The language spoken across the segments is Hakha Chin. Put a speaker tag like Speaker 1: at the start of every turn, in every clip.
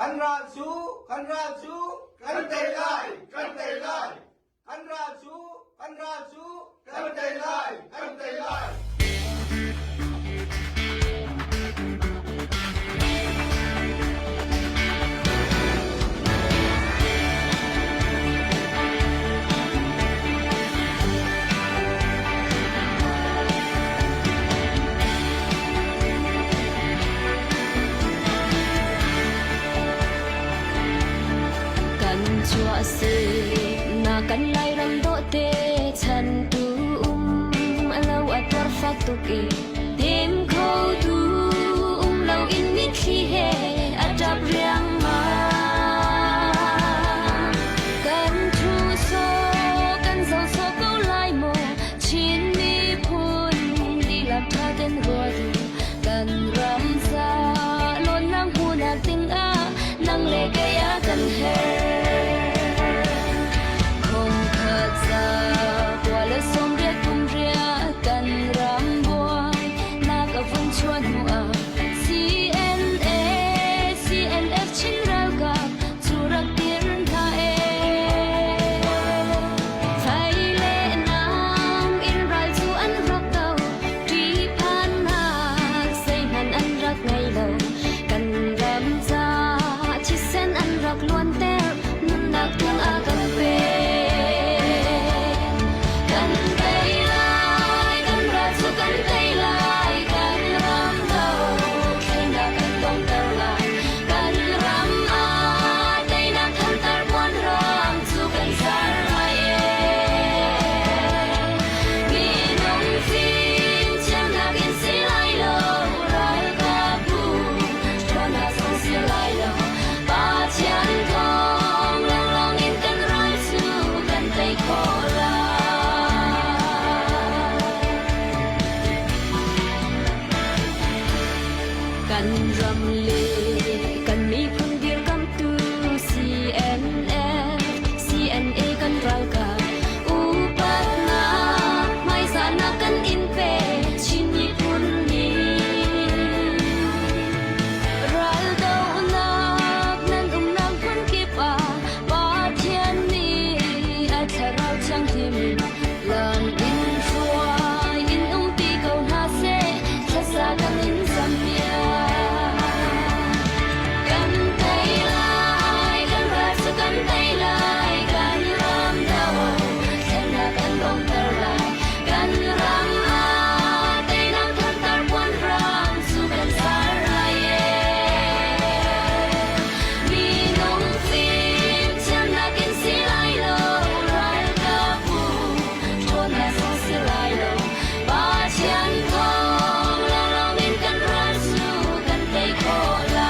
Speaker 1: Kan ral cu, kan ral cu,
Speaker 2: kan tei lai, kan tei lai.
Speaker 1: Kan ral cu, kan ral cu,
Speaker 2: kan tei lai, kan tei lai.
Speaker 3: Kan chuah si na kan Lairam dawhte chan tu um a lo a tuar fak tuk i tem kho tu um lo in mitthli he a ṭap riangmang. Kan thu so kan zo so ko lai maw Chin miphun lilak ṭha ten ruat u kan ram ca lawnnak hmuhnak dingah nang le kei a kan herh. Khongkhat za kua le 80 kum riah kan ram buai nak a vun chuan hnu ah CNA CNF Chin ralkap cu rak dir hna ee. Fai le nang in ral cu an rak do ṭihphannak zeihmanh an rak ngei lo. Kan ram ca thisen an rak luanter nunnak tiang a kan pek. Kan tei lai, kan ral cu kan tei lai, kan ram dothlennak kan donghter lai. Kan ram ah teinak thantar puan rang cu kan zar lai ee. Minung fimthiamnak in si lai lo, ralkapbu ṭhawnnak zong si lai lo. Pathian thawng lawnglawng in kan ral cu kan tei khawh lai. Kan ram le kan miphun dirkamtu CNF, CNA kan ralkap upatnak hmaizahnak kan in pe Chin miphun nih. Raldohnak nan umnak hmun kip ah Pathian nih a thlarau thianghlim lam in hruai in umpi ko hna seh thlasa kan in zampiak. Kan tei lai, kan ral cu kan tei lai, kan ram do thlennak kan donghter lai. Kan ram ah teinak thantar puan ram cu kan zar lai ee. Minung fimthiamnak in si lai lo, ralkapbu ṭhawnnak zong si lai lo. Pathian thawng lawnglawng in kan ral cu kan tei khawh lai.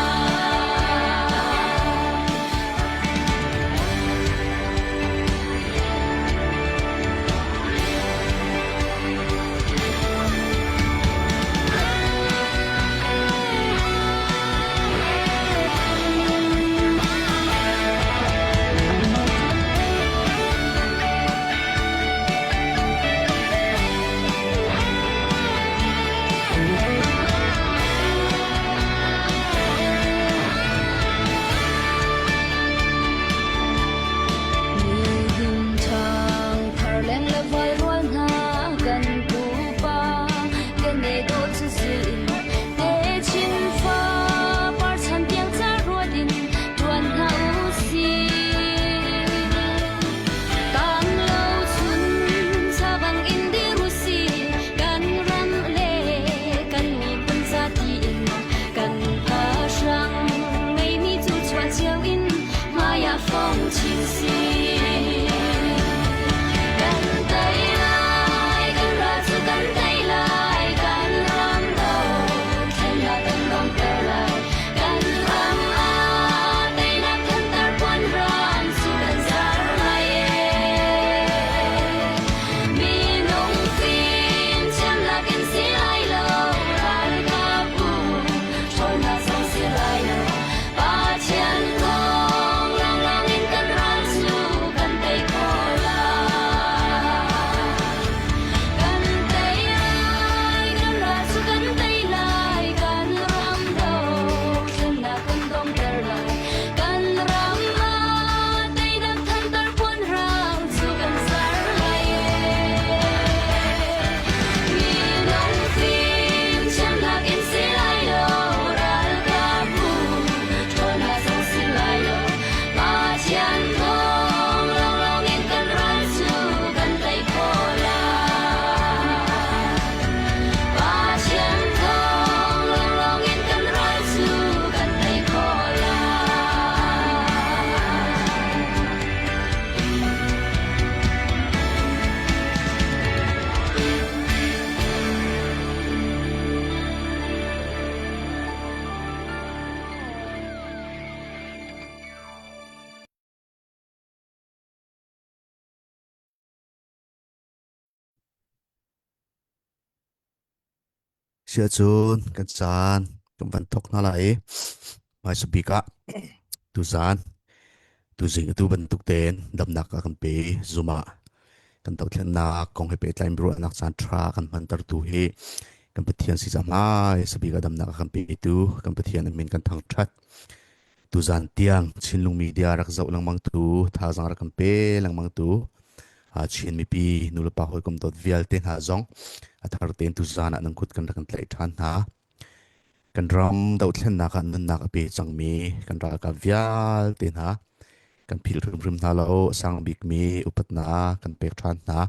Speaker 3: Nihin ṭhang thar leng le vai rual hna kan pupa kan e dawh cu zil in techin fa par chan tiang ca ruat in ṭuan hna u sih. Kan lo chun chabang in dir u sih, kan ram le kan miphun zati in kan pahrang ngeimi cu chuah cio in hmai ah fong chin sih. Kan tei lai, kan ral cu kan tei lai, kan ram dothlennak kan donghter lai. Kan ram ah teinak thantar puan ram cu kan zar lai ee. Minung fimthiamnak in si lai lo, ralkapbu ṭhawnnak zong si lai lo. Pathian thawng lawnglawng in kan ral cu
Speaker 4: Siahcun kan caan kan van thawk hna lai i hmaisa bik ah tuzaan tuzing atu bantuk tein damnak a kan pe i Zoom ah kan dothlennak kong he pehtlai in ruahnak caan ṭha kan hmantertu hi kan Pathian si cang hmaisa bik ah damnak a kan petu kan Pathian a min kan thangṭhat. Tuzaan tiang Chinlung Media rak zoh lengmang tu, thazaang rak kan pe lengmang tu Chin mipi nulepa hawikom dawt vialte hna zong a thar tein tuzaan ah nan kut kan rak kan tlaih ṭhan hna. Kan ram dohthlennak ah nunnak a pe cangmi kan ralkap vialte hna kan philh hrimhrim hna lo. A sang bikmi upatnak kan pek ṭhan hna.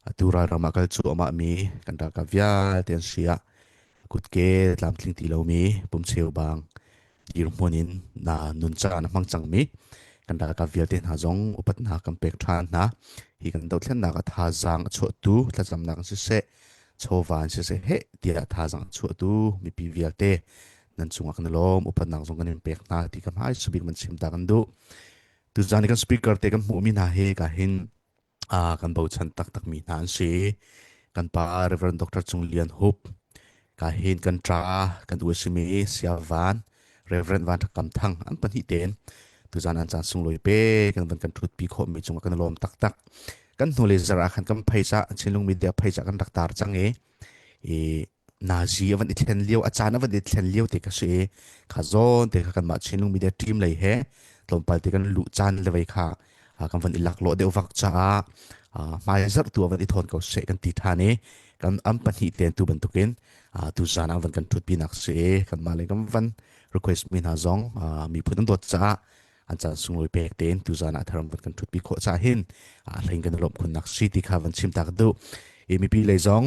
Speaker 4: Atu ralram ah kal cuahmah mi kan ralkap vialte an si ah kutke tlamtling ti lomi pumcheu bang dirhmun in na nun caan a hmang cangmi kan ralkap vialte hna zong upatnak kan pek ṭhan hna. Hi kan dothlennak ah thazaang a chuahtu thlacamnak in siseh, chawva in siseh heh tiah thazaang a chuahtu mipi vialte nan cungah kan i lawm, upatnak zong kan in pek hna ti ka hmai subik man chim ta kan duh. Tuzaan i kan speaker te kan hmuhmi hna hi ka hin kan bochan taktakmi hna an si. Kan pa Reverend Dr. Cung Lian Hup, ka hin kan ṭa kan u a simi Sia Van, Reverend Van Ṭha Kam Thang an pahnih tein tuzaan an caan sunglawi pe kan van kan ṭhutpi khawhmi cungah kan i lawm taktak. Kan hnulei zarh ah khan kan phaisa Chinlung Media phaisa kan rak tar cang i i Nazi a van i thlen lio a caan a van i thlen lio te ka si i kha zawn te kha kanmah Chinlung Media team lei he tlawmpal te kan luh caan le vei kha kan van i laklawh deuh vak caah hmai zarh tu a van i thawn ko seh kan ti than i kan am pahnih ten tu bantukin tu zan ah van kan thut pinak si i kanmah le kan van request mi hna zong miphun an dawt caah an caan sunglawi pek tein tu zan ah tharam van kan thut pi khawh caah hin hlein kan lawmh khunnak si ti kha van chim ta ka duh i mipi lei zong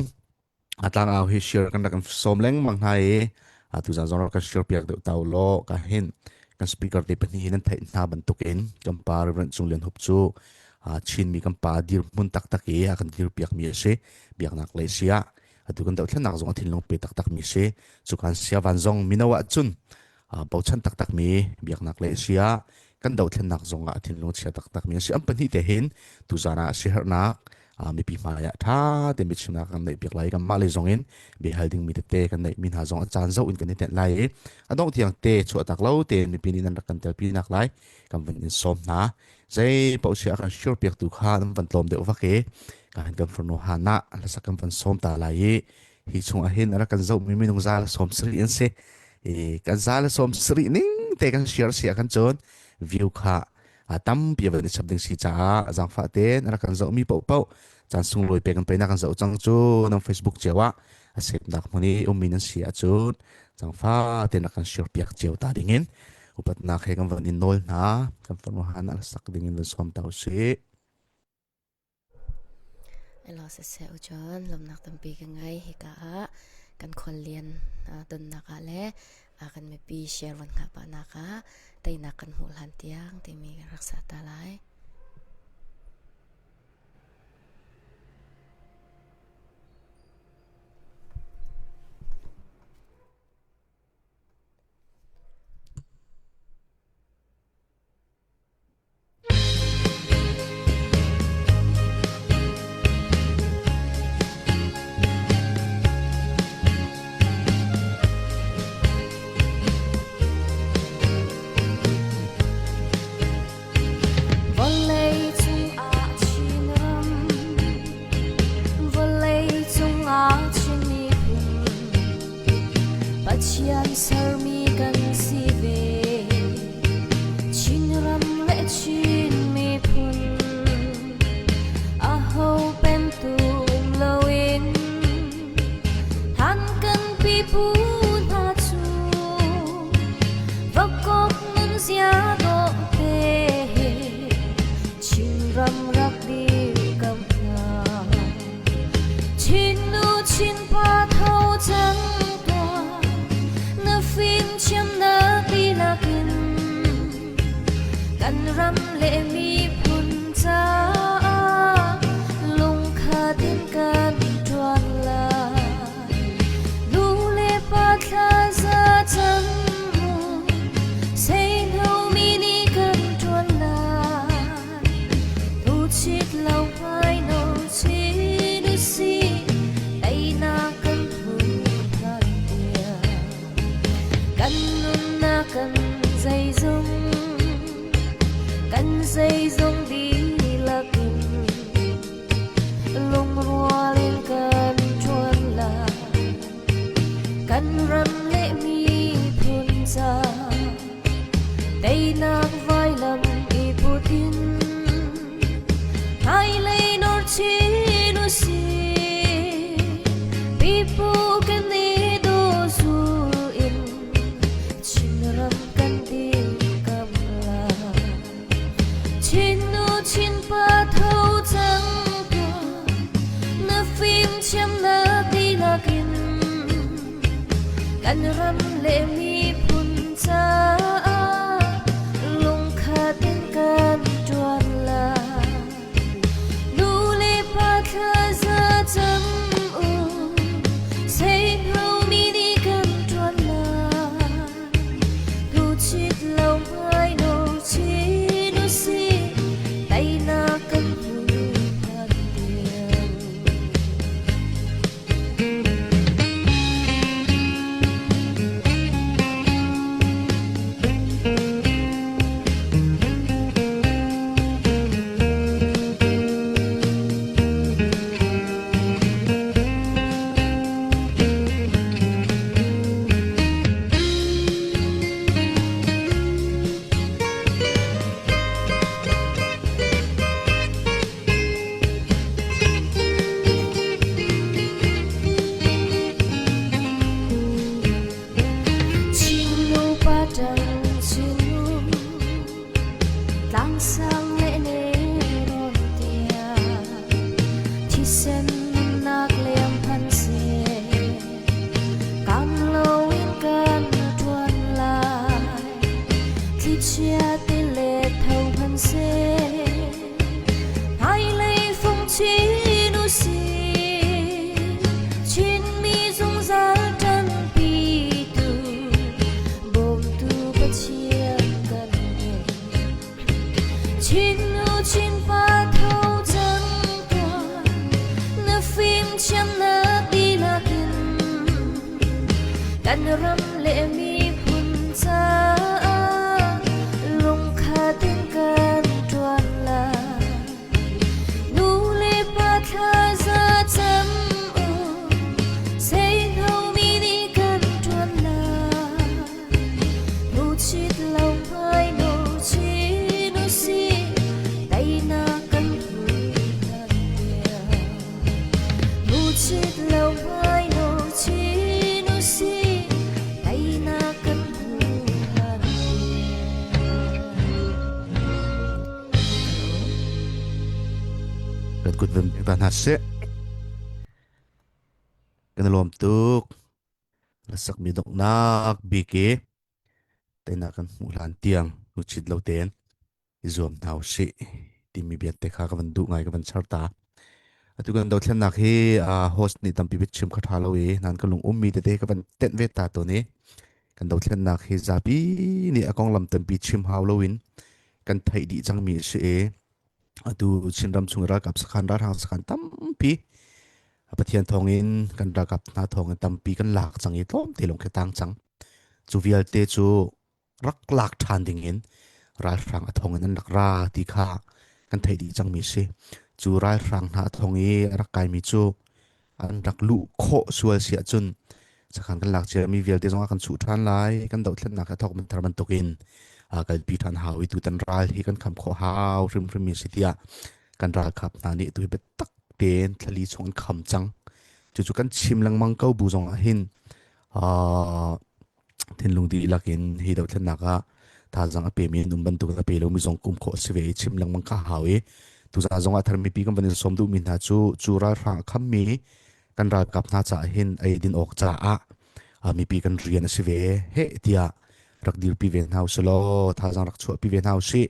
Speaker 4: A tlangau hi share kan rak in sawm lengmang hna i atu zan zong rak kan share piak deuh tau law ka hin kan speaker te pahnih hi nan theih hna bantukin kan pa Reverend Cung Lian Hup cu Chinmi kan pa dirhmun taktak i a kan dirpiak mi a si biaknak lei si ah atu kan dohthlennak zong a thinlung pe taktak mi si cu kan siavan zong mino ah cun bochan taktakmi biaknak le si ah kan dothlennak zongah a thinlung chia taktakmi a si. An pahnih te hin tuzan ah siaherhnak mipi hmai ah ṭha tein biachimnak kan neih piak lai i kanmah lei zong in biahal dingmi tete kan neihmi hna zong a caan zoh in kan i tenh lai i a dongh tiang te chuahtak lo tein mipi nih nan rak kan telpi nak lai kan van in sawm hna. Zei paoh si a kan sure piaktu kha nan van tlawm deuh vak i ka hin kan farnu Hannah hlasak kan van sawm ta lai i hi chung ah hin a rak kan zohmi minung za le 70 an si i kan za le 70 ning te kan share si ah kan cun view kha a tampi van i chap ding si caah zaangfah tein a rak kan zohmi paohpaoh caan sunglawi pe kan pe na kan zoh cang cu nan Facebook cio ah a sepnak hmun i ummi nan si ahcun zaangfah tein rak kan share piak cio ta ding in upatnak he kan van in nawl hna kan fanu han a sak ding in van sawm ta usih.
Speaker 5: Elaw siseh u John, lawmhnak tampi ka ngei. Hika ah kan khuallian tonnak ah le kan mipi share van hngah pahnak ah teinak kan hmuh hlan tiang timi kan rak sa ta lai. Vawleicung ah Chinram, vawleicung ah Chin miphun, Pathian sermi kan si ve. Chinram le Chin miphun aho pemtu um loin han kan pipu hna cu vakok nunzia dawh te Chinram rak dirkamh hna. Chin nu Chin pa tho cang tuah na fimthiamnak dihlak in kan ram le miphun caah lungkhat in kan ṭuan lai. Nu le pa thlaza cam mu seihno mi nih kan ṭuan lai. Tuchit lo ngai no chin usih teinak kan hmu hna.
Speaker 3: Kan zeizong dihlak in lungrual in kan ṭuan lai. Kan ram le miphun ca teinak vailam i put in hmailei nawr chin usih. Pipu kan i daw zul in Chinram kan dirkam lai. Chin nu Chinpa tho cang tuah, na fimthiamnak dihlak in kan ram le miphun caah lungkhat in kan ṭuan lai. Nu le pa thlaza cam u, seihlomi nih kan ṭuan lai. Hnuchit lo hmaino chin usih, teinak kan hmu hlan tiang. Chin nupa ṭang chin tlangsang le nelrawn tiang thisen nunnak liam phan seh kam loin kan ṭuan lai thlichia tilet tho hmanh seh hmailei fung chin usih Chinmi zungzal ṭanpitu bawmtu Pathian kan ngei. Chin nu Chinpa tho cang tuah, na fimthiamnak dihlak in kan ram le miphun caah lungkhat in kan ṭuan lai. Nu le pa thlaza cam u, seihlomi nih kan ṭuan lai. Hnuchit lo hmaino chin usih, teinak kan hmu hlan tiang. Hnuchit lo hmaino chin usih, teinak kan hmu hlan tiang.
Speaker 4: Kan kut van pek ta hna seh. Kan i lawm tuk. Na sakmi donghnak bik i teinak kan hmuh hlan tiang hnuchit lo tein i zuam hna usih timi biate kha ka van duh ngai ka van char ta. Atu kan dothlennak hi host nih tampi bit chim kha tha lo i nan ka lung ummi tete ka van tenh ve ta tawn i kan dothlennak hi zapi nih a konglam tampi chim hau loin kan theih dih cangmi a si i atu Chinram chung ralkap sakhan ralhrang sakhan tampi Pathian thawngin kan ralkap hna thawngin tampi kan lak cang i tlawmte lawng khi tang cang cu vialte cu rak lak ṭhan ding in ralhrang a thong in an rak ra ti kha kan theih dih cangmi a si cu ralhrang hna a thong i a rak kaimi cu an rak luh khawh sual si ahcun sakhan kan lak ciami vialte zong ah kan chuh ṭhan lai kan dohthlennak a thawk thar bantukin kalpi ṭhan hau i tutan ral hi kan kham khawh hau hrimhrim mi si tiah kan ralkap hna nih tu hi biatak tein thlali chung an kham cang cucu kan chim lengmang ko bu zong ah hin thinlung dihlak in hi dothlennak ah thazaang a pemi an um bantuk a pe lomi zong kum khawh a si ve i chim lengmang ka hau i tuzaan zong ah thar mipi kan van in sawm duhmi hna cu cu ralhrang a khammi kan ralkap hna caah hin eidin awk caah mipi kan rian a si ve heh tiah rak dirpi ve hna usih law thazaang rak chuahpi ve hna usih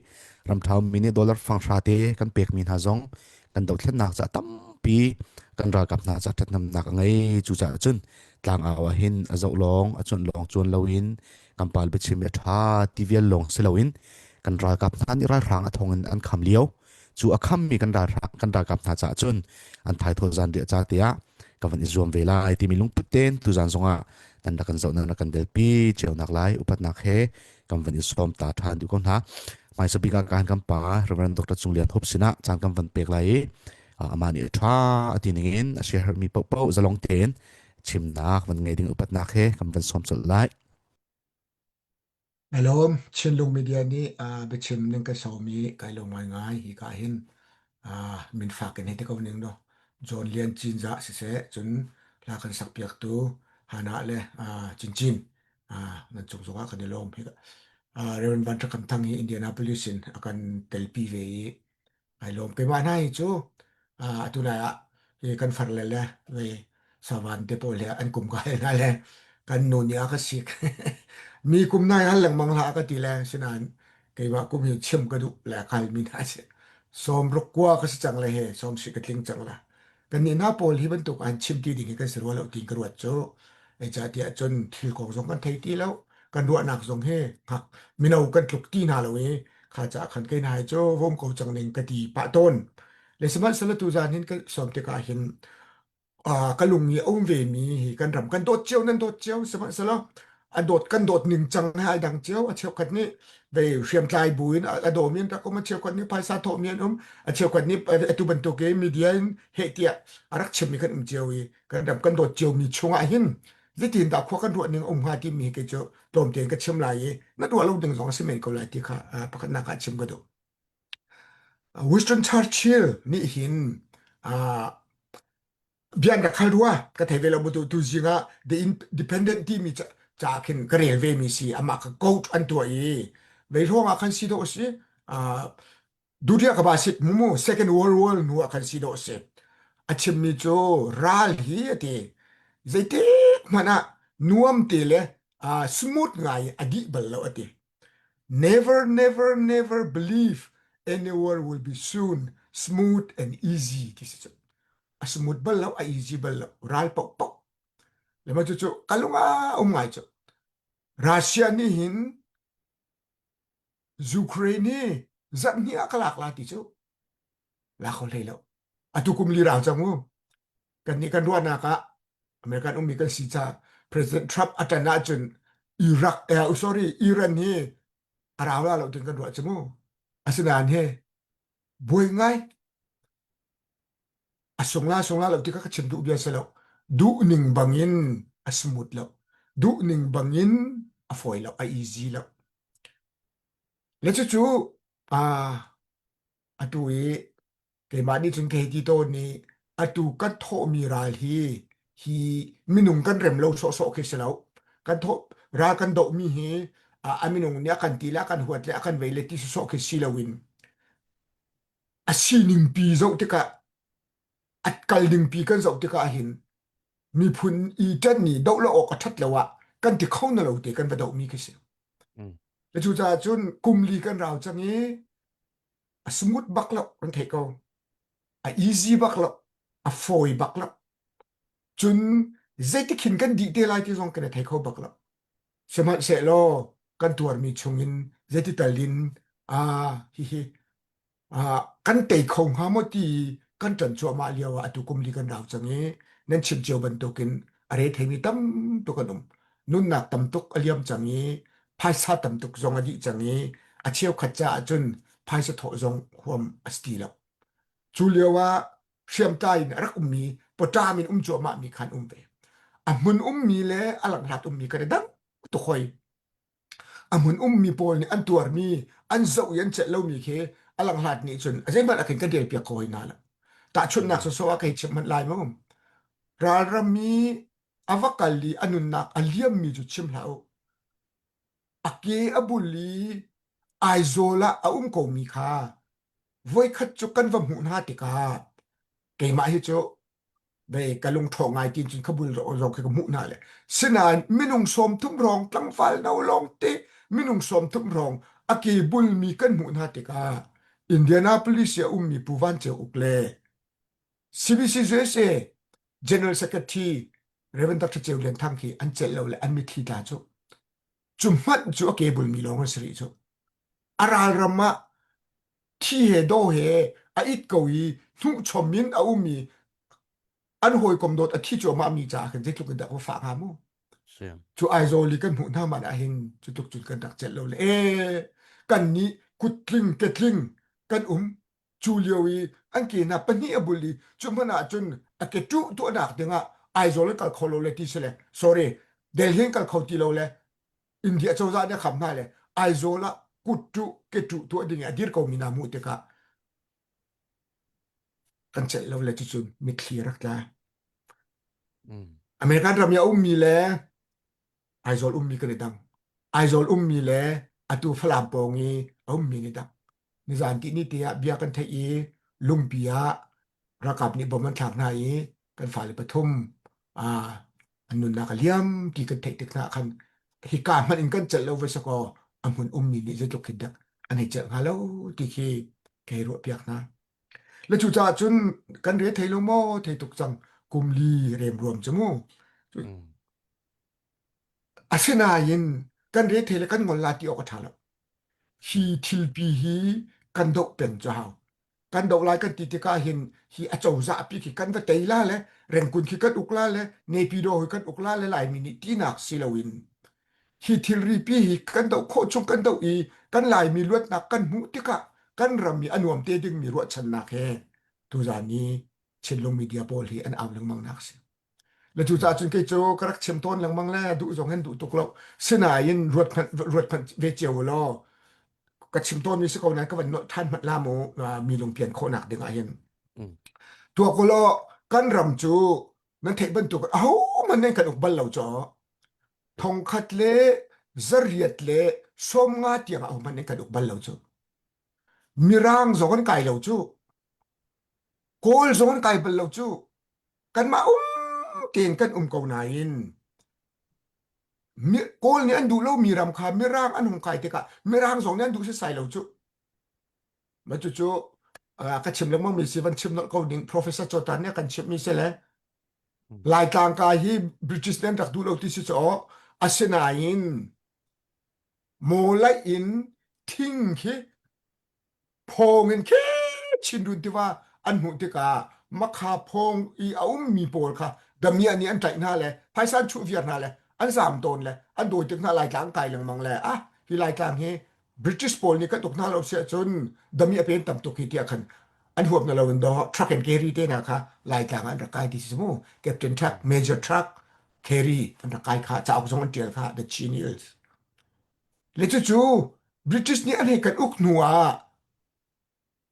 Speaker 4: ramṭha ummi nih dollar fanghra te kan pekmi hna zong kan dothlennak caah tampi kan ralkap hna caah ṭhathnemnak a ngei cucaah cun tlangau ah hin a zoh lawng a cuanh lawng cuan loin kan pal biachim a ṭha ti vial lawng si loin kan ralkap hna nih ralhrang a thong in an kham lio cu a khammi kan ralhrang kan ralkap hna caah cun an thaithawh zan riah ca tiah ka van i zuam ve lai timi lungput tein tuzan zongah nan rak kan zoh nan rak kan delpi cionak lai upatnak he kan van i sawm ta ṭhan duh ko hna. Hmaisa bik ah kan kan pa Reverend Dr. Cung Lian Hup sinah caan kan van pek lai i amah nih ṭha a ti ning in a siaherhmi paohpaoh zalong tein chimnak van ngei ding upatnak he kan van sawm colh lai.
Speaker 6: Hello, Chinlung Media nih uh, biachim ning ka sawm i kai lo ngaingai hi ka hin uh, min fak in hei ti ko ning no. John Lian Cinzah siseh cun hla kan sak piaktu Hana le uh, Cincin uh, nan cung zongah kan i lawm hi uh, Reverend Van Tha Kam Thang hi Indianapolis in a kan telpi ve i Ai lawm. Keimah hna hi cu atu lai ah hi kan farle le vei savan te pawl he an kum ka hal hna le kan nu nih a ka sik. Mi kum nai hal lengmang hlah ka ti le sinain keimah kum hi chim ka duh le ka halmi hna si. Sawm ruk kua ka si cang le he sawm si ka tling cang la. Kan nih hna pawl hi bantuk an chim ti ding hi kan si rua lo tiin ka ruat cu. Zeicahtiah cun thil kong zong kan thei ti lo. Kan ruahnak zong hi hngak mino kan tluk ti hna lo i kha caah khan kei hna hi cu vom ko cang ning ka ti pah tawn. Le sihmanhsehlaw tu zan hin ka sawm tikah hin ka lung i a um ve mi hi kan ram kan dawt cio nan dawt cio sihmanhsehlaw a dawt kan dawt ning cang he ai dang cio a cheukhat nih ve hriamtlai bu in a dawmi an rak um a cheukhat nih phaisa thawhmi an um a cheukhat nih atu bantuk i media in heh tiah a rak chimmi kan um cio i kan ram kan dawt cio mi chungah hin zeitin dah khua kan ruah ning um hnga timi hi kei cu tlawm tein ka chim lai i na ruah lo ding zong a si men ko lai ti kha pakhatnak ah chim ka duh Winston Churchill nih hin bia an rak hal rua ka thei ve lo mu tu tu zing ah the independent timi ca khin ka rel ve mi si amah ka coach an tuah i vei ruang ah khan si dawh si Dutiah ka ba sit mu mu second world war hnu ah khan si dawh si a chimmi cu ral hi a ti zeitik hmanh ah nuam te le uh, smooth ngai a dih bal lo a ti never never never believe any war will be soon smooth and easy ti si cu a smooth bal lo a easy bal lo ral paoh paoh le ma cu cu ka lung ah um ngai cu Russia nih hin Ukraine hi zarhhnih ah ka lak la ti cu la kho hlei lo. Atu kum li rau cang mu. Kan nih kan ruahnak ah American ummi kan si ca President Trump a ṭan ahcun Iraq eh, sorry Iran hi a rau la lo tin kan ruah cu mu. Asinain he buai ngai a sung la sung la lo ti kha ka chim duh bia si lo. Duh ning bangin a smooth lo. Duh ning bangin a fawi lo, a easy lo. Le cucu ah atu i keimah nih cun ka hei ti tawn i atu kan thawhmi ral hi hi minung kan rem lo sawhsawh khi si lo. Kan thawh ral kan dohmi hi a minung nih a kan ti le a kan huat le a kan vei le ti sawhsawh khi si loin a sining pi zoh tikah a kal ding pi kan zoh tikah hin miphun i ṭan nih doh lo awk a ṭhat lo ah kan ti kho na lo te kan va dohmi khi si.
Speaker 4: Mm.
Speaker 6: Cucaah cun kum li kan rau cang i a smooth bak lo kan theih ko. A easy bak lo. A fawi bak lo. Cun zeitik hin kan dih te lai ti zong kan i thei kho bak lo. Sihmanhsehlaw kan tuarmi chungin zeiti tal in ah hihi kan tei kho hnga maw ti kan ṭan cuahmah lio ah atu kum li kan rau cang i nan chim cio bantukin a re theimi tam tuk an um. Nunnak tam tuk a liam cang i phaisa tam tuk zong a dih cang i a cheukhat caah cun phaisa thawh zong huam a si ti lo. Cu lio ah hriamtlai in a rak ummi pawṭam in um cuahmah mi khan um ve. A hmun ummi le a langhlat ummi kan i dang tuk hoi. A hmun ummi pawl nih an tuarmi, an zoh i an celh lomi khi a langhlat nih cun a zeihmanh ah khin kan relpiak kho hoi hna lo. Tahchunhnak sawsawh ah kei chimh hmanh lai mu. Ralram i a va kal i a nunnak a liammi cu chim hlah u. A ke a bul i Aizawl ah a um komi kha voikhat cu kan va hmuh hna tikah keimah hi cu ve ka lungṭhawng ngai tin cun khabul zong khi ka hmuh hna le sinain minung 30 hrawng tlangval no lawng te minung 30 hrawng a ke bulmi kan hmuh hna tikah Indianapolis i a ummi Pu Van Ceu Uk le CBC USA General Secretary Reverend Dr. Ceu Lian Thang khi an celh lo le an mitthli tla cu cu hmanh cu a ke bulmi lawng an si rih cu a ralram ah thi he daw he a it ko i hnuhchom in a um i an hawikom dawt a thi cuahmah mi caah khin zeitluk in dah ka fah hnga mu cu Aizawl i kan hmuh hna man ah hin cu tluk cun kan rak celh lo le e kan nih Kuttling ketling kan um cu lio i an ke hna pahnih a bul i cu hmanh ah cun a ke ṭuh tuahnak dingah Aizawl an kal kho lo le ti si le sorry Delhi an kal kho ti lo le India cozah nih a kham hna le Aizawl ah kut ṭuh ke ṭuh tuah ding i a dir ko mi hna hmuh tikah kan celh lo le cucun mitthli rak tla. American ram i a ummi le Aizawl ummi kan i dang. Aizawl ummi le atu Falam pawng i a ummi an i dang. Nizan ti ni te ah bia kan theih i lungpi ah ralkap nih bom an thlak hna i kan fale pathum ah an nunnak a liam ti kan theih tik hna khan hika hmanh in kan celh lo va sakaw a hmun ummi nih zeitluk khi dak an hei celh hnga lo ti khi ka hei ruah piak hna. Le cucaah cun kan re thei lo maw thei tuk cang kum li remruam cu mu. Asinain kan re thei le kan ngol la ti awk a ṭha lo. Hi thilpi hi kan doh peng cu hau. Kan doh lai kan ti tikah hin hi a cozah pi khi kan va tei la le Rengkun khi kan uk la le Naypyidaw hi kan uk la le Laimi nih tinak si loin hi thilri pi hi kan doh khawh chung kan doh i kan Laimi luatnak kan hmuh tikah kan ram i a nuam te dingmi ruahchannak he tuzaan i Chinlung media pawl hi an au lengmang nak a si. Le cucaah cun kei cu ka rak chim tawn lengmang le duh zong hin duh tuk lo. Sinain ruat hmanh ruat hmanh ve cio u law ka chim tawnmi si ko nain ka van nolh ṭhan hmanh la mu mi lungpian khawhnak ding ah hin. Tuak u law kan ram cu nan theih bantuk ahohmanh nan kan uk bal lo caw. Thongkhat le zariat le 50 tiang ahohmanh nan kan uk bal lo cu. Mirang zong an kai lo cu. Kawl zong an kai bal lo cu. Kanmah um tein kan um ko nain Kawl nih an duh lomi ram kha Mirang an hung kai tikah Mirang zong nih an duh setsai lo cu. Mah cucu ka chim lengmang mi si van chim nolh ko ding Professor Chawtan nih a kan chimhmi si le Laitlang kai hi British nih an rak duh lo ti si caw asinain mawlaih in thing khi Phawng in khi Chinrun tiva an hmuh tikah Makha phawng i a ummi pawl kha damiah nih an tlaih hna le phaisa an chuh viar hna le an zaam tawn le an dawi tik hna Laitlang kai lengmang le ah hi Laitlang hi British pawl nih kan uk hna lo siah cun damiah pen tam tuk hi tiah khan an huap na lo in do truck and carry te hna kha Laitlang an rak kai ti si mu Captain Truck Major Truck Carry an rak kai kha cauk zong an tial kha The Chin Hills Le cucu British nih an hei kan uk hnu ah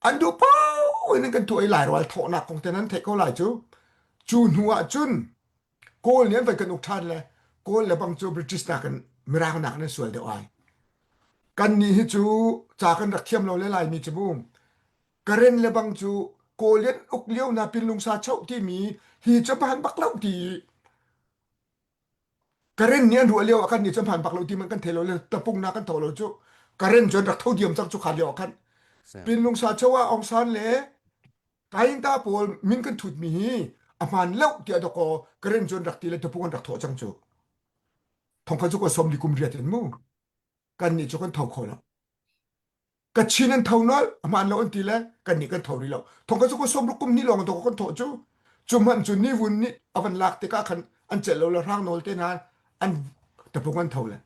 Speaker 6: an duh paoh in an kan tuah i Lairual thawhnak kong te nan theih ko lai cu. Cu hnu ah cun Kawl nih an vai kan uk ṭhan le Kawl le bang cu British nakin Mirang nakin an sual deuh ai. Kannih hi cu ca kan rak thiam lo le Laimi cu mu. Karen le bang cu Kawl an uk lio na pinlungsa choh timi hi cu hmaan bak lo ti Karen nih an ruah lio ah kan nih cu hmaan bak lo ti man kan thei lo le tapung na kan tho lo cu Karen cu an rak tho diam cang cu kha lio ah khan Pinlungsa cho ah Aung San le Kainta pawl min kan thut mi hi a hmaan lo tiah dakaw Karen cu an rak ti le tapung an rak thawh cang cu thongkha cu ko som li kum riat in mu kan nih cu kan tho kho lo Kachin an tho nolh hmaan lo an ti le kannih kan tho rih lo thong ka cu ko 60 kum ni lawng to kan thawh cu cu hmanh cu ni vun nih a van lak tikah khan an celh lo le hrang nawl te hna an tapung an tho le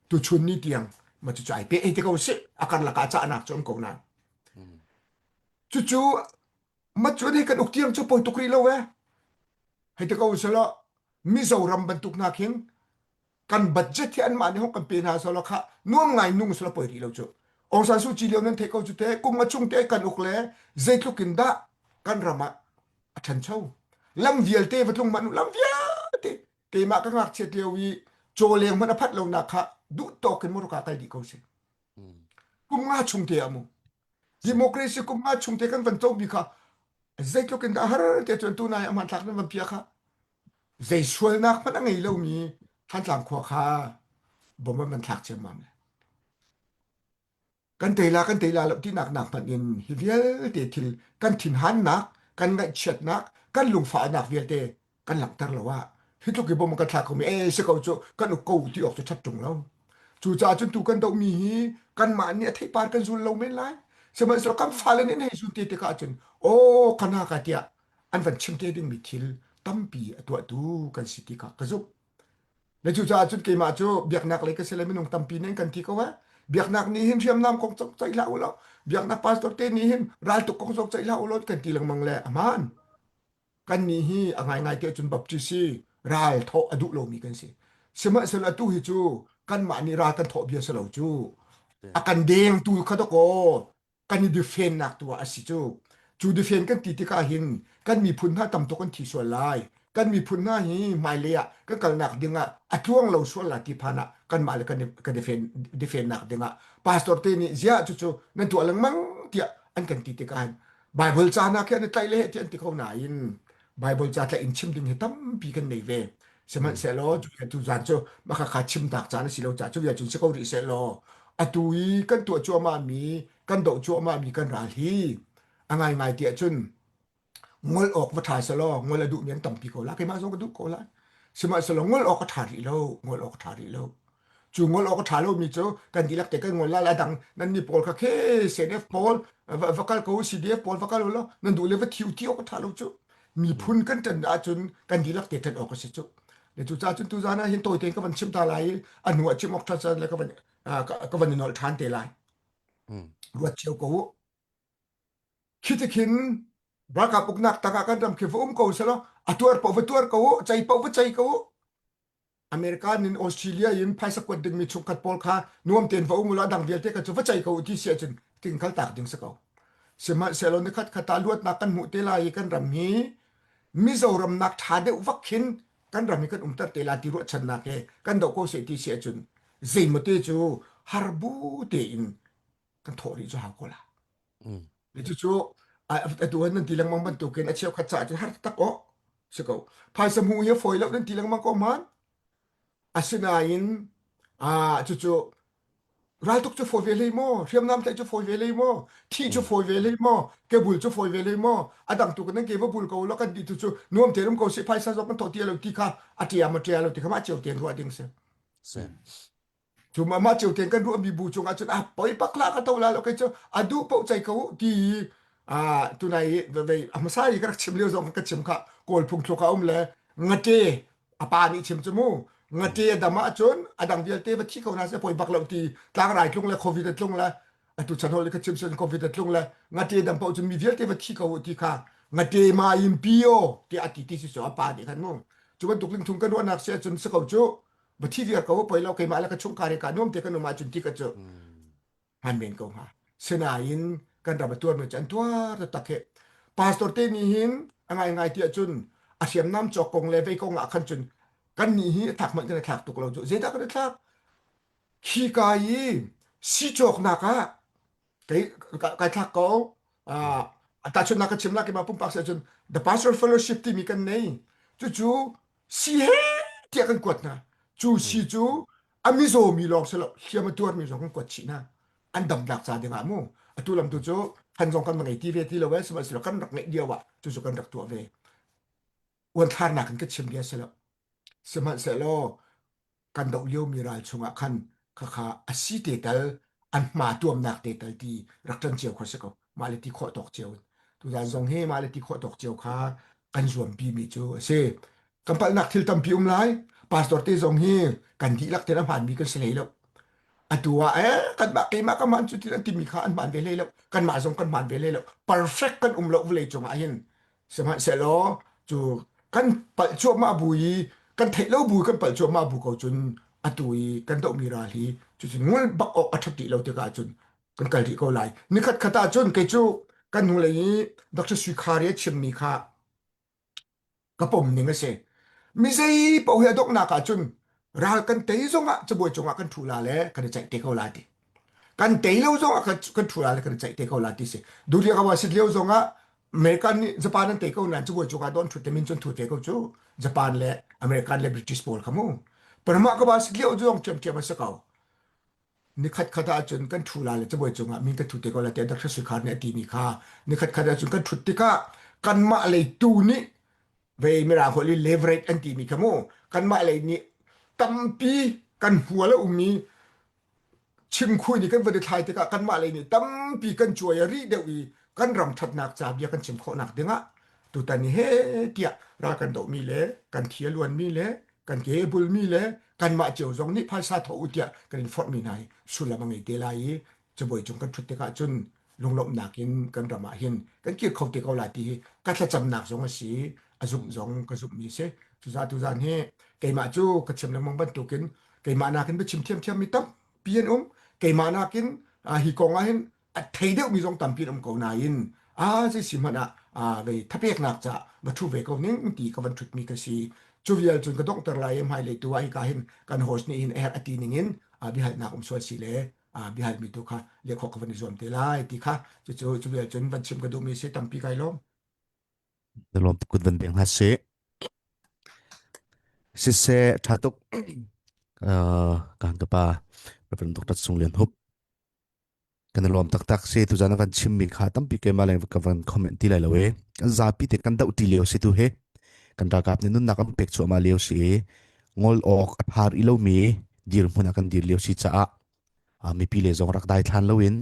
Speaker 6: tu chun ni tiang ma cu cu ai pe ei te ko si a karlak ah cahnak cu um ko nain cucu ma cu nih kan uk tiang cu poi tuk rih lo e hei te ko selaw Mizoram bantuk hna khin kan budget hi anmah nih hong kan pe hna selaw kha nuam ngai nung selaw poi rih lo cu Aung San Suu Kyi lio nan theih ko cu te kum a chung te kan uk le zeitluk in dah kan ram ah a ṭhancho lam vialte va tlung manh lam vialte keimah ka ngakchiat lio i cawleng hmanh a phat lo nak kha duh tawk in motor kal dih ko si kum nga chung te ah mu democracy kum nga chung te kan van co mi kha zeitluk in dah har te cun tu nai aman thlak nan van pia kha zei sualnak hmanh a ngei lomi Thantlang khua kha bom an van thlak ciammam le kan tei la kan tei la lo tinak nak hmanh in hi vialte thil kan thinhannak kan ngaihchiatnak kan lungfahnak vialte kan langhter lo ah hi tluk i bom kan thlak komi e si ko cu kan uk ko ti awk cu ṭhat ṭung lo cucaah cun tu kan dohmi hi kanmah nih a theipar kan zul lo men lai sihmanhsehlaw kan fale nih an hei zul te tikah cun aw kana ka tiah an van chim te dingmi thil tampi a tuahtu kan si ti kha ka zumh. Le cucaah cun keimah cu biaknak lei ka si le minung tampi nih an kan ti ko eh. Biaknak nih hin hriamnam kong zong ceih hlah u law, biaknak pastor te nih hin raltuk kong zong ceih hlah u law kan ti lengmang le a hmaan. Kan nih hi a ngaingai te cun Baptist hi ral thawh a duh lomi kan si. Sihmanhsehlaw atu hi cu kanmah nih ral kan thawh bia si lo cu. A kan dengtu kha dakaw kan i defennak tu ah a si cu. Cu defen kan ti tikah hin kan miphun hna tam tuk an thi sual lai. Kan miphun hna hi hmailei ah kan kalnak ding ah a tluang lo sual la ti phan ah kanmah le kan kan defen defennak ding ah pastor te nih ziah cucu nan tuah lengmang tiah an kan ti tikah hin Bible ca hna khi an i tlaih le ti an ti ko nain Bible ca tlaih in chim ding hi tampi kan nei ve. Sihmanhsehlaw cu zan cu mah kha chim tak caan a si lo caah cu vial cun si ko rih sehlaw atu i kan tuah cuahmah mi kan doh cuahmah mi kan ral hi a ngaingai tiah cun ngol awk va ṭha selaw ngol a duhmi an tampi ko la keimah zong ka duh ko lai sihmanhsehlaw ngol awk a ṭha rih lo ngol awk a ṭha rih lo cu ngol awk a ṭha lomi cu kan dihlak te kan ngol lai a dang nan ni pawl kha khe CNF pawl va kal ko CDF pawl va kal law nan duh le va thiu ti awk a ṭha lo cu miphun kan ṭan ahcun kan dihlak te ṭan awk a si cu le cu ca cun tuzan ah hin tawi tein ka van chim ta lai i a hnu ah chim awk ṭha caan le ka van ka van i nolh ṭhan te lai ruat cio ko u khi tikhin ralkap uknak tangah kan ram khi va um ko selaw a tuar paoh va tuar ko u cei paoh va cei ko u American in Australia in phaisa kuat dingmi chungkhat pawl kha nuam tein va um ulaw dang vialte kha cu va cei ko u ti si ahcun ting khal tak ding si ko. Sihmanhsehlaw nikhat khat ah luatnak kan hmuh te lai i kan ram hi Mizoram nak ṭha deuh vak khin kan ram hi kan umter te lai ti ruahchannak he kan doh ko seh ti si ahcun zeimaw te cu harbu tein kan thawh rih cu hau ko la.
Speaker 4: Mm.
Speaker 6: Cucu atu nan ti lengmang bantukin a cheukhat caah cun har tak awk si ko. Phaisa hmuh hi a fawi lo nan ti lengmang ko man. Asinain ah cucu raltuk cu fawi ve hlei maw? Hriamnam tlaih cu fawi ve hlei maw? Thih cu fawi ve hlei maw? Kebul cu fawi ve hlei maw? A dang tu kan ke va bul ko lo kan ti tu cu nuam te rum ko si phaisa zong kan thawh ti lo ti kha a ṭia ma ṭia lo ti kha mah cio tein ruah ding si.
Speaker 4: Si.
Speaker 6: Cu mah cio tein kan ruahmi bu cungah cun a poi bak la ka to la lo kei cu a duh paoh cei ko ti a tunai vei a hmasa i ka rak chim lio zong ka chim kha kawl phung thluk a um le ngate a pa nih chim cu mu ngate a dam ahcun a dang vialte va thi ko hna seh poi bak lo ti tlangrai tlung le covid a tlung le atu chan hol ka chim sen covid a tlung le ngate dam paoh cun mi vialte va thi ko ti kha ngate ma in pio ti a ti ti si so a pa nih khan mu cu bantuk ling thung kan ruahnak si ahcun si ko cu va thi viar ko poi lo keimah le ka chungkhar ka nuam te kan um ahcun ti ka cu han men ko hnga sinain kan ram a tuarmi cu an tuar taktak he pastor te nih hin a ngai ngai ti ahcun a hriamnam cawk kong le vei kong ah khan cun kan nih hi a thlak hmanh kan i thlak tuk lo cu zeidah kan i thlak khi ka i si cawknak ah kei kai thlak ko ah tahchunhnak ka chim la keimah pumpak si ahcun the pastor fellowship timi kan nei cucu si he tiah kan kuat hna cu si cu a mizaw mi lawng si lo hliam a tuar mi zong kan kuat chih hna an damnak ca ding ah mu atu lam tu cu han zong kan ngei ti ve ti lo eh sihmanhsehlaw kan rak ngeih lio ah cucu kan rak tuah ve uanthlarnak in ka chim bia si lo sihmanhsehlaw kan doh liomi ral chungah khan khakha a si te tal an hma tuamnak te tal ti rak ṭan cio kha si ko mah le ti khawh tawk cio in tuzan zong hi mah le ti khawh tawk cio kha kan zuampi mi cu a si kan palhnak thil tampi um lai pastor te zong hi kan dihlak ten a hmaanmi kan si hlei lo atu ah eh kanmah keimah ka hmaan cu ti an timi kha an hmaan ve hlei lo kanmah zong kan hmaan ve hlei lo perfect kan um lo vawlei cungah hin Sihmanhsehlaw cu kan palh cuahmah bu i kan theih lo bu kan palh cuahmah bu ko cun atu i kan dohmi ral hi cucun ngul bak awk a ṭhat rih lo tikah cun kan kal rih ko lai. Nikhat khat ah cun kei cu kan hnulei i Dr. Sui Khari a chimmi kha ka pom ning a si. Mi zei paoh hi a donghnak ah cun ral kan tei zongah cabuai cungah kan ṭhu la le kan i ceih te ko lai ti. Kan tei lo zongah kan ṭhu la le kan i ceih te ko lai ti si. Duriya ka wa sit lio zongah American nih Japan an tei ko nain cabuai cungah don ṭhut te min cun thu te ko cu Japan le American le British pawl kha mu. Panama ka ba sit lio zong ṭhiamṭhiam a si ko. Nikhat khat ahcun kan ṭhu la le cabuai cungah min ka thu te ko la tiah Dr. Sukhar nih a timi kha nikhat khat ahcun kan ṭhut tikah kanmah lei tu nih ve mirang holh i leverage an timi kha mu kanmah lei nih tampi kan hmual a ummi chimkhui nih kan van i thlai tikah kanmah lei nih tampi kan cuai a rih deuh i kan ram ṭhatnak ca bia kan chim khawhnak dingah tutan hi he tiah ral kan dohmi le kan thi a luanmi le Kan ke bulmi le kanmah cio zong nih phaisa thawh u tiah kan in forhmi hna hi sullam a ngei te lai i cabuai cung kan ṭhut tikah cun lunglawmhnak in kan ram ah hin kan kir kho te ko lai ti hi ka thlacamnak zong a si a zumh zong ka zumhmi a si. Cucaah tuzaan hi keimah cu ka chim lengmang bantukin keimah nakin biachim thiamthiam mi tampi an um. Keimah nakin hi kong ah hin a thei deuhmi zong tampi an um ko nain a zei si hmanh ah vei thapeknak ca va ṭhu ve ko ning ti ka van ṭhutmi ka si. Cu vial cun ka donghter lai i hmailei tu ah hika hin kan host nih hin a herh a ti ning in biahalnak um sual si le biahalmi tu kha leh khawh ka van i zuam te lai ti kha cucu cu vial cun van chim ka duhmi si tampi kai lawm.
Speaker 4: Na lawm kut van beng hna sih. Siseh ṭha tuk kan ka pa Reverend Dr. Sung Lian Hup kan i lawm taktak si tuzan a kan chimmi kha tampi keimah leng ka van comment ti lai lo e kan zapi te kan doh ti lio si tu hi kan ralkap nih nunnak an pek cuahmah lio si i ngol awk a phar i lomi dirhmun ah kan dir lio si caah mipi le zong rak dai thlan loin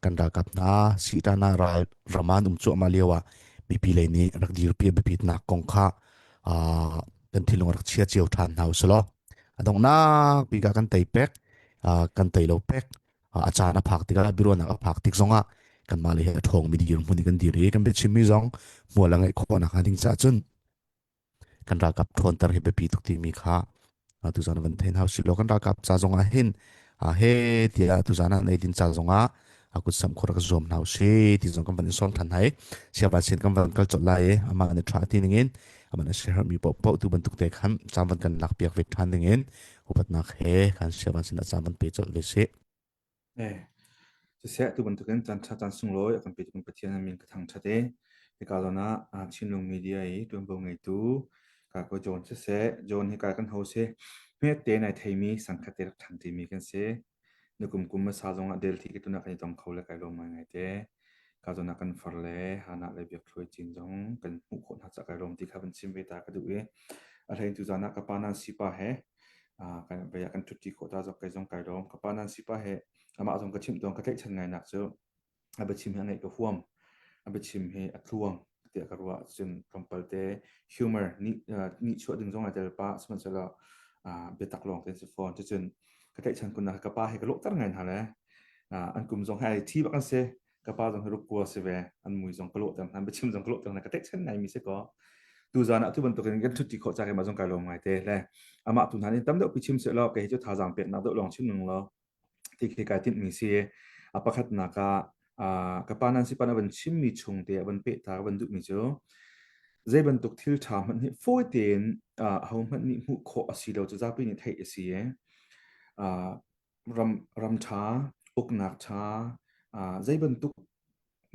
Speaker 4: kan ralkap hna sihtana ral raman um cuahmah lio ah mipi lei nih rak dirpi a biapitnak kong kha kan thinlung rak chia cio ṭhan hna usulaw a donghnak bik ah kan tei pek kan tei lo pek a caan a phak tikah biaruahnak a phak tik zongah kanmah le he a ṭhawngmi dirhmun in kan dir i kan biachimmi zong hmual a ngeih khawh nakhnga ding caah cun kan ralkap ṭhawnter hi biapi tuk timi kha tuzan van thein hau silo kan ralkap ca zongah hin he tiah tuzan ah nei din ca zongah a kut sam khur ka zuam hna si ti zong kan van in sawm than hai siavan sin kan van kal chot lai i amah ne tha ti ningin amah ne share mi po po tu bantuk te khan cam van kan lak piak ve than dingin upatnak he kan siavan sin ah cam van pe chot ve si
Speaker 7: Eh, siseh tu bantukin caan ṭha caan sunglawi a kan petu kan Pathian a min ka thangṭhat i hika zawn ah Chinlung Media i ṭuanvo ngeitu ka ko John siseh John hika kan ho si hmet te nai theimi sangkhat te rak ṭhan ṭimi kan si. Nikum kum hmasa zongah Delhi ka tunak kan i tong kho le kai lawm ngaingai te. Ka zawn ah kan far le Hana le Biak Thluai Cin zong kan hmuh khawh hna caah kai lawm ti kha van chim ve ta ka duh i a hlein tu zan ah ka pa nan sipa he kan vei ah kan ṭhutṭi khawh ta zok kei zong kai lawm. Ka pa nan sipa he amah zong ka chimh tawn ka tlaihchan ngainak cu a biachim hi a ngaih ka huam. A biachim hi a tluang tiah ka ruah cun tlawmpal te humor nih nihchuah ding zong ai tel pah sihmanhsehlaw biatak lawng te si fawn. Cucun ka tlaihchan kunnak ka pa he ka lawhter ngai hna le an kum zong he ai thi bak an si. Ka pa zong hi rukkua si ve an mui zong ka lawhter hna biachim zong ka lawhter hna ka tlaihchan ngai mi si kaw tuzan ah tu bantukin kan ṭhut ṭi khawh ca keimah zong kai lawm ngai te le amah tu hna nih tam deuh pi chim seh law kei hi cu thazaang peknak deuh lawng chim ning law ti khi kai timhmi si a pakhatnak ah ka pa nan si pan a van chimmi chung te a van pehta a van duhmi cu zei bantuk thil ṭha hmanh hi fawi tein ho hmanh nih hmuh khawh a si lo cu zapi nih theih a si i ram ram ṭha uknak ṭha zei bantuk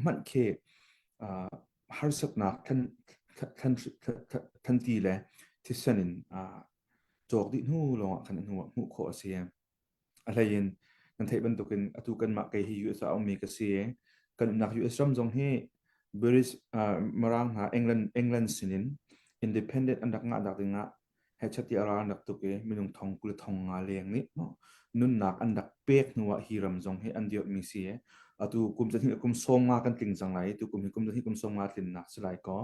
Speaker 7: hmanh khi harsatnak thlanti le thisen in cawk dih hnu lawngah khan a hnu ah hmuh khawh a si. A hlei in nan theih bantukin atu kanmah kei hi US ah a ummi ka si i kan umnak US ram zong hi British uh, Mirang hna England England sinin independent an rak ngah dak dingah hechat ti a ral an rak tuk i minung thong 20 thong nga leng nih nunnak an rak pek hnu ah hi ram zong hi an dirhmi si i atu kum zahnih kum sawm nga kan tling cang lai i tu kum hi kum zahnih kum sawm nga tlinnak si lai kaw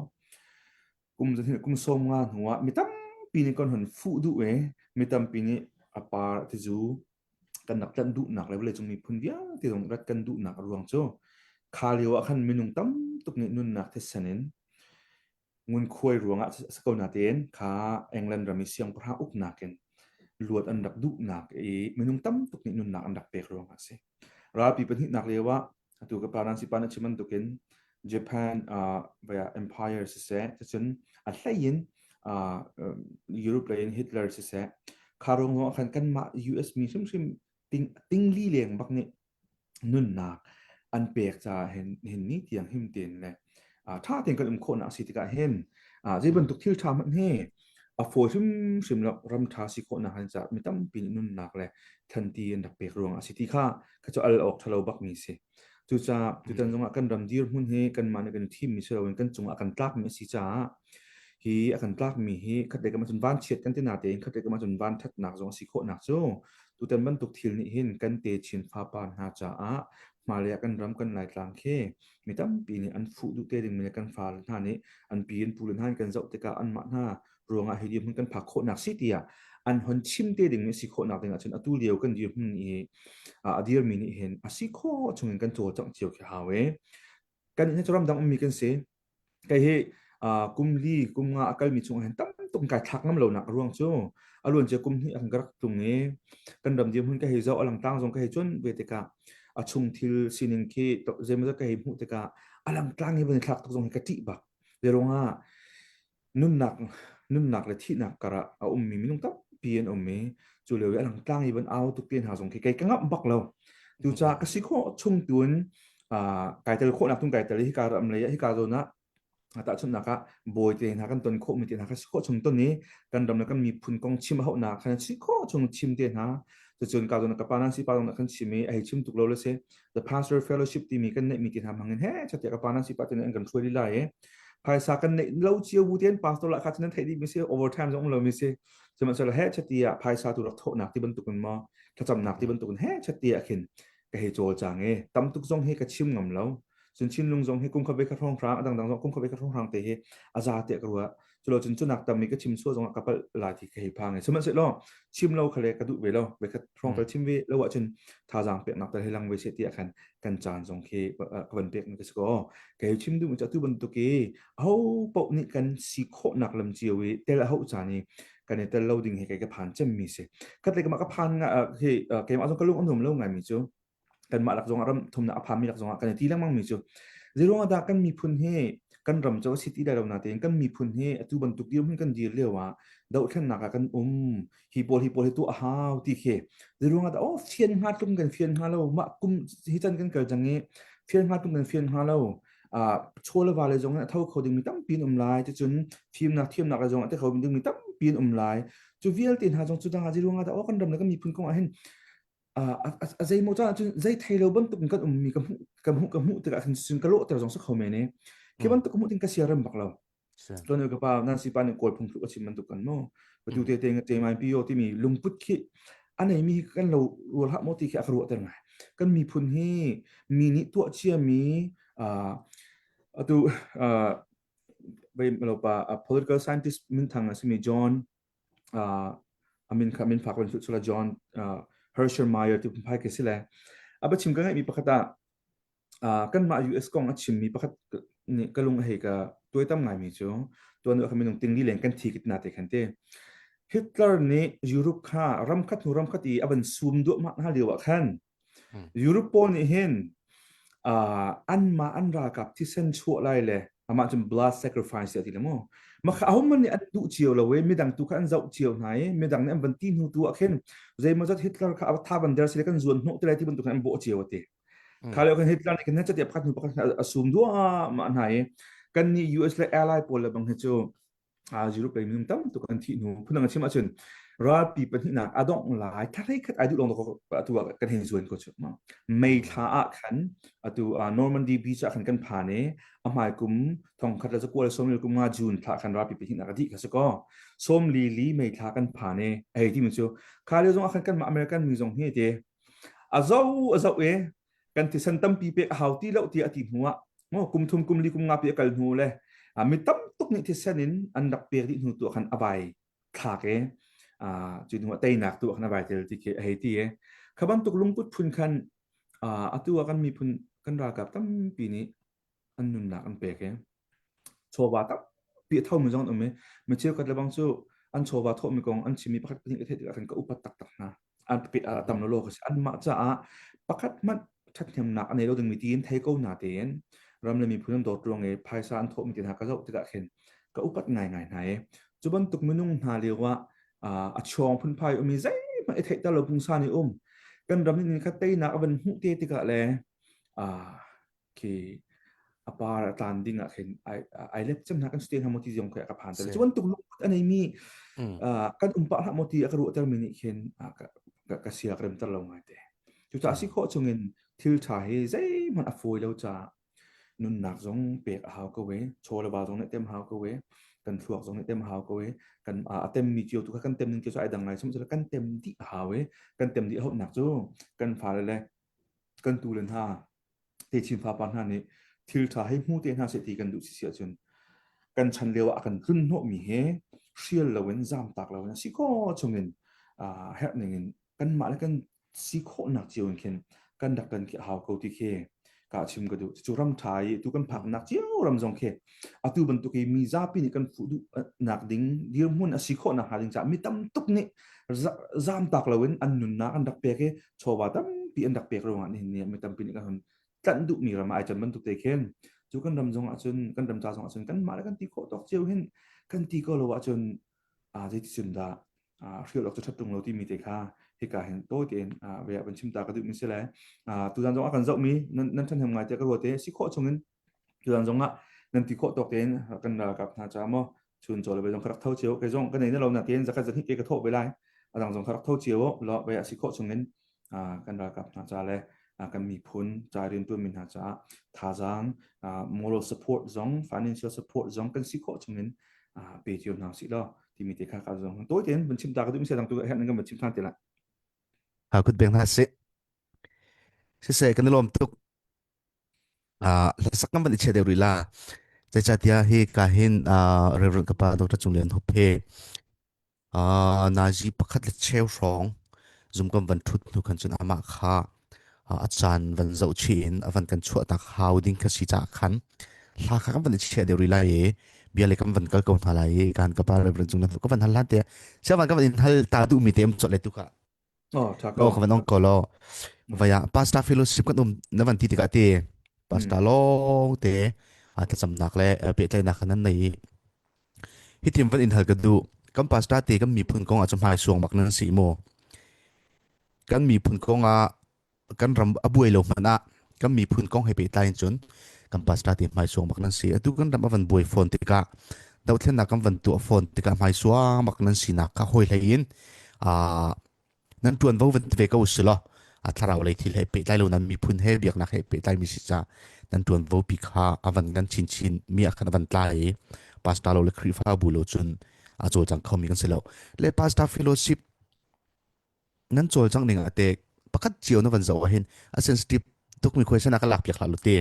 Speaker 7: kum zahnih kum sawm nga hnu ah mi tampi nih kan hun fuh duh i mi tampi nih a par tizu kan rak tlanh duhnak le vawleicung miphun vialte zong rat kan duhnak a ruang cu kha lio ah khan minung tam tuk nih nunnak thisen in ngunkhuai ruangah a si ko natein kha England ram i siangpahrang uknak in luat an rak duhnak i minung tam tuk nih nunnak an rak pek ruangah a si. Ralpi pahnihnak lio ah atu ka pa Nancy pa na chim bantukin Japan uh, vaya empire siseh cun a hlei in uh, Europe lei in Hitler siseh kha ruang ah khan kanmah US mi hrimhrim ting tingli leng bak nih nunnak an pek caah hin hin ni tiang him tein le ṭha tein kan um khawhnak a si tikah hin zei bantuk thil ṭha hmanh hi a fawi hrimhrim lo ram ṭha si khawhnak han caah mi tampi nih nunnak le thanti an rak pek ruangah a si ti kha kha cu al awk ṭhalo bakmi si. Cucaah tutan zongah kan ram dirhmun hi kanmah nih kan thimmi si loin kan cungah a kan tlakmi a si caah hi a kan tlakmi hi khatlei kam ahcun vanchiat kan ti natein khatlei kam ahcun vanṭhatnak zong a si khawhnak cu tutan bantuk thil nih hin kan techin fapa hna caah hmailei ah kan ram kan Laitlang khi mi tampi nih an fuh duh te dingmi le kan fale hna nih an pi an pu le hna in kan zoh tikah anmah hna ruangah hi dirhmun kan phak khawhnak si tiah. an hon chim te ding mi si khawhnak ding ahcun atu lio kan dirhmun i a dirmi nih hin a si khawh chungin kan cawlcangh cio khi hau e. Kan nih cu ramdang ummi kan si. Kei hi kum li kum nga a kalmi chung hin tam tuk kai thlak ngam lo nak ruang cu a luan cia kum hnih an ka rak tlung i kan ram dirhmun ka hei zoh a langtlang zong ka hei cuan ve tikah a chung thil sining khi zeimawzat ka hei hmuh tikah a langtlang hi van i thlak tuk zong hi ka ṭih bak. Zeiruangah nunnak nunnak le thihnak karah a ummi minung tampi an um i cu lio i a langtlang i van au tuk te hna zong khi kei ka ngamh bak lo. Tucaah ka si khawh chung tun kai tel khawhnak tung kai tel i hika ram lei ah hika zawn ah tahchunhnak ah bawi te hna kan ton khawhmi te hna kha si khawh chung ton i kan ram le kan miphun kong chim a hauhnak khan si khawh chung chim te hna cucun ka zawn ka pa nan si pa zong kan chim i a hei chim tuk lo le si the pastor fellowship timi kan neihmi te hna hmang in he chatia ka pa nan si pa te an kan hruai lila i phaisa kan neih lo cio bu ten pastor la kha cun nan theih dih mi si overtime zong um lo mi si sihmanhsehlaw he chatia phaisa tu rak thawhnak ti bantuk in maw thlacamnak ti bantuk in he chatia khin ka hei cawlcang i tam tuk zong hi ka chim ngam lo cun Chinlung zong hi kum khat ve khat hrawnghrang a dangdang zong kum khat ve khat hrawnghrang te hi a za tiah ka ruah culo cun cunak tam i ka chim sual zongah ka palh lai ti ka hei phang i sihmanhsehlaw chim lo kha le ka duh ve lo ve khat hrawng tal chim ve lo ahcun thazaang peknak tal hi lang ve seh tiah khan kan caan zong khi ka van pek mi ka si ko ka hei chim duh mi cu atu bantuk i aho paoh nih kan si khawhnak lam cio i tel a hauh caan i kan i tel lo ding hi kei ka phan cem mi si khat le ka phan nga hi keimah zong ka lung a nuam lo ngai mi cu kanmah lak zongah ram thumnak a phanmi lak zongah kan i ti lengmang mi cu zeiruang ah dah kan miphun hi kan ram cu a si ti lai lo natein kan miphun hi atu bantuk dirhmun kan dir lio ah dohthlennak ah kan um hi pawl hi pawl hi tuah a hau ti khi zeiruang ah dah oh fian hnga tlum kan fian hnga lo mah kum hi chan kan kal cang i fian hnga tlum kan fian hnga lo chaw le va le zong in a tho kho dingmi tampi an um lai ticun fimnak thiamnak le zong a te kho dingmi tampi an um lai cu vialte hna zong cu dang ah zeiruang ah dah oh kan ram le kan miphun kong ah hin a zeimaw caan ahcun zei thei lo bantuk in kan ummi ka hmuh ka hmuh ka hmuh tikah khin cun ka lawhter zong si kho men i khi bantuk ka hmuh ding ka sia rem bak lo tuan ka pa Nancy pa nih kawl phung thluk a chim bantuk kan mu patu te te te mai pi yo timi lungput khi a nei mi kan lo rual hlah maw ti khi a ka ruahter ngai kan miphun hi mi nih tuah cia mi atu lo pa political scientist minthang a simi John a min kha min fak van sula John Herschel Meyer ti phai ke si le a ba chim ka ngai mi pakhat ah kanmah US kong a chimmi pakhat nih ka lung a hei ka tuaitam ngaimi cu tuan ah minung tingli leng kan thi kit na te khan te Hitler nih Europe kha ram khat hnu ram khat i a van sum duahmah hna lio ah khan Europe pawl nih hin anmah an ralkap thisen chuah lai le amah cun blood sacrifice a ti le mu makha ahohmanh nih an duh cio lo i midang tu kha an zoh cio hna i midang nih an van ti hnu tu ah khin zeimawzat Hitler kha a tha van der sile kan zuan hnawh ti lai ti bantuk an bawh cio a ti kha lio kan Hitler nih khin catiah pakhat hnu pakhat a sum duahmah hna i kan nih US le ally pawl le bang hi cu Europe lei minung tam tuk an thih hnu phundang a chim ahcun ralpi pahnihnak a dongh lai thla khat ai duh lawng atu ah kan hei zuan ko chu May thla ah khan atu Normandy beach ah khan kan phan i a hmai kum thongkhat le zakua le sawmli kum nga June thla khan ralpi pahnihnak a dih kha si ko sawmli li May thla kan phan i a hei ti mi cu kha lio zong ah khan kanmah American mi zong hi te a zo a zo i kan thisen tampi pek a hau ti lo ti a ti hnu ah maw kum thum kum li kum nga pi a kal hnu le mi tam tuk nih thisen in an rak pek dih hnu tu khan a vai thlak e cu hnu ah teinak tu khan a vai tel ti khi a hei ti e kha bantuk lungput phun khan atu ah kan miphun kan ralkap tampi nih an nunnak an pek e chawva tampi a thomi zong an um i mi cheukhat le bang cu an chawva thawhmi kong an chimmi pakhat pahnih ka theih tikah khan ka upat taktak hna an pe a tam lo ka si anmah caah pakhat hmanh ṭhathnemnak a nei lo dingmi tiin thei ko na tein ram le miphun an dawt ruang i phaisa an thawhmi te hna ka zoh tikah khin ka upat ngaingai hna i cu bantuk minung hna lio ah a chuang phunphai umi zeihmanh i theihter lo pungsan i um kan ram nih kha teinak a van hmuh te tikah le khi a par a tlan ding ah khin ai ai lep cem hna kan ste hna moti zong khi ka phan ter cu bantuk lungput a nei mi kan um pah hlah moti a ka ruah ter mi nih khin ka ka sia ka rem ter lo ngai te cucaah si khawh chungin thil tha hi zeihmanh a fawi lo ca nunnak zong pek a hau ko e chaw le va zong nih tem hau ko e kan thluak zong nih tem hau ko e kan a tem mi cio tu kha kan tem ning cio cu ai dang lai sum kan tem dih a hau e kan tem dih haunak cu kan fale le kan tu le hna techin fapa hna nih thil ṭha hei hmu te hna seh ti kan duh si ahcun kan chan lio ah a kan tlun hnawhmi he hrial loin zamtak loin a si khawh chungin herh ningin kanmah le kan si khawhnak cio in khin kan rak kan khi a hau ko ti khi ka chim ka duh. Cu ram ṭha i tu kan phaknak cio ram zong khi atu bantuk i mi zapi nih kan fuh duh nak ding dirhmun a si khawhnak hnga ding caah mi tam tuk nih zamtak loin an nunnak an rak pek i chawva tampi an rak pek ruangah nihin ni ah mi tampi nih kan hun tlanh duhmi ram ah ai can bantuk te khin cu kan ram zong ah cun kan ram ca zong ah cun kanmah le kan ti khawh tawk cio hin kan ti ko lo ahcun zeiticun dah hrial awk cu ṭhat ṭung lo timi te kha hika hin tawi tein ve ah van chim ta ka duhmi si le tuzan zong ah kan zohmi nan nan ṭhahnem ngai tiah ka ruat i si khawh chungin tuzan zong ah nan ti khawh tawk tein kan ralkap hna ca maw chun chaw le ve zong ka rak tho cio kei zong ka nei na lo na tein zakat zahnih te ka thawh ve lai adang zong ka rak tho cio lo ve ah si khawh chungin kan ralkap hna ca le kan miphun ca rianṭuanmi hna caah thazaang moral support zong financial support zong kan si khawh chungin pe cio hna usih law timi te kha ka zong tawi tein van chim ta ka duh mi se dang tu herh nan kan van chim than te la
Speaker 4: Ha kut beng hna sih. Siseh kan i lawm tuk. Ah hlasak kan van i chia deuh rih la. Zeicahtiah hi ka hin ah Reverend ka pa Dr. Cung Lian Hup he ah nazi pakhat le cheu hrawng zum kan van ṭhut hnu khan cun amah kha a caan van zoh chih in a van kan chuah tak hau ding kha si caah khan hla kha kan van i chiah deuh rih lai i bia le kan van kal ko hna lai i kan ka pa Reverend Cung Lian Hup ka van hal hlan te siavan ka van in hal ta duh mi te um chawt le tu ka
Speaker 7: Oh, tha
Speaker 4: Lo
Speaker 7: ko.
Speaker 4: ka van ong ko lo. Vaya pastor fellowship kan um na van ti tikah te pastor lawng te a thlacamnak le pehtlaihnak kha nan nei i hitin van in hal ka duh. Kan pastor te kan miphun kong ah cu hmai suang bak nan si mu. Kan miphun kong ah kan ram a buai lo hmanh ah kan miphun kong he pehtlai in cun kan pastor te hmai suang bak nan si. Atu kan ram a van buai fawn tikah dothlennak kan van tuah fawn tikah hmai suang bak nan sinak kha hawi hlei in nan ṭuanvo van ve ko si law a thlarau lei thil he pehtlai lo nan miphun he biaknak he pehtlai mi si ca nan ṭuanvo pi kha a van ngan chinchin mi ah khan a van tla i pastor lo le Khrihfabu lo cun a cawlcang khomi kan si lo le pastor fellowship nan cawlcang ning ah te pakhat cio na van zoh ah hin a sensitive tukmi question a ka lak piak hlah lu te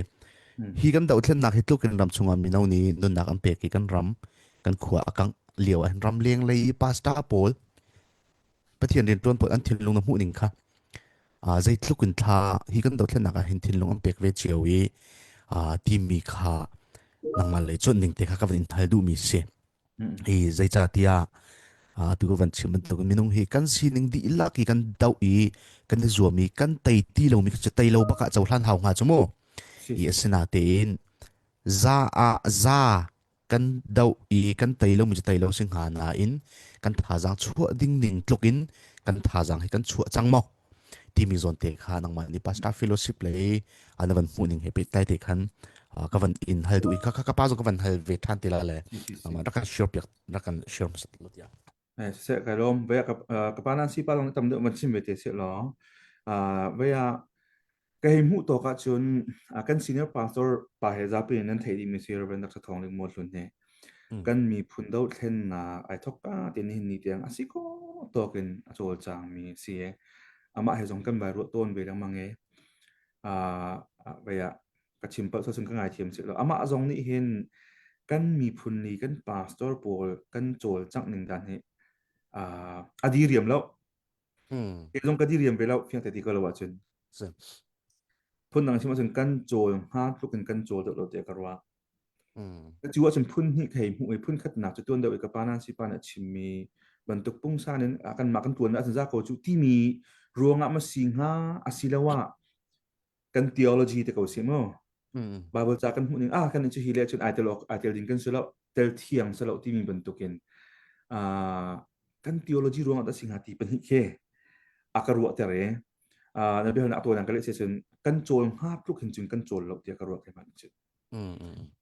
Speaker 4: hi kan dohthlennak hi tluk in ram chungah mino nih nunnak an pek i kan ram kan khua a kangh lio ah hin ram leng lei i pastor pawl Pathian rianṭuan pawl an thinlung na hmuh ning kha uh, zeitluk in thla hi kan dothlennak ah hin thinlung an pek ve cio i uh, timi kha nangmah lei cuanh ning te kha ka van in hal duhmi si. Hi zeicahtiah uh, tu ka van chim bantuk minung hi kan sining dihlak i kan doh i kan i zuam i kan tei ti lomi cu tei lo bak ah cohlan hau hnga cu mu. I asinatein za ah za kan doh i kan tei lomi cu tei lo si hnga nain kan thazaang chuah ding ning tluk in kan thazaang hi kan chuah cang maw timi zawn te kha nangmah nih pastor fellowship lei an van hmuh ning he pehtlai te khan ka van in hal duh i ka ka pa zong ka van hal ve than te la le nangmah rak kan share piak rak kan share hmasat lo tiah
Speaker 7: Eh, seh kai lom vaya ka ka pa nan si pa long tam deuh van chim ve te se lo vaya Ka hei hmuh tawk ahcun kan senior pastor pa he zapi in nan theih dihmi si Reverend Dr. Thawng Ling Mual Hlun hi kan miphun dothlennak ai thawk ka te nihin ni tiang a si khawh tawk in a cawlcangmi a si i amah he zong kan vai ruah tawn ve lengmang i vei ah ka chim palh cun ka ngaithiam seh law amah zong nih hin kan miphun ni kan pastor pawl kan cawlcangh ning dan hi a diriam lo Kei zong ka diriam ve lo fiang te ti ko lo ahcun. Phundang chim ahcun kan cawl hnga tluk in kan cawl deuh lo tiah ka ruah. Cu ahcun phun hnih ka hei hmuh i phun khatnak cu tuan deuh i ka pa nan si pa nih a chimmi bantuk pungsan in kanmah kan tuan ahcun za ko cu timi ruangah ma si hnga asiloah kan theology te ko si mu. Bible ca kan hmuh ning ah kan cu hi le cun ai tel awk ai tel ding kan si lo tel thiang si lo timi bantukin kan theology ruangah dah si hnga ti pahnih khi a ka ruah ter i na biahalnak a tawinak ka leh si cun kan cawl hnga tluk hin cun kan cawl lo tiah ka ruah keimah nih cun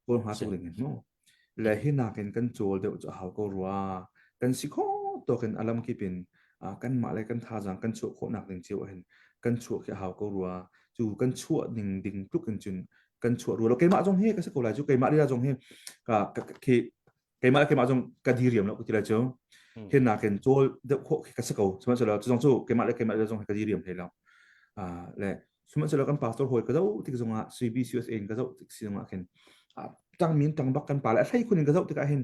Speaker 7: cawl hnga tuk ding hin mu le hi nakin kan cawl deuh cu a hau ko rua kan si khawh tawk in a lam kip in kanmah le kan thazaang kan chuah khawhnak ding cio ah hin kan chuah khi a hau ko rua cu kan chuah ning ding tluk in cun kan chuah rua lo keimah zong hi ka si ko lai cu keimah lila zong hi ka khi keimah le keimah zong ka diriam lo ka ti lai cu hin nakin cawl deuh khawh khi ka si ko sihmanhsehlaw cu zong cu keimah le keimah zong hi ka diriam hlei lo le sihmanhsehlaw kan pastor hawi ka zoh tik zongah CBCUSA in ka zoh tik si zongah khin. Ṭangmi in ṭang bak kan pa le a hlei khun in ka zoh tikah hin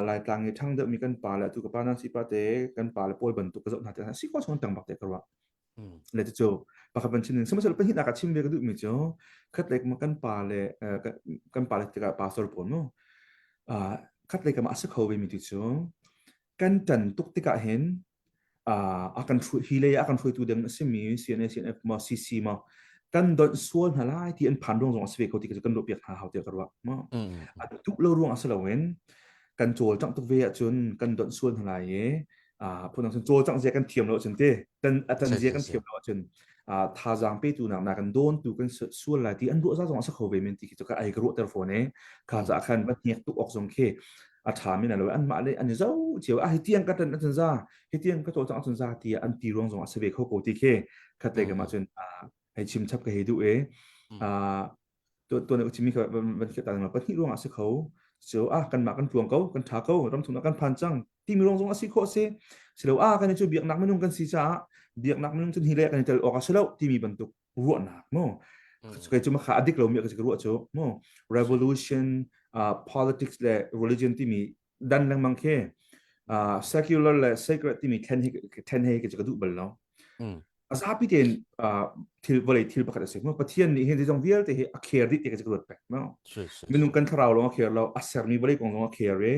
Speaker 7: Laitlang i ṭhang deuhmi kan pa le atu ka pa Nancy pa te kan pa le pawl bantuk ka zoh hna tikah si khawh chung ṭang bak te ka ruah. Le cucu pakhat van chim ding sihmanhsehlaw pahnihnak ah chim ve ka duhmi cu khatlei kam kan pa le kan pa le tikah pastor pawl mu khatlei kam ah a si kho vemi tu cu kan ṭan tuk tikah hin a kan hruai hi lei ah a kan hruaitu ding a simi CNA CNF maw CC maw kan donh sual hna lai ti an phan ruang zong a si ve ko ti ka kan ruah piak hna hau tiah ka ruah maw a duh lo ruang a si loin kan cawlcangh tuk ve ahcun kan donh sual hna lai i phundang cun cawlcangh zia kan thiam lo ahcun te tan a tan zia kan thiam lo ahcun thazaang petu nak na kan dawn tu kan sual lai ti an ruah za zong a si kho ve men ti khi cu ka ai ka ruah ter fawn e kha za khan va hniak tuk awk zong khi a ṭha mi na lo an mah le an i zo cio ah hi tiang ka tan acun za hi tiang ka cawlcangh acun za ti an ti ruang zong a si ve kho ko ti khi khat le ma cun hei chim chap ka hei duh e tu tu na chimi kha van khiat ta pahnih ruang a si kho so ah kan mah kan tluang ko kan tha ko ram chung kan phan cang ti mi ruang zong a si kho si silo ah kan cu biaknak minung kan si caah biaknak minung cun hi le kan i tel awk a si lo timi bantuk ruahnak mu kei cu makha a dik lomi ka ruah cu mu revolution uh, politics le religion timi dan lengmang khi uh, secular le sacred timi then hi then he ka duh bal lo a zapi tein uh, thil vawlei thil pakhat a si mu pathian nih hin zeizong vialte hi a kher dih ti ka ruat pek no minung kan thlarau lawng a kher lo a sermi vawlei kong zong a kher i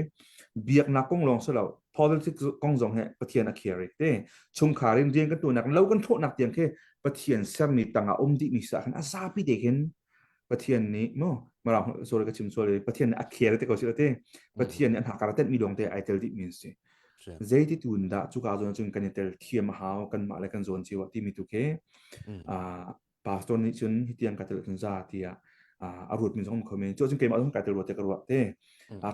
Speaker 7: biaknak kong lawng si lo politics kong zong he pathian a kher i te chungkhar in rian kan tuahnak lo kan thlawhnak tiang khi Pathian sermi tangah um dihmi sa khan a zapi te khin Pathian nih mo marang sorry ka chim sorry Pathian nih a khel te ko si te Pathian nih an hakar tet mi lawng te ai tel dih mi si zeiti tun dah cuka zawn cun kan i tel thiam a hau kan mah le kan zawn cio ti mi tu khi a pastor nih cun hitiang ka tel cun za tiah a ruat mi zong kho men cu cun keimah zong kai tel ruat te ka ruah te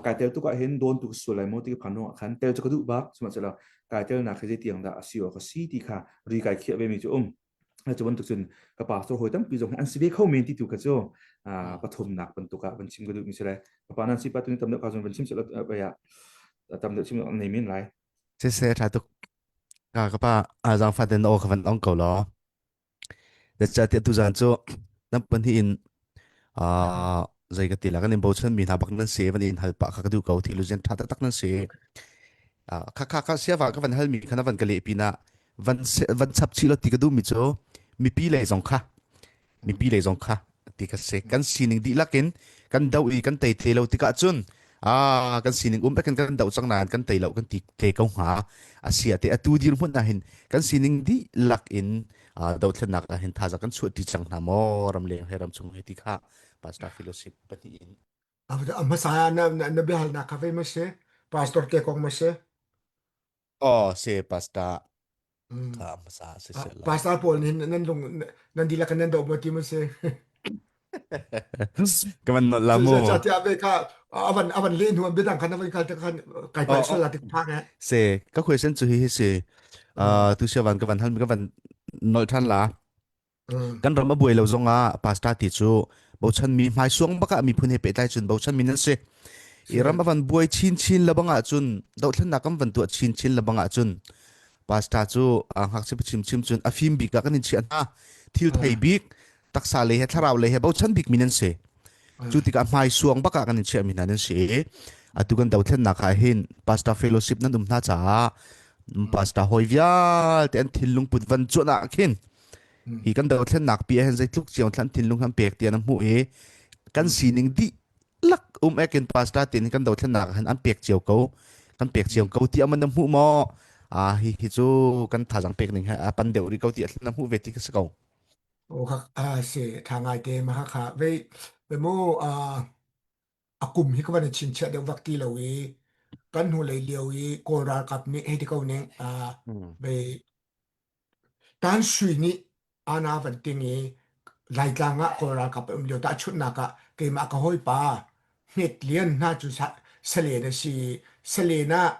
Speaker 7: kai tel tuk ah hin don tu sual lai mo ti phan ruang ah khan tel cu ka duh bak sihmanhsehlaw kai tel nak hi zei tiang dah a si awk a si ti kha ri kai khiah ve mi cu um cu bantuk cun ka pastor hawi tampi zong an si ve kho men ti tu kha cu pathumnak bantuk ah van chim ka duh mi si lai ka pa nan si pa tu ni tam deuh ka zong van chim sila ya tam deuh chim nei men lai
Speaker 4: se se tha tuk ka ka pa a zang fa den o ka van ong ko lo Zeicahtiah tuzaan cu nan pahnih in uh, zei ka ti la kan in bochan mi hna bak nan si van in hal pah kha ka duh ko thi lu zen tha taktak nan si. Uh, kha kha kha siava ka van hal mi kha na van ka leh pinah van van chap chih lo ti ka duh mi cu mipi lei zong kha mipi lei zong kha ti ka si kan sining dihlak in kan do i kan tei te lo tikah cun ah kan sining um kan kan do cang nain kan tei lo kan ti te ko hnga asia te atu dir hmun ah hin kan sining dihlak in dothlennak ah hin thaza kan chuah ti cang hna maw ramleng he ramchung he ti kha pastor fellowship pahnih in
Speaker 6: a hmasa na na biahalnak kha ve ma si pastor te kong ma si
Speaker 4: oh se pastor kha hmasa si se la
Speaker 6: pastor pawl nih nan lung nan dihlak nan do ma ti ma si
Speaker 4: ka van not la mu
Speaker 6: cha tia ve kha avan avan le nu biadang khan avan kal te khan kai pai sol la tik phang eh
Speaker 4: se ka question chu hi hi si tu sia van ka van hal mi ka van nol than la kan ram a buai lo zong ah pastor ti cu bochan mi hmai suang baka miphun he pehtlai cun bochan mi nan si i ram avan buai chin chin lebang ah cun dohthlennak kan van tuah chin chin lebang ah cun pastor cu ngakchia chim chim cun a fim bik ah kan in chiah hna thil thei bik taksa le he thlarau le he bochan bik mi nan si cu tikah hmai suang bak ah kan in chiah mi hna nan si atu kan dothlennak ah hin pastor fellowship nan um hna caah pastor hoi vialte an thinlung put van cuan ah khin hi kan dothlennak pi ah hin zeitluk ciang thlan thinlung han pek tian a hmuh i kan sining dih lak um ekin pastor tin kan dothlennak han an pek cio ko kan pek cio ko ti aman na hmuh maw a hi hi cu kan thazang pek ning he a pan deuh ri ko ti a na hmuh ve ti ka si ko
Speaker 6: O kha a si tha ngai te ma kha ve ve mu a a kum hi ka van chinchiah deuh vak ti lo i kan hnu lei lio i kawl ralkap nih hei ti ko ning a ve tan sui nih ana van ting i Laitlang ah kawl ralkap um lio ta chutnak ah keimah ka hawipa Hmet Lian hna cu salen a si salen ah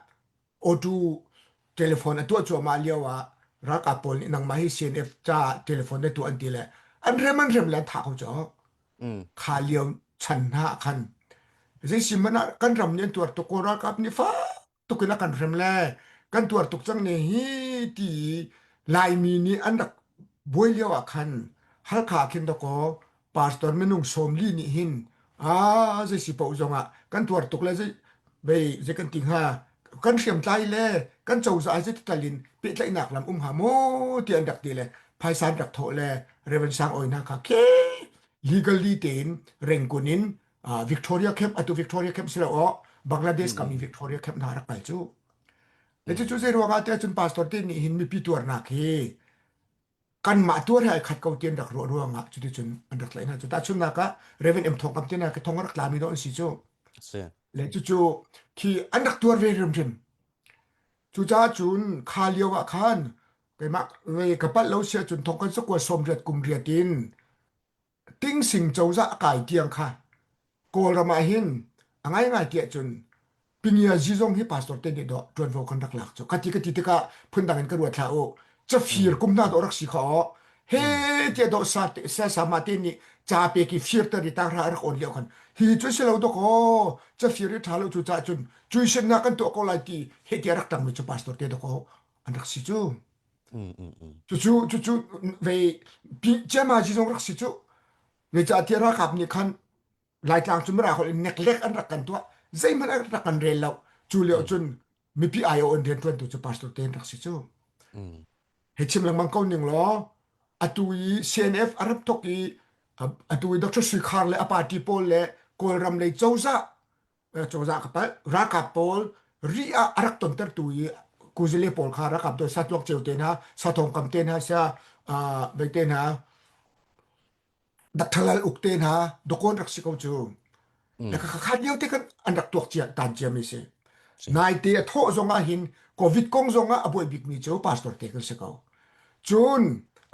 Speaker 6: Auto telephone a tuah cuahmah lio ah ralkap pawl nih nangmah hi CNF caah telephone na tuah an ti le an rem an rem le an thah ko cu. Kha lio chan hna ah khan zei si hmanh ah kan ram nih an tuar tuk ko ralkap nih fak tuk in a kan hrem le kan tuar tuk cang ne hi ti Laimi nih an rak buai lio ah khan Halkha khin dakaw pastor minung 40 nih hin. Ah zei si paoh zongah kan tuar tuk le zei vei zei kan ti hnga kan hriamtlai le kan cozah zei tal in pehtlaihnak lam um hnga maw ti an rak ti le phaisa an rak thawh le Reverend Sang Oi hna kha ke legally tein Rangoon in uh, Victoria Camp atu Victoria Camp silo o Bangladesh kam in Victoria Camp hna rak kal cu le cu zei ruangah te cun pastor te nih hin mipi tuarnak hi kanmah tuar he ai khat ko ti an rak ruah ruangah cuticun an rak tlaih hna cu tahchunhnak ah Reverend M Thawng Kam te hna thong rak tlami dawh an si cu
Speaker 4: Si.
Speaker 6: le cucu khi an rak tuar ve hrimhrim cucaah cun kha lio ah khan keimah ve ka palh lo sia cun thong kan sakua 80 kum riat in Tingsing cozah a kai tiang kha Kawlram ah hin a ngaingai tiah cun Pingiazi zong hi pastor te nih dawh ṭuanvo kan rak lak cu. Ka ti ka ti tikah phundang in ka ruat hlah u. Cafir kum hna dawh rak si kha aw. He tiah dawh sa te sa sama te nih ca pek i fir ter i tanghra a rak on lio khan hi cu si lo dawk aw cafir i ṭha lo cu cah cun cuisinnak kan tuah ko lai ti he tiah rak ṭangmi cu pastor te dawk aw an rak si cu. Cucu cucu ve Ciamazi zong rak si cu. Zeicahtiah ralkap nih khan Laitlang cu Mirang holh in neklek an rak kan tuah. Zeihmanh an rak kan rel lo. Cu lio cun mipi aiawh in rianṭuantu cu pastor te an rak si cu. Hei chim lengmang ko ning law atu i CNF a rak thok i atu i Dr. Sui Khar le a party pawl le Kawlram lei cozah cozah ka palh ralkap pawl ri ah a rak tontertu i kuzile pawl kha ralkap do satuak ceu te hna sathong kam te hna sia bei te hna Dr. uk te hna dakawn rak si ko cu kha lio te kan an rak tuak cia tan cia mi si naite a thawh zong ah hin covid kong zong ah a buai bik mi cu pastor te kan si ko cun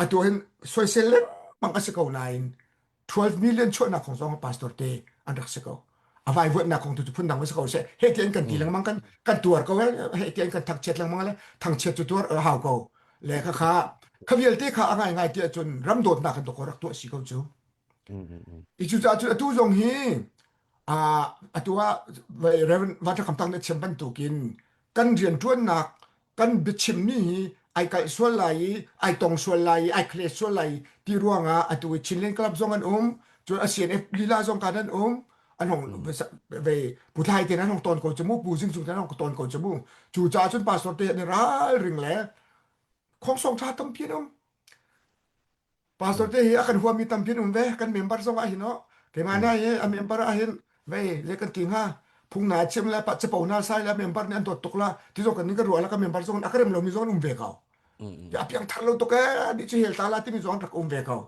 Speaker 6: atu hin soisel lengmang a si ko nain 12 million chuahnak kong zong pastor te an rak si ko. A vaivuanhnak kong tu cu phundang si ko seh. He tian kan ti lengmang kan kan tuar ko he tian kan thangchiat lengmang le thangchiat cu tuar hau ko. Le kha kha kha vialte kha a ngai ngai ti ahcun ram dawtnak kan rak rak tuah si ko cu. I cu caah cun atu zong hi atu ah Reverend Vanṭha Tang nih chim bantukin kan rianṭuannak kan biachimmi hi ai kalh sual lai i ai tong sual lai i ai khle sual lai ti ruangah atu i Chinland Club zong an um cun a CNF lila zong kan an um an hong ve puthlai te an hong ton ko cu mu pu zing cung te an hong ton ko cu mu cu caah cun pastor te an ralring le khongsong tha tampi an um Pastor te hi a kan huami tampi an um ve kan member zong ah hin oh keimah na hi a member ah hin vei le kan ti hnga phung na chim le pa capo na sai le member nih an dawt tuk la ti zong kan ning kan ruah la kan member zong a ka rem lomi zong an um ve ko a piang thar lo tuk ee nih cu hel ta la timi zong rak um ve ko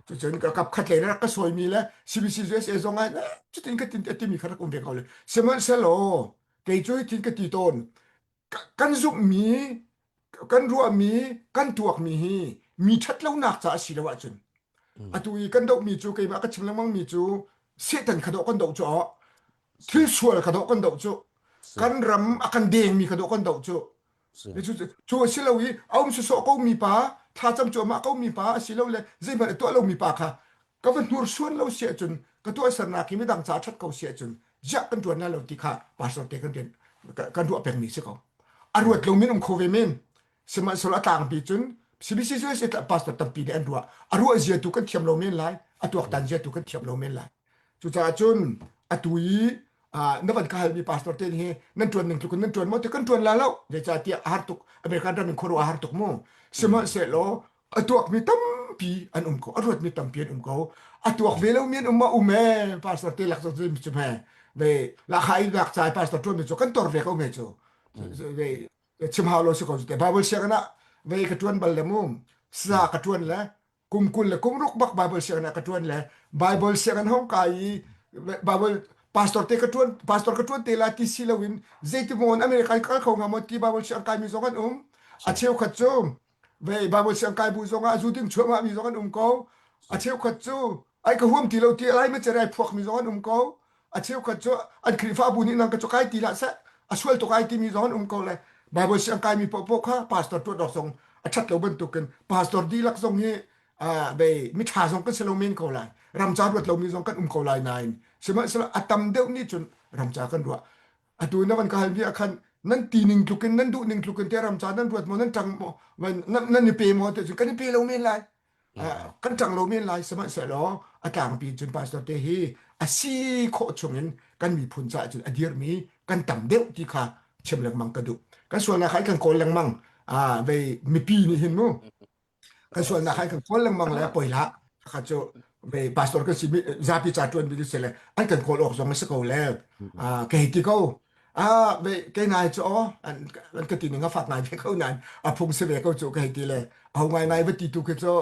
Speaker 6: cucun ka kap khat le rak ka sawimi le CBC USA zong ah cutin ka tin timi kha rak um ve ko le sihmanhsehlaw kei cu tin ka ti tawn kan zumhmi kan ruahmi kan tuakmi hi mi ṭhatlonak ca a si lo ahcun atu i kan dohmi cu keimah ka chim lengmang mi cu Satan kha doh kan doh cu thil sual kha doh kan doh cu kan ram a kan dengmi kha doh kan doh cu cu a si lo i a um sawsawh ko mi pa thlacam cuahmah ko mi pa a si lo le zeihmanh a tuah lo mi pa kha ka va hnursuan lo si ahcun ka tuahsernak hi midang ca ṭhat ko si ahcun ziah kan ṭuan lai lo ti kha pastor te kan rian kan ruah pengmi si ko a ruat lo min um kho ve men sihmanhsehlaw a tlangpi cun CBC cu pastor tampi nih an ruah a ruah zia tu kan thiam lo men lai a tuaktan zia tu kan thiam lo men lai cucaah cun atu i na van ka halmi pastor te hi nan ṭuan ning tluk in nan ṭuan maw ti kan ṭuan la lo zeicahtiah a har tuk American ram in khuaruah a har tuk mu sihmanhsehlaw a tuakmi tampi an um ko a ruatmi tampi an um ko a tuak ve lomi an um ma um e pastor te lak cu cu he ve lakha i lak cai pastor ṭuan mi cu kan tor ve ko me cu ve chim hau lo si ko te bible sianginn ah ve ka ṭuan bal le mu sa ka ṭuan le kum 20 le kum ruk bak bible sianginn ah ka ṭuan le bible sianginn hong kai i bible pastor te ka ṭuan pastor ka ṭuan te la ti si loin zeiti maw America kal kho hnga maw ti bible siang kai mi zong an um a cheukhat cu Vei Bible siang kai bu zong ah zu ding chuahmah mi zong an um ko. A cheukhat cu ai ka huam ti lo ti lai ma cerai phuak mi zong an um ko. A cheukhat cu an Khrihfabu nih nang ka cu kai ti lah seh a sual tuk ai timi zong an um ko le Bible siang kai mi paohpaoh kha pastor tuah dawk zong a ṭhat lo bantukin pastor dihlak zong hi vei miṭha zong kan si lo men ko lai ramca ruat lomi zong kan um ko lai nain sihmanhsehlaw a tam deuh nih cun ramca kan ruah atu na van ka halmi ah khan nan ti ning tluk in nan duh ning tluk in te ram ca nan ruat maw nan ṭang maw nan i pe maw te cu kan i pe lo men lai kan ṭang lo men lai sihmanhsehlaw A tlangpi cun pastor te hi a si khawh chungin kan miphun caah cun a dirmi kan tam deuh ti kha chim lengmang ka duh. Kan sualnak kha kan kawl lengmang. Ah, vei mipi nih hin mu kan sualnak kha kan kawl lengmang le poi hlah kha cu ve pastor kan si zapi ca tuan mi si le an kan kawl awk zong a si ko le ah kei ti ko ah ve kei ngai cu aw an an ka ti ning a fak ngai ve ko nan a phung si ve ko cu kei ti le ho ngai ngai va ti tu khi cu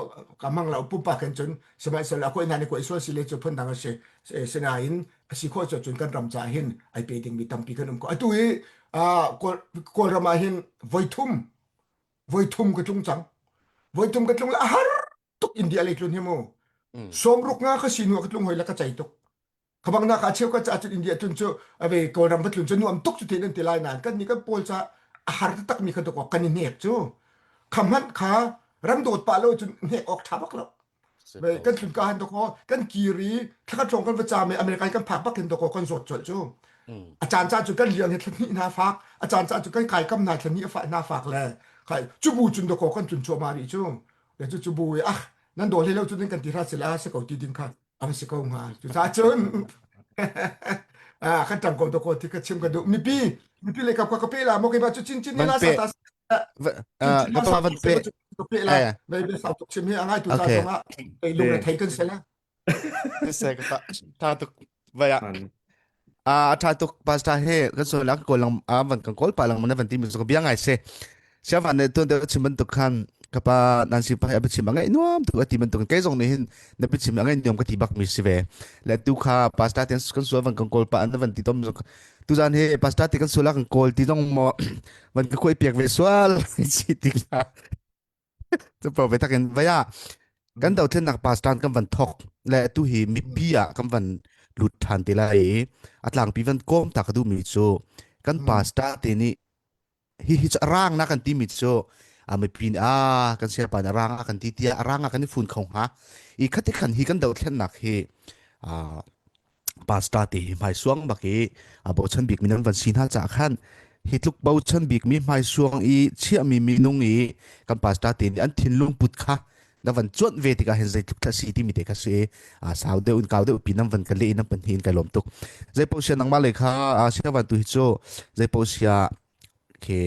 Speaker 6: ka mang lo pumpak hin cun sihmanhsehlaw koi na ni koi sual si le cu phun dang a si sinain a si khawh cu cun kan ram ca hin ai pe ding mi tampi kan um ko atu hi kawlram ah hin voi thum voi thum ka tlung cang voi thum ka tlung le a har tuk India lei tlun hi mu sawmruk nga ka sinu ka tlung hoi la ka cei tuk khabang na ka cheu ka cha cun India tlun cu ave kawlram va tlun cu nuam tuk cu te nan ti lai nan kan ni kan pawl ca a har tak mi kha tuk kan i hnek cu khamhan kha ram dawt pa lo cun hnek awk tha bak lo kan tlun ka han doko kan kiri thlakhat hrawng kan va caam i America kan phak bak hin doko kan zawt colh cu a caan caan cu kan liang hi thla hnih hna fak a caan caan cu kan kai kam hna thla hnih a fah hna fak le kai cu bu cun doko kan tlun chuahmah rih cu le cu cu bu i ah nan daw hlei lo cu nan kan ti hra sila si ko ti ding kha am si ko hnga cu ca cun ah kan tang ko doko ti ka chim ka duh mipi mipi le kap ka ka pe la mo ke ba cu chin chin ni la sa ta
Speaker 4: ka pa van pe
Speaker 6: pe la mei be sau tuk chim hi angai tu ta zong ah ei lung le thei kan se la
Speaker 4: se ka ta tuk vai a a tha tuk pastor he kan so la ko lang a van kan kol pa lang man van ti mi so bia ngai se sia van ne tuan de chim ban tuk khan kapa nan si pa a chim angai nuam tu ati ban tuk ke zong ni hin na bi chim angai nuam ka ti bak mi si ve le tu kha pastor ten kan so van kan kol pa an van ti tom tu zan he pastor ti kan sula kan kawl ti zong mo van ka khuai piak ve sual si ti la chu po ve takin vaya kan do thlen nak pastor kan van thok le tu hi mipi ah kan van lut than ti lai i atlang pi van kom ta ka du mi chu kan pastor te nih hi hi chu rang na kan ti mi chu a mipi nih a kan siapa na rang a kan ti tia rang a kan i fun kho hnga i khati khan hi kan do thlen nak hi a pastor te hi hmaisuang bak i a bochan bik mi nan van si hna ca khan hi tluk bochan bik mi hmaisuang i chiahmi minung i kan pastor te nih an thinlung put kha na van cuanh ve tikah hin zeitluk thla si timi te kha si a sau deuh in kau deuh pi nan van ka le in nan pan hin kai lawm tuk zeipo sia nangmah le kha a sia van tu hi cu zeipo sia khi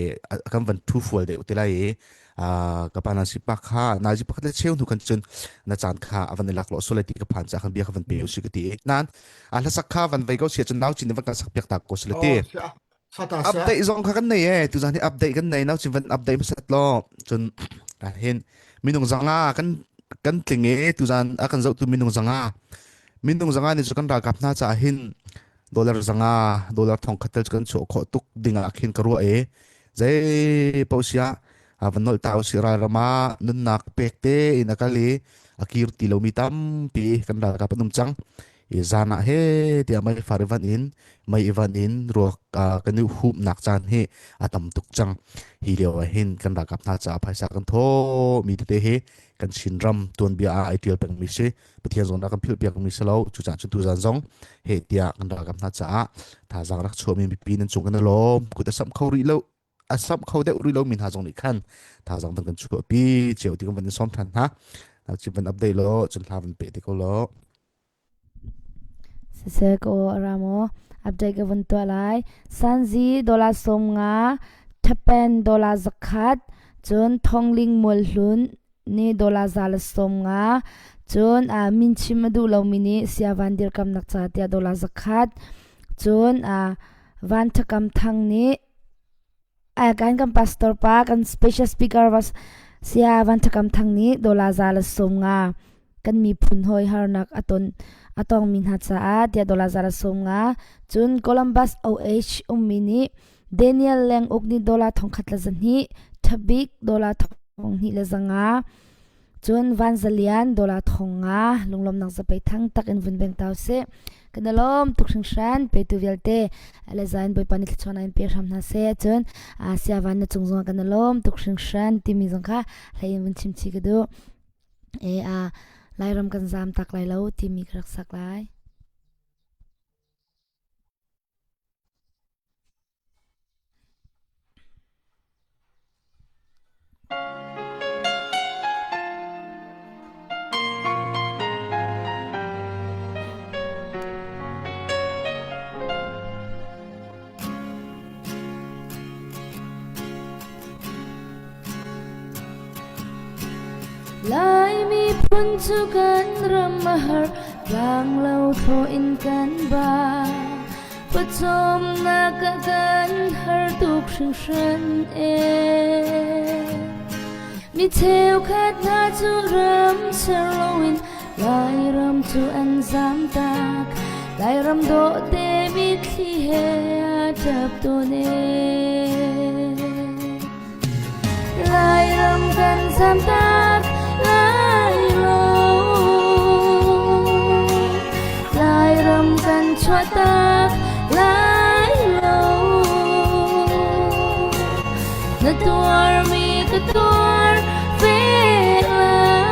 Speaker 4: kan van thu fual deuh te lai i ka pa na si pa kha na ji pakhat le cheu hnu kan cun na caan kha avan i lak lo sole ti ka phan cha khan bia kha van pe si ka ti nan a hlasak kha van vei ko sia cun nau chin van kan sak piak ta ko sole ti update zong kha kan nei e tu zan hi update kan nei nau chin van update masat lo cun hin minung zanga kan kan tling e tu zan a kan zoh tu minung zanga minung zanga ni cu kan ralkap hna cha hin dollar zanga dollar thong khat tel kan chuah khawh tuk ding ah khin ka ruah e zei paoh sia a van nolh ta usih ralram ah nunnak pek te in a kal i a kir ti lomi tampi kan ralkap an um cang i zan ah he tiah mei far i van in mei i van in ruak kan i humnak caan hi a tam tuk cang hi lio ah hin kan ralkap hna caah phaisa kan thaw mi tete hi kan Chinram tuanbia ah ai tial pengmi si Pathian zong rak kan philh piak mi si lo cucaah cu tuzan zong he tiah kan ralkap hna caah thazaang rak chuahmi mipi nan cung kan i lawm kut a samh kho rih lo a samh kho deuh rih lo mi hna zong nih khan thazaang van kan chuahpi cio ti kan van in sawm than hna ci van update lo cun hla van pe te ko lo
Speaker 3: Siseh ka aw a ra maw? Update ka vun tuah lai. Sanzi dollar 50, Thapen dollar 100, cun Thongling Mualhlun nih dollar 150, cun uh, min chim a duh lomi nih Siavan dirkamnak ca tiah dollar 100, cun uh, Van Thakam Thang nih kan kan pastor pa kan special speaker was Saya Van Thakam Thang nih dollar 150 kan miphun hawi harnak a ton a tongmi hna caah tiah dollar 150 cun Columbus OH ummi nih Daniel Leng Uk nih dollar 1100 Thabik dollar 2500 Cun Van Za Lian dollar 5000 lunglawmnak zapei thang tak in vun beng tau seh. Kan i lawm tuk hringhran petu vialte le zain Bawipa nih thluachuahnak in pe hram hna seh. Cun Saya Van na cung zongah kan i lawm tuk hringhran timi zong kha hlei in vun chim chih ka duh. E a Lairam kan zaam tak lai lo timi ka rak sak lai. miphun cu kan ram a har tlanglo thlawh in kan ba. Pawcawmnak ah kan har tuk hringhran ee. Mi cheukhat hna cu ram ser loin Lairam cu an zamtak. Lairam dawh te mitthli he a ṭap tawn ee. Lairam kan zamtak lai lo. Lairam kan chuahtak lai lo. Na tuarmi ka tuar ve lai.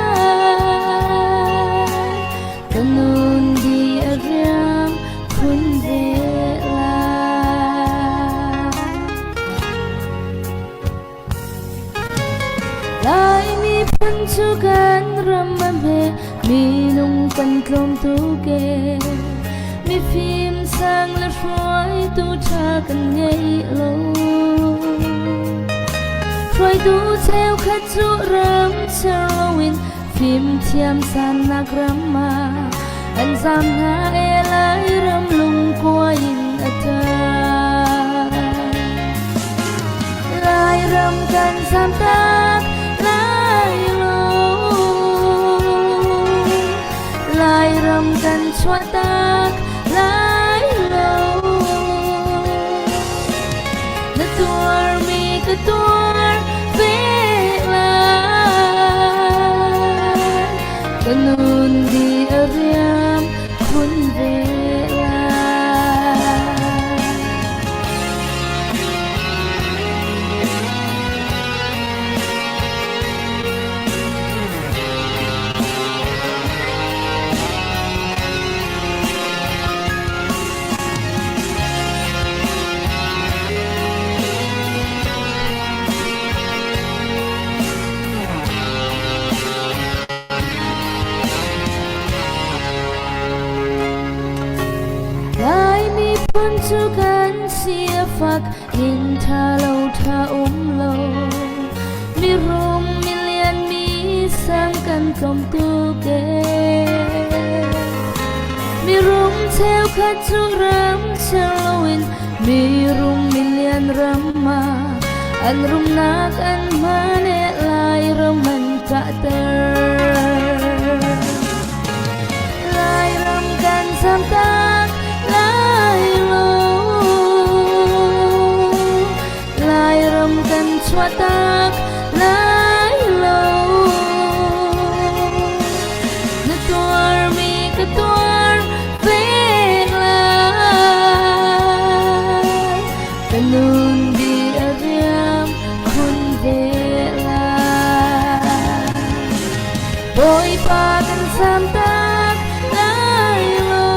Speaker 3: Ka nun di a riam khun ve lai. Laimi phun cu kan ram a hme minung kan tlawm tuk e. Mifim sang le hruaitu ṭha kan ngei lo. Hruaitu cheukhat cu ram ser loin fimthiam sannak ram ah an zaam hna e Lairam lungkua in a ṭap. Lairam kan zamtak lai lo. Lairam kan chuahtak lai lo. Na tuarmi ka tuar ve lai. Ka nun di a riam khun ve lai. Lai miphun cu kan si a fak inn ṭha lo ṭha um lo. Mirum milian mi sang kan tlawm tuk ee. Mirum cheukhat cu ram ser loin mirum milian ram ah an rumnak an hman e Lairam an ṭahter. Lairam kan zamtak lai lo. Lairam kan chuahtak lai lo. Na tuarmi ka tuar ve lai. Ka nun di a riam khun ve lai. Bawipa kan zamtak lai lo.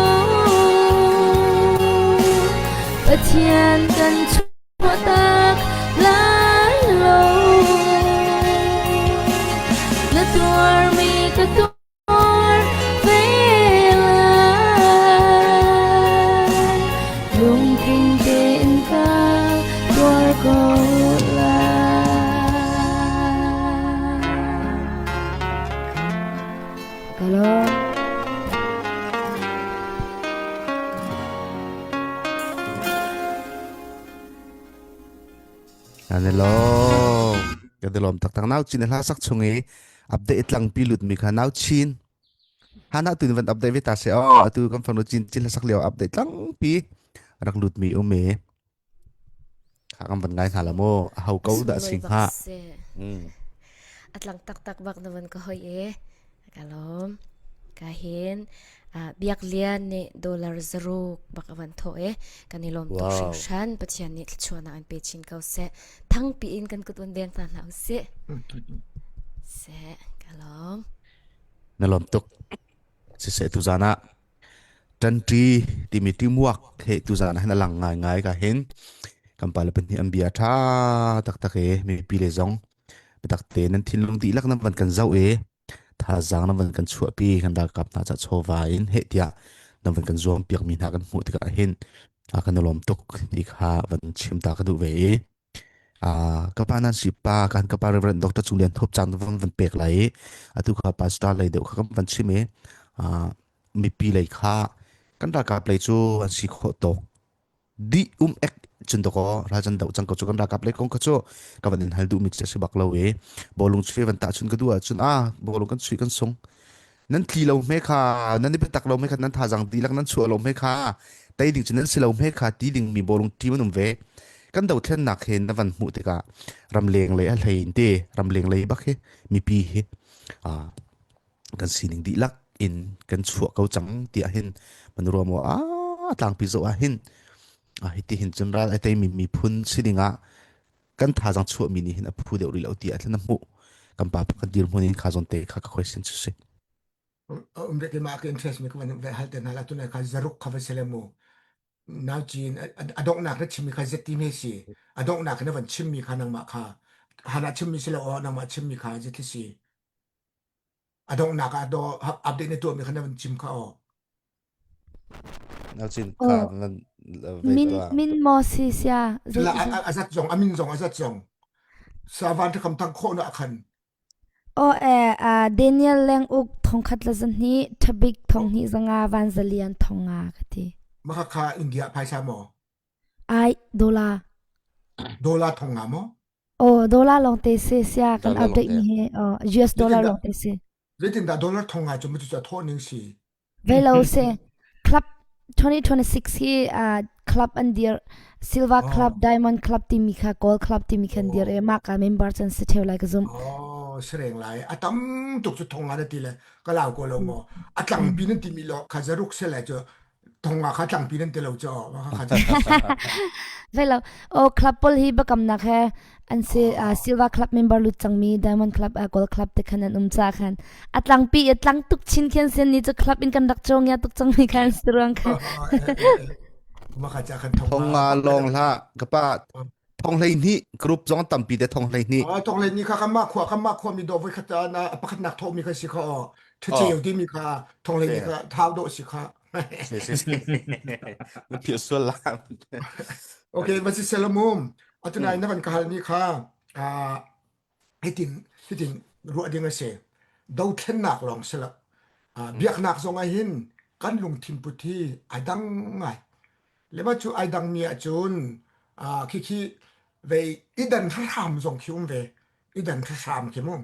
Speaker 3: Pathian kan chuahtak lai lo. Na tuarmi ka tuar ve lai. Lungtling tein ka tuar ko lai. Ka lawm.
Speaker 4: Kan i lawm. Kan i lawm taktak. Nau chin hla sak chung i update tlang pi lut mi kha nau chin. Hana tu van update ve ta se oh atu kan fanu chin chin hla sak lio update tlang pi rak lut mi um e. Kha kan van ngai hna la mu. A ho ko dah
Speaker 5: Sunglawi
Speaker 4: sing
Speaker 5: bak
Speaker 4: ha.
Speaker 5: si.
Speaker 4: Mm.
Speaker 5: A tlang taktak bak na van ka hoi e. Ka lawm. Ka hin Biak Lian nih dollar zaruk bak a van thawh e. Kan i lawm tuk
Speaker 4: Wow.
Speaker 5: hringhran. Pathian nih thluachuahnak an pe chin ko seh. Thangpi in kan kut van beng ta hna usih. Seh, ka lawm.
Speaker 4: Na lawm tuk. Siseh tu zan ah ṭanṭi timi teamwork he tuzan ah hin a lang ngaingai ka hin kan pale pahnih an bia ṭha taktak e mipi le zong biatak te nan thinlung dihlak nan van kan zoh e thazaang nan van kan chuahpi kan ralkap hna ca chawva in heh tiah nan van kan zuam piak mi hna kan hmuh tikah hin a kan i lawm tuk ti kha van chim ta ka duh ve i. Ah, ka pa nan si pa kan ka pa Reverend Dr. Cung Lian Thop cang van van pek lai i atu kha pastor lei deuh kha kan van chim i ah, mipi lei kha kan ralkap lei cu an si khawh tawk dih um ek cun dakaw ralchan doh cang ko cu kan ralkap lei kong kha cu ka van in hal duhmi cu a si bak lo i bawlung chuih van tahchun ka duh ahcun ah bawlung kan chuih kan sung nan tli lo hme kha nan i biatak lo hme kha nan thazang dihlak nan chuah lo hme kha tei ding cu nan si lo hme kha ti ding mi bawlung team an um ve kan dothlennak he na van hmuh tikah ramleng lei a hlei in te ramleng lei bak hi mipi hi ah kan sining dihlak in kan chuah ko cang tiah hin man ruam a tlangpi zoh ah hin hiti hin cun ral ai teimi miphun si dingah kan thazang chuahmi nih hin a phu deuh rih lo tiah thlan a hmuh kan pa pakhat dirhmun in kha zawn te kha ka question cu si
Speaker 6: um ve ma ka interest mi ka van ve hal te hna la tunai kha zaruk kha va sele mu nau chin a donghnak na chimmi kha zeti me si a donghnak na van chimmi kha nangmah kha hana chimmi si lo o nangmah chimmi kha zeti si a donghnak ah do update na tuahmi kha na van chim kha aw
Speaker 4: Nau chin kha
Speaker 8: Oh,
Speaker 4: nan ve
Speaker 8: min
Speaker 4: tua
Speaker 8: min maw si sia zei
Speaker 6: la
Speaker 8: si
Speaker 6: a zat zong a min zong a zat zong savan thakam thang khawh na khan
Speaker 8: Oh eh uh, Daniel Leng Uk thongkhat la zahnih thabik thonghnih zanga van zalian thonga ka ti.
Speaker 6: Maka kha India phaisa maw
Speaker 8: Ai dollar.
Speaker 6: Dollar thonga maw
Speaker 8: Oh, dollar lawng te si sia kan
Speaker 4: dollar
Speaker 8: update
Speaker 4: lawng
Speaker 8: mi hi oh, US dollar
Speaker 6: Zeitindah
Speaker 8: lawng te si.
Speaker 6: zeitindah dollar thong ngai cu mu cu thawh ning si.
Speaker 8: Ve lo si. Club 2026 hi uh, club an dir Silver Club,
Speaker 6: Oh.
Speaker 8: Diamond Club timi kha Gold Club timi khan dir e mah ka member chan si theu lai ka zum.
Speaker 6: Oh, sereng lai. A tam tuk cu thong nga na ti le ka lau ko lo mo. A tlang pi nan ti mi lo kha zaruk se lai cu thong nga kha tlangpi nan ti lo cu kha
Speaker 8: Velo o club pol hi bakamnak he an si uh, silver club member lut cangmi diamond club uh, gold club te khan an um cha khan a tlangpi a tlang tuk chin khen sen ni chu club in kan rak chong ya tuk chang mi khan ruang khan
Speaker 6: ma kha cha khan
Speaker 4: thong nga long hla ka pa thong hlei hnih group zong tampi te thong hlei hnih
Speaker 6: Ah, tong le ni kha kan mah khua kan mah khua mi do voi khat na pakhat nak tho mi kha si kha o thacheu ti mi kha thong le ni kha thau do si kha
Speaker 4: Si si si. Na philh sual la.
Speaker 6: Okay, va si selamum. Atunai na van ka hal mi kha ah hitin hitin ruah ding a si. Dothlennak lawng si lo. Ah, biaknak zong ah hin kan lungthin put hi ai dang ngai. Le mah cu ai dang mi ahcun ah khikhi vei idan hram zong khi um ve. Idan hram khi mu.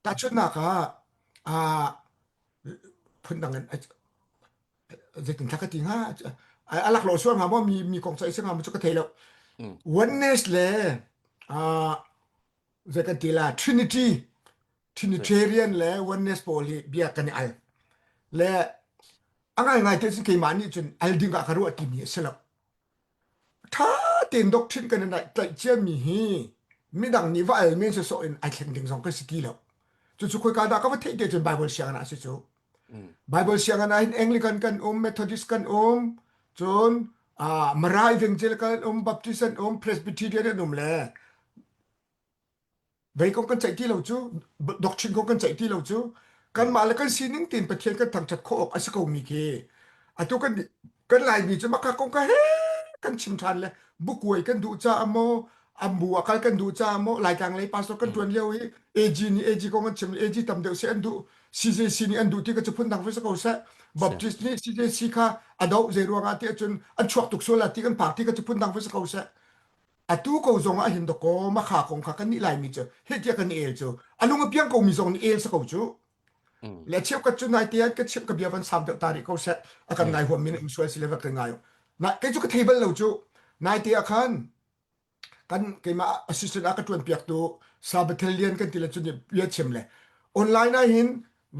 Speaker 6: Tahchunhnak ah ah phundang in zeitin thla ka ti hnga a laklawh sual hnga maw mi mi kong ca i si hnga maw cu ka thei lo oneness le zei kan ti la trinity trinitarian le oneness pawl hi bia kan i al le a ngaingai te cun keimah nih cun al ding ah ka ruah timi a si lo Ṭha tein doctrine kan i tlaih ciami hi midang nih va al men sawsawh in ai thleng ding zong kan si ti lo. Cucu khoika dah ka va theih te cun Bible sianginn ah si cu. Bible sianginn ah hin Anglican kan um, Methodist kan um, cun uh, Mara Evangelical an um, Baptist an um, Presbyterian an um le Vei kong kan ceih ti lo cu doctrine kong kan ceih ti lo cu kanmah le kan sining tein Pathian kan thangṭhat khawh awk a si ko mi khi atu kan kan Laimi cu maka kong ka he kan chim ṭhan le bukuai kan duh caah maw ambu ah kal kan duh caah maw Laitlang lei pastor kan ṭuan lio hi AG nih AG kong an chim AG tam deuh seh an duh CJC nih an duh ti ka cu phun dang ve si ko seh Baptist nih CJC kha a doh zei ruangah ti ahcun an chuak tuk sual ah ti kan phak ti ka cu phun dang ve si ko seh atu ko zong ah hin dakaw makha kong kha kan nih laimi cu heh tiah kan el cu a lung a piang ko mi zong nih el sa ko cu le cheukhat cu nai te ka chim ka bia van sam deuh ta rih ko seh a kan ngai huam min um sual si le va kan ngai na kei cu ka thei bal lo cu nai te ah khan kan keimah assistant a ka tuan piak tu Sabathel lian kan ti le cu nih bia chim le online ah hin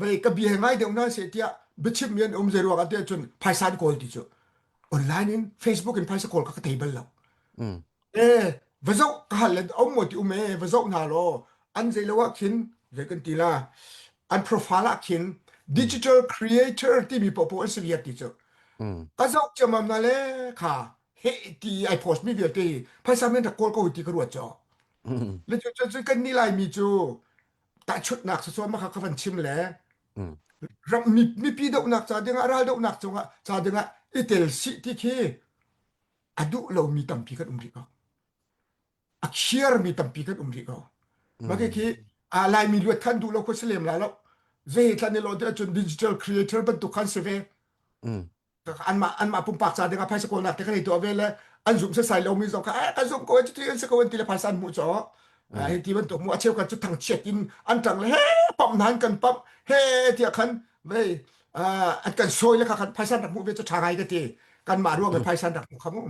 Speaker 6: vei ka bia ngai deuh na se tiah biachim mi an um zei ruang ah tiah cun phaisa an kawl ti cu online in Facebook in phaisa kawl kha ka thei bal lo Eh, va zoh ka hal le um maw ti um e, va zoh hna law an zei lo ah khin zei kan ti la an profile ah khin digital creator timi popo an si viar ti cu. Ka zoh ciammam na le kha he ti ai post mi vialte hi phaisa men rak kawl ko ti ka ruat cho. Le cu cu kan ni lai mi cu tahchunhnak sasawm kha ka van chim le ram mipi dohnak ca dingah ral dohnak cungah ca dingah i tel sih ti khi a duh lomi tampi kan um rih ko. A khiarmi tampi kan um rih ko. Mah khi a Laimi luat khan duh lo kho si lem la lo. Zei thlan i lo te ahcun digital creator bantuk khan si ve. Anmah anmah pumpak ca dingah phaisa kawlnak te kan i tuah ve le an zumh sasai lomi zong kha eh kan zumh ko cuti an si ko an ti le phaisa an hmuh caw. Hi ti bantuk mu a cheukhat cu thangchiat in an ṭang le he pamh hna an kan pamh he tiah khan vei an kan sawi le kha khan phaisa an rak hmuh ve cu ṭha ngai ka ti. Kanmah ruang in phaisa an rak hmuh kha mu.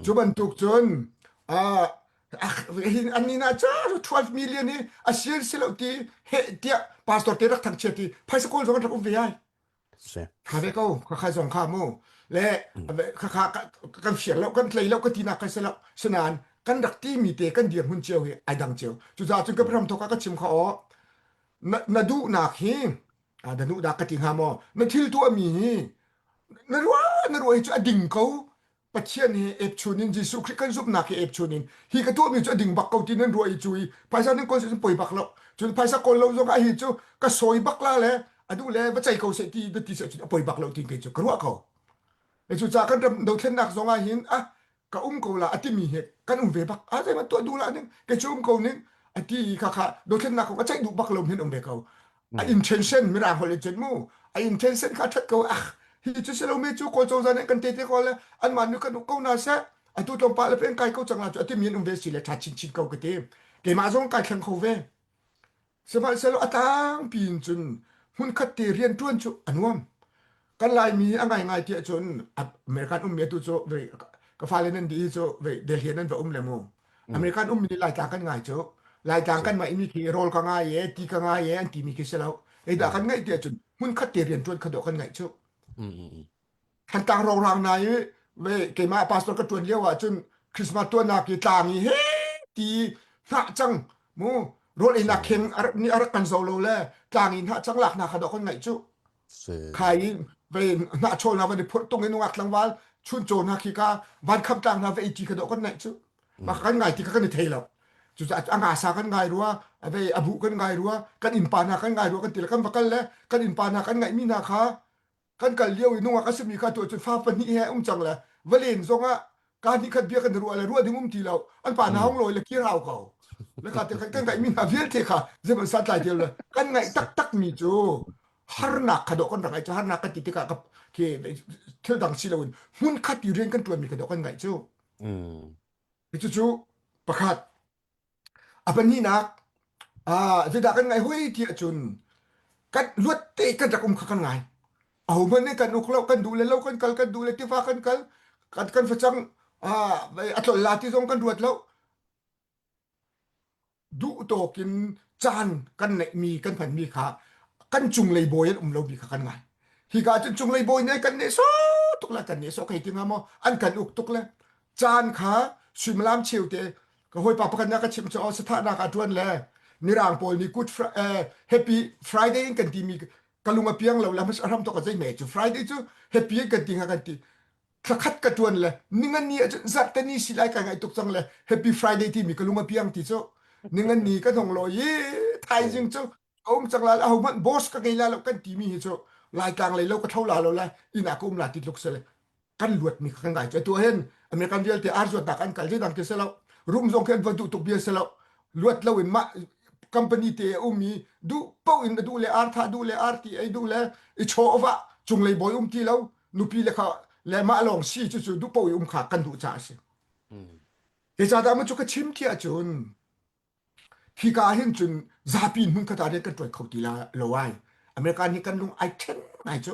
Speaker 6: Cu bantuk cun an ni na ca 12 million hi a sian si lo ti he tiah pastor te rak thangchiat i phaisa kawl zong an rak um ve ai. Tha ve ko khakha zong kha mu le khakha kan fiang lo kan tlei lo ka ti nak kan si lo sinain kan rak ti mi te kan dirhmun cio hi ai dang cio cucaah cun ka ram thok ah ka chim kha aw na na duhnak hi na duhnak ka ti hnga maw na thil tuah mi hi na ruah na ruah hi cu a ding ko Pathian hi epchun in Jesuh Khrih kan zumhnak hi epchun in hi ka tuahmi cu a ding bak ko ti nan ruah i cu i phaisa nan kawl cun poi bak lo cun phaisa kawl lo zong ah hi cu ka sawi bak la le a duh le va cei ko seh ti ti seh cun a poi bak lo ti kei cu ka ruah ko e cu ca kan ram dothlennak zong ah hin ah ka um ko la a timi hi kan um ve bak a zeihmanh tuah duh la ning kei cu um ko ning a ti i kha kha dothlennak kong a ceih duh bak lo hin um ve ko a intention mirang holh in cun mu a intention kha that ko ah hi cu si lo mi cu kawl cozah nih kan te te ko le anmah nih kan uk ko na seh atu tlawmpal le pen kai ko cang la cu ati mi an um ve si le tha chinchin ko ka ti keimah zong kai thleng kho ve sihmanhsehlaw a tlangpi in cun hmunkhat te rian ṭuan cu a nuam kan Laimi a ngaingai tiah cun American ummi atu cu vei ka fale nan di cu vei Delhi nan va um le mu American ummi nih Laitlang kan ngai cu Laitlang kan mah imi khi rawl ka ngai e ti ka ngai e an timi khi si lo ei dah kan ngaih tiah cun hmunkhat te rian ṭuan kha dawh kan ngaih cu Thantlang rongrang na i ve keimah pastor ka ṭuan lio ah cun Christmas tuahnak i tlang i he ti hnah cang mu rawl einak kheng nih a rak kan zo lo le tlang i hnah cang lak hna kha dawh kan ngaih cu khai i ve hnah chawl hna van i phurh tung i nungak tlangval chun caw hna khi ka van kham tlang hna va ei ti kha dawh kan ngaih cu mah kan ngai ti kha kan i thei lo cucaah a ngasa kan ngai rua a vei a buh kan ngai rua kan innpa hna kan ngai rua kan ti le kan va kal le kan innpa hna kan ngaihmi hna kha kan kal lio i nungak a simi kha tuah cun fa pahnih he um cang le valen zongah ka hnih khat bia kan ruah le ruah ding um ti lo an pa na hong lawi le kir hau ko le kha te kan ngaih mi hna vialte kha zeihmanh santlai ti lo kan ngaih taktak mi cu harnak kha dawh kan rak ngaih cu harnak kan ti tikah ka khi thil dang si loin hmun khat i rian kan ṭuan mi kha dawh kan ngaih cu cucu pakhat A pahnihnak, ah zeidah kan ngaih hoi ti ahcun kan luat te kan rak um kha kan ngai. Ahohmanh nih kan uk lo, kan duh le lo kan kal, kan duh le tiva kan kal, kan kan facang ah a tlol la ti zong kan ruat lo. Duh tawk in caan kan neihmi kan hmanmi kha kan cunglei bawi an um lomi kha kan ngai. Hika cun cunglei bawi nih kan nehsawh tuk le kan nehsawh kai ti hnga maw an kan uk tuk le caan kha suimilam cheu te ka hawipa pakhat nih a ka chimh cu aw sathahnak ah ṭuan le mirang pawl nih good eh, happy friday in kan timi ka lung a piang lo le a hram tok a zei me cu friday cu happy in kan ti hnga kan ti thlakhat ka ṭuan le ningani ah cun zarhte ni si lai kai ngaih tuk cang le happy friday timi ka lung a piang ti cu ningani ka hong lawi i thaizing cu ka um cang la aho hmanh boss ka ngei la lo kan timi hi cu laitlang lei lo ka tho la lo lai inn ah ka um la ti tluk se le kan luat mi kha kan ngai cu atu hin American vialte ar zuatnak an kal zeidang ti si lo rum zong khi an va duh tuk bia si lo luat lo in mah company te a um i duh paoh in a duh le ar thah duh le ar ti ei duh le i chaw va cunglei bawi um ti lo nupi le kha le mah lawng si cu cu duh paoh i um kha kan duh caah a si. Zeicahdah maw cu ka chim ti ahcun hika ah hin cun zapi hmun khat ah rian kan ṭuan kho ti la lo ai. American hi kan lung ai ṭhen ngai cu.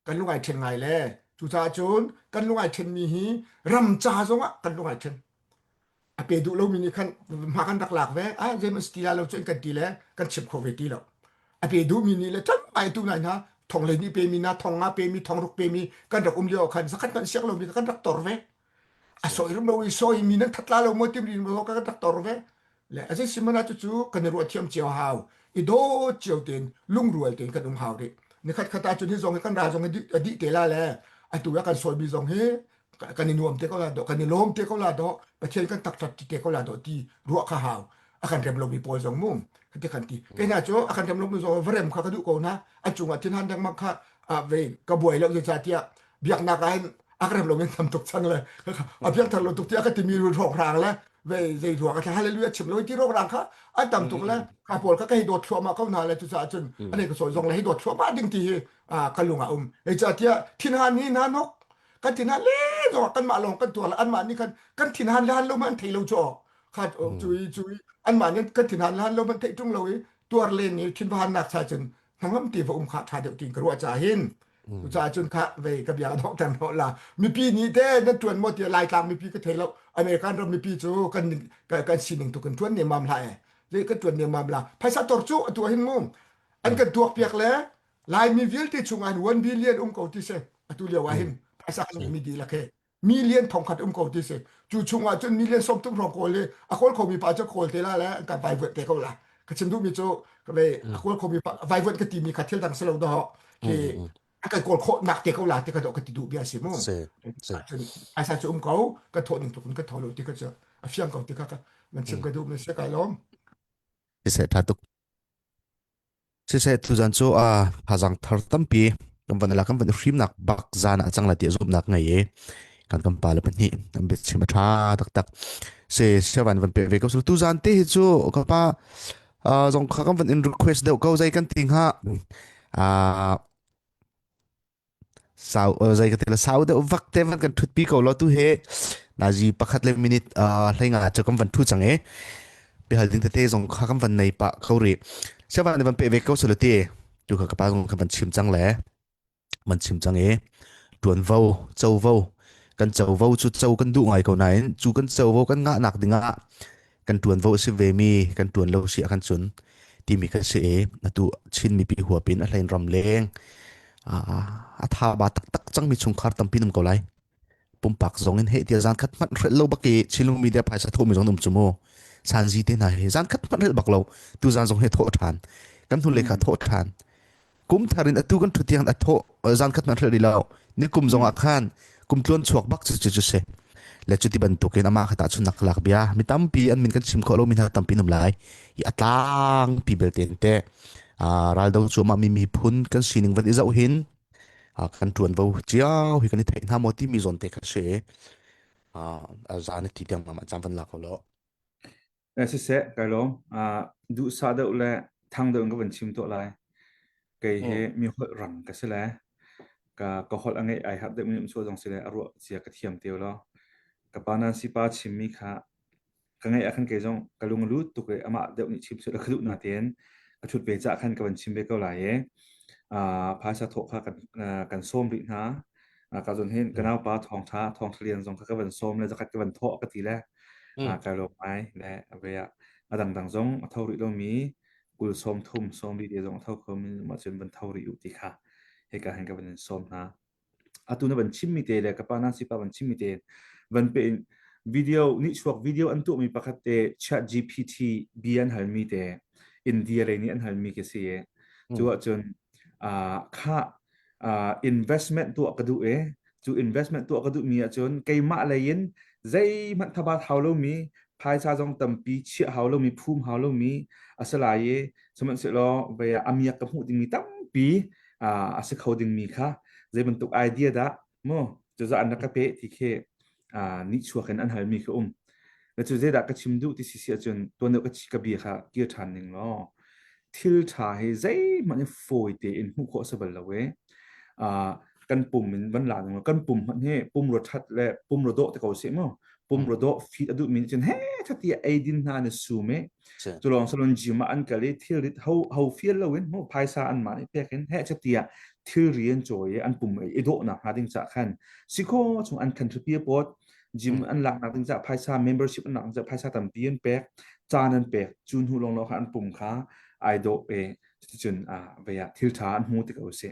Speaker 6: Kan lung ai ṭhen ngai le cucaah cun kan lung ai ṭhenmi hi ram ca zongah kan lung ai ṭhen. A pe duh lomi nih khan hma kan rak lak ve ah zeihmanh si ti la lo cu kan ti le kan chim kho ve ti lo. A pe duhmi nih le ṭan ai tu nai hna thong le nih pemi na thong nga pemi thong ruk pemi kan rak um lio khan zakhat hmanh siang lomi kan rak tor ve. A sawi rum lo i sawi mi nan that la lo maw tim rin lo kan rak tor ve. Le a zei simana cu cu kan i ruah thiam cio hau. I dawt cio tein lungrual tein kan um hau rih. Nikhat khat ah cun hi zong hi kan ra zong hi a dih te la le atu ah kan sawimi zong hi kan i nuam te ko la dawh kan i lawm te ko la dawh Pathian kan taktak ti te ko la dawh ti ruah kha hau a kan rem lomi pawl zong mu ti kan ti kei hna cu a kan rem lomi zong va rem kha ka duh ko na a cungah thinhan dengmang kha a ve ka buai lo zeicah tiah biaknak ah hin a ka rem lomi tam tuk cang le a biak thar lo tuk tiah ka timi hrawkhrang le. ve zei ruang ah hallelujah chim lo ti rong rang kha an tam tuk le kha pawl kha ka hei dawt thluahmah ko hna le cucaah cun anei ka sawi zong le hei dawt thluahmah ding ti hi ka lung ah um zeicahtiah thinhan hi hna nok kan thinhan le zong kanmah lawng kan tuar le anmah nih khan kan thinhan le han lo ma an thei lo cu kha cu i cu i anmah nih kan thinhan le han lo man theih ṭung lo i tuar len i thinphannak cha cun hnangam ti va um kha ṭha deuh tiin ka ruah caah hin cucaah cun kha vei ka bia dong ter lo la mipi nih te nan ṭuan maw tiah Laitlang mipi ka thei lo American ram mipi cu kan kan sining tu kan ṭuan nemam hlah e zei kan ṭuan nemam la phaisa tor cu atu hin mu an kan tuak piak le Laimi vialte chung ah 1 billion um ko ti si atu lio ah hin phaisa kan mi dihlak he million thongkhat um ko ti si cu chung ah cun million 30 hrawng kawl i a kawl khomi pa cu kawl te la le an kan vaivuanh te ko la ka chim duhmi cu ka ve a kawl khomi pa vaivuanh ka timi kha thil dang si lo do khi a kan kawl khawh nak te ko la te ka do ka ti duh bia si mu cun aisa cu um ko ka thawh ning tuk in ka tho lo ti ka cu a fiang ko ti ka ka man chim ka duh mi se kai lom
Speaker 4: Se tha tuk Siseh tuzan cu a thazaang thar tampi kan van la kan van i hrimnak bak zan ah cang la ti zumhnak ngei i kan kan pa le pahnih an biachim a tha taktak se sevan van pe ve ko sul tuzan te hi cu ka pa zong kha kan van in request deuh ko zei kan ti hnga Sau zei ka ti la sau deuh vak te van kan thut pi ko lo tu he nazi pakhat le minute hlei nga chu kan van thu chang e bihal ding tete zong kha kan van nei pa kho ri sevan van pe ve ko sulu ti tu kha ka pa zong kan van chim chang le man chim chang e tuanvo covo kan covo chu co kan duh ngai ko nain chu kan covo kan ngah nak dingah kan tuanvo a si ve mi kan tuan lo si ah cun timi kan si i atu Chin mipi huapin a hlein ram leng a tha ba taktak cangmi chungkhar tampi um ko lai pumpak zong in he tia zan khat hmanh hrelh lo bak i Chinlung media phaisa thawhmi zong um cu mu sanzi te hna hi zan khat hmanh hrelh bak lo tu zan zong he thawh ṭhan kan hnu le kha thawh ṭhan kum thar in atu kan ṭhut tiang a thawh zan khat hmanh hrelh rih lo ni kum zong ah khan kum tluan chuak bak cu cu si le cuti bantukin amah kha tahchunnak lak bia mi tampi an min kan chim khawh lo mi hna tampi um lai i a tlang pi belte te raldo cu mah mi miphun kan sining van i zoh hin kan ṭuanvo cio hi kan i theih hna maw timi zawn te kha si zan ti tiang ma cam van la ko lo
Speaker 7: Siseh, kai lawm. Duhsah deuh le thang deuh in ka van chim tuah lai. Kei hi mi holh rang ka si le ka ka holh a ngeih ai harh deuh mi um sual zong si le a ruah cia ka thiam te lo. Ka pa nan si pa chimmi kha ka ngeih ah khan kei zong ka lung a lut tuk i amah deuh nih chim seh ka duh na tein ka ṭhut ve cah khan ka van chim ve ko lai i phaisa thawh kha kan kan sawm rih hna. Ka zon hin ka naupa thawngṭha thawngṭha lian zong kha ka van sawm le zakhat ka van thawh ka ti le kai lawm ngai le a ve ah a dangdang zong a tho rih lomi kul sawm thum sawm li te zong a tho kho mi mah cun van tho rih u ti kha hika hin ka van in sawm hna. Atu na van chimmi te le ka pa Nancy pa van chimmi te van pe in video nih chuak video an tuahmi pakhat te chat GPT bia an halmi te India lei nih an halmi khi si i cu ahcun kha investment tuah ka duh i cu investment tuah ka duhmi ahcun keimah lei in zeihmanh thabat hau lomi phaisa zong tampi chiah hau lomi phum hau lomi a si lai i sihmanhsehlaw vei ah a miak ka hmuh dingmi tampi a si kho dingmi kha zei bantuk idea dah mu cuzah an rak ka pe ti khi nihchuak in an halmi khi um na cu zeidah ka chim duh ti si si ahcun tuan deuh ka ka bia kha kir ṭhan ning law thil ṭha hi zeihmanh in fawi tein hmuh khawh a si bal lo i kan pum in van la ning law kan pum hmanh hi pumrua ṭhat le pumrua dawh te ko seh mu pumrua dawh fit a duhmi nih cun he thati eidin hna an i sum i cu lawng salon gym ah an kal i thilrit ho ho fial loin mu phaisa an mah nih pek in he chati ah thilri an cawi i an pum i dawhnak hnga ding cah khan sikho chung an khan thripi pot gym an laknak ding cah phaisa membership an lak ding cah phaisa tampi an pek caan an pek cu hnu lawng lawng kha an pum kha ai dawh e cucun a vei ah thil tha an hmu ti ko si